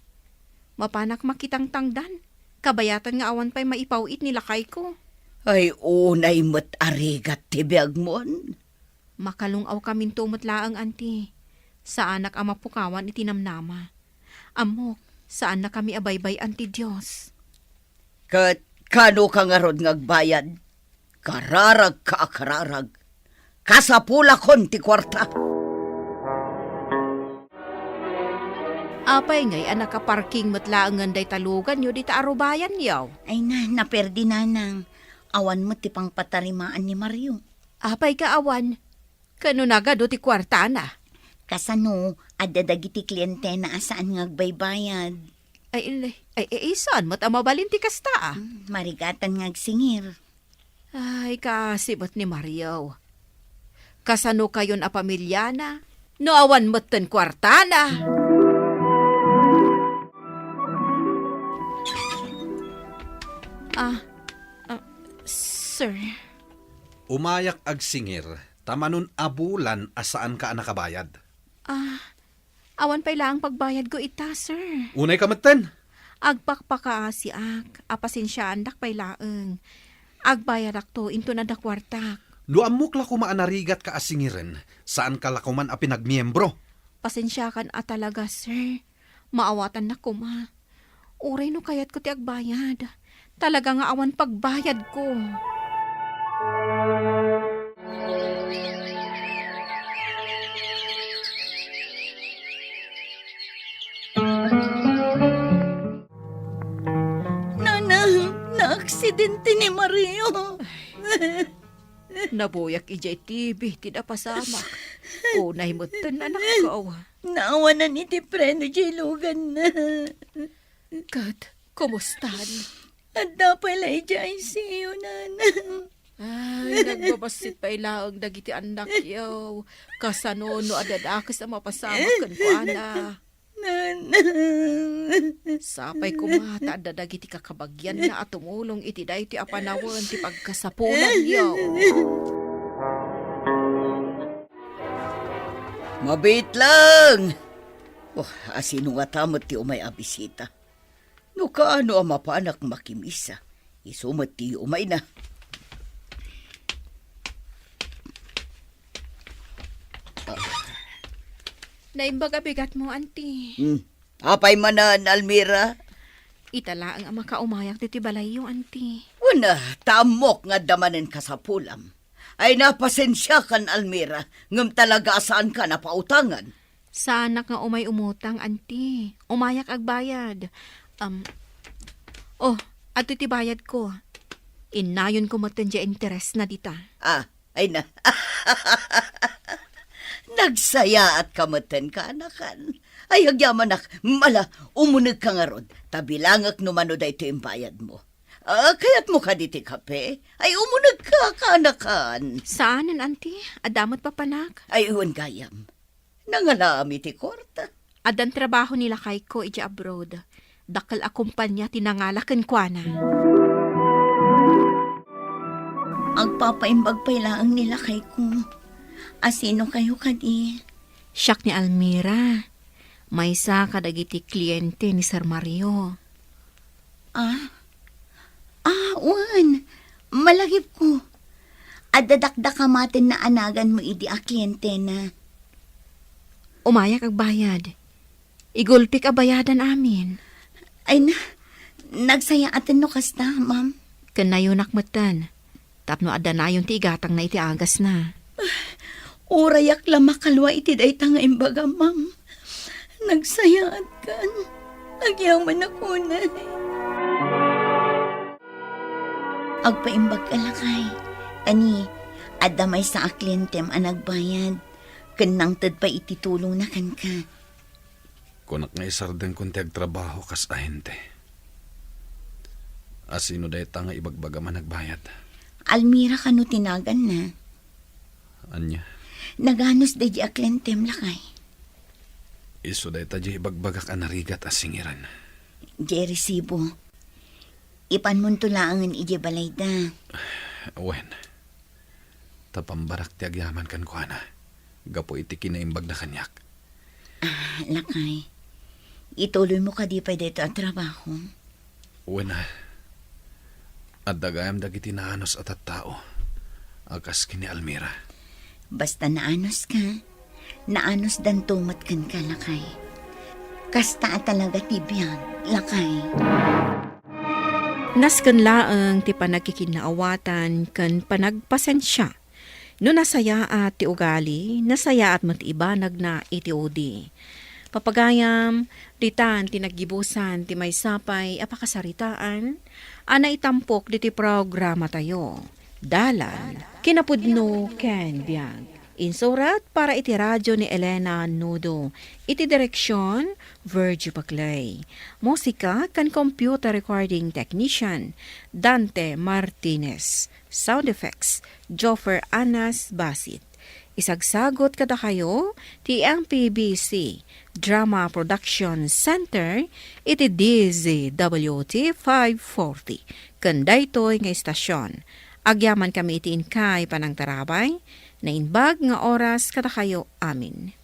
Mapanak makitangtangdan. Kabayatan nga awan pay maipaw-it ni lakayko. Ay, unay met a rigat ti biagmon. Makalung-awkaminto met laeng, Auntie. Saanak a mapukawan iti namnama. Ammok, saannakami a baybay-an ti Dios. Ket kano ka ngarud nga agbayad? Kararag ka a kararag. Kasapulakon ti kuarta. Apay ngay a nakaparking met laengen dayta luganyo dita arubayanyo? Ay na, naperdi, nanang. Awan met ti pangpatarimaan ni Mario. Apay nga awan? Kano nagadu ti kuartana? Kasano, adda dagiti klientena a saan nga agbaybayad. Ay, ay, ay, ay, saan met a mabalin ti kasta, a? Hmm, marigatan nga agsingir. Ay, kaasi met ni Mario. Kasano kayon a pamiliana? No awan metten kuartana? Ah, ah, sir. Umayak agsingir, ta manon a bulan a saanka a nakabayad. Ah, awan pay laeng pagbayadko ita, sir. Unay ka metten? Agpakpakaasiak, a pasensiaandak pay laeng. Agbayadakto inton adda kuartak. No ammok la koma a narigatka a singiren, saanka la koman a pinagmiembro. Pasensiakan a talaga, sir. Maawatannak koma. Uray no kayatko ti agbayad. Talaga nga awan pagbayadko. Nanang, naaksidente ni Mario. Nabuyak idiay T V ti napasamak. Unay metten, anakko. Naawanan iti preno diay luganna. Ket, kumustan? Adda pay la idiay I C U, nanang. Ay, nagbabassit pay laeng dagiti annakyo. Kasano no adda dakes a mapasamak kenkuana? Nanang. Sapay koma ta adda dagiti kakabagianna a tumulong iti daytoy a panawen ti pagkasapulanyo. Mabiit lang! Oh, asino ngata met ti umay a bisita? No kaano a mapanak makimisa, isu met ti umayna. Naimbag a bigatmo, anti. Hmm. Apay manen, Almira? Ita laeng a makaumayak ditoy balayyo, anti. Wen, ta ammok nga adda manen kasapulam. Ay, napasensiakan, Almira, ngem talaga a saankan a pautangan. Saanak nga umay umutang, anti. Umayak agbayad. Um, oh, adtoy ti bayadko. Innayonko metten diay interesna dita. Ah, ay na. Nagsayaatka metten, kaanakan. Ay, agyamanak, mala, umunegka ngarud, ta bilangek no mano daytoy imbayadmo. Ah, kayatmo kadi ti kape? Ay, umunegka, kaanakan. Saanen, anti. Adda met papanak. Ay, wen gayam. Nangalaam iti kuarta. Addan trabaho ni lakayko idiay abroad. Dakkel a kompania ti nangala kenkuana. Agpapaimbag pay laeng ni lakayko. Asino kayo kadi? Siak ni Almira. Maysa kadagiti kliente ni Sir Mario. Ah? Ah, wen. Malagipko. Adda dakdakama ti naanaganmo idi a klientena. Umayak agbayad. Igulpik a bayadan amin. Ay na, nagsayaaten no kasta, ma'am. Ken nayonak metten. Tapno adda nayon ti igatangna iti agasna. Urayak la makalua iti dayta nga imbagam, ma'am. Nagsayaatkan. Agyamanak unay. Agpaimbag ka, lakay. Tani, adda maysa a klientem a nagbayad. Ken nangted pay iti tulongna kenka. Kunak nga isardengkon ti agtrabaho kas ahente. Asino dayta nga ibagbagam a nagbayad? Almira kano ti naganna? Ania? Naganos daydi a klientem, lakay. Isu dayta di ibagbagak a narigat a singiran. Di resibo. Ipanmonto laengen idiay balayda. Wen, ta pambarak ti agyaman kenkuana gapu iti kinaimbagna kaniak. Ah, lakay, ituloymo kadi pay daytoy a trabaho? Wen, ah, adda gayam dagiti naanus a tattao a kas ken ni Almira. Basta naanuska, naanusdanto met kenka, lakay. Kasta a talaga ti biag, lakay. Nasken laeng ti panagkikinnaawatan ken panagpasensia. No nasayaat ti ugali, nasayaat met ti ibanagna iti udi. Papagayam, ditan ti naggibusan ti maysa pay a pakasaritaan a naitampok ditoy programatayo. Dalan, kinapudno ken biag. Insurat para iti radyo ni Elena Nudo. Iti direksyon, Virgie Paclay. Musika ken computer recording technician, Dante Martinez. Sound effects, Joffer Anas Basit. Isagsagot kadakayo ti M P B C Drama Production Center iti D Z W T five forty. Ken daytoy nga istasyon, agyaman kami iti inkay panangtarabay, naimbag nga oras kadakayo amin.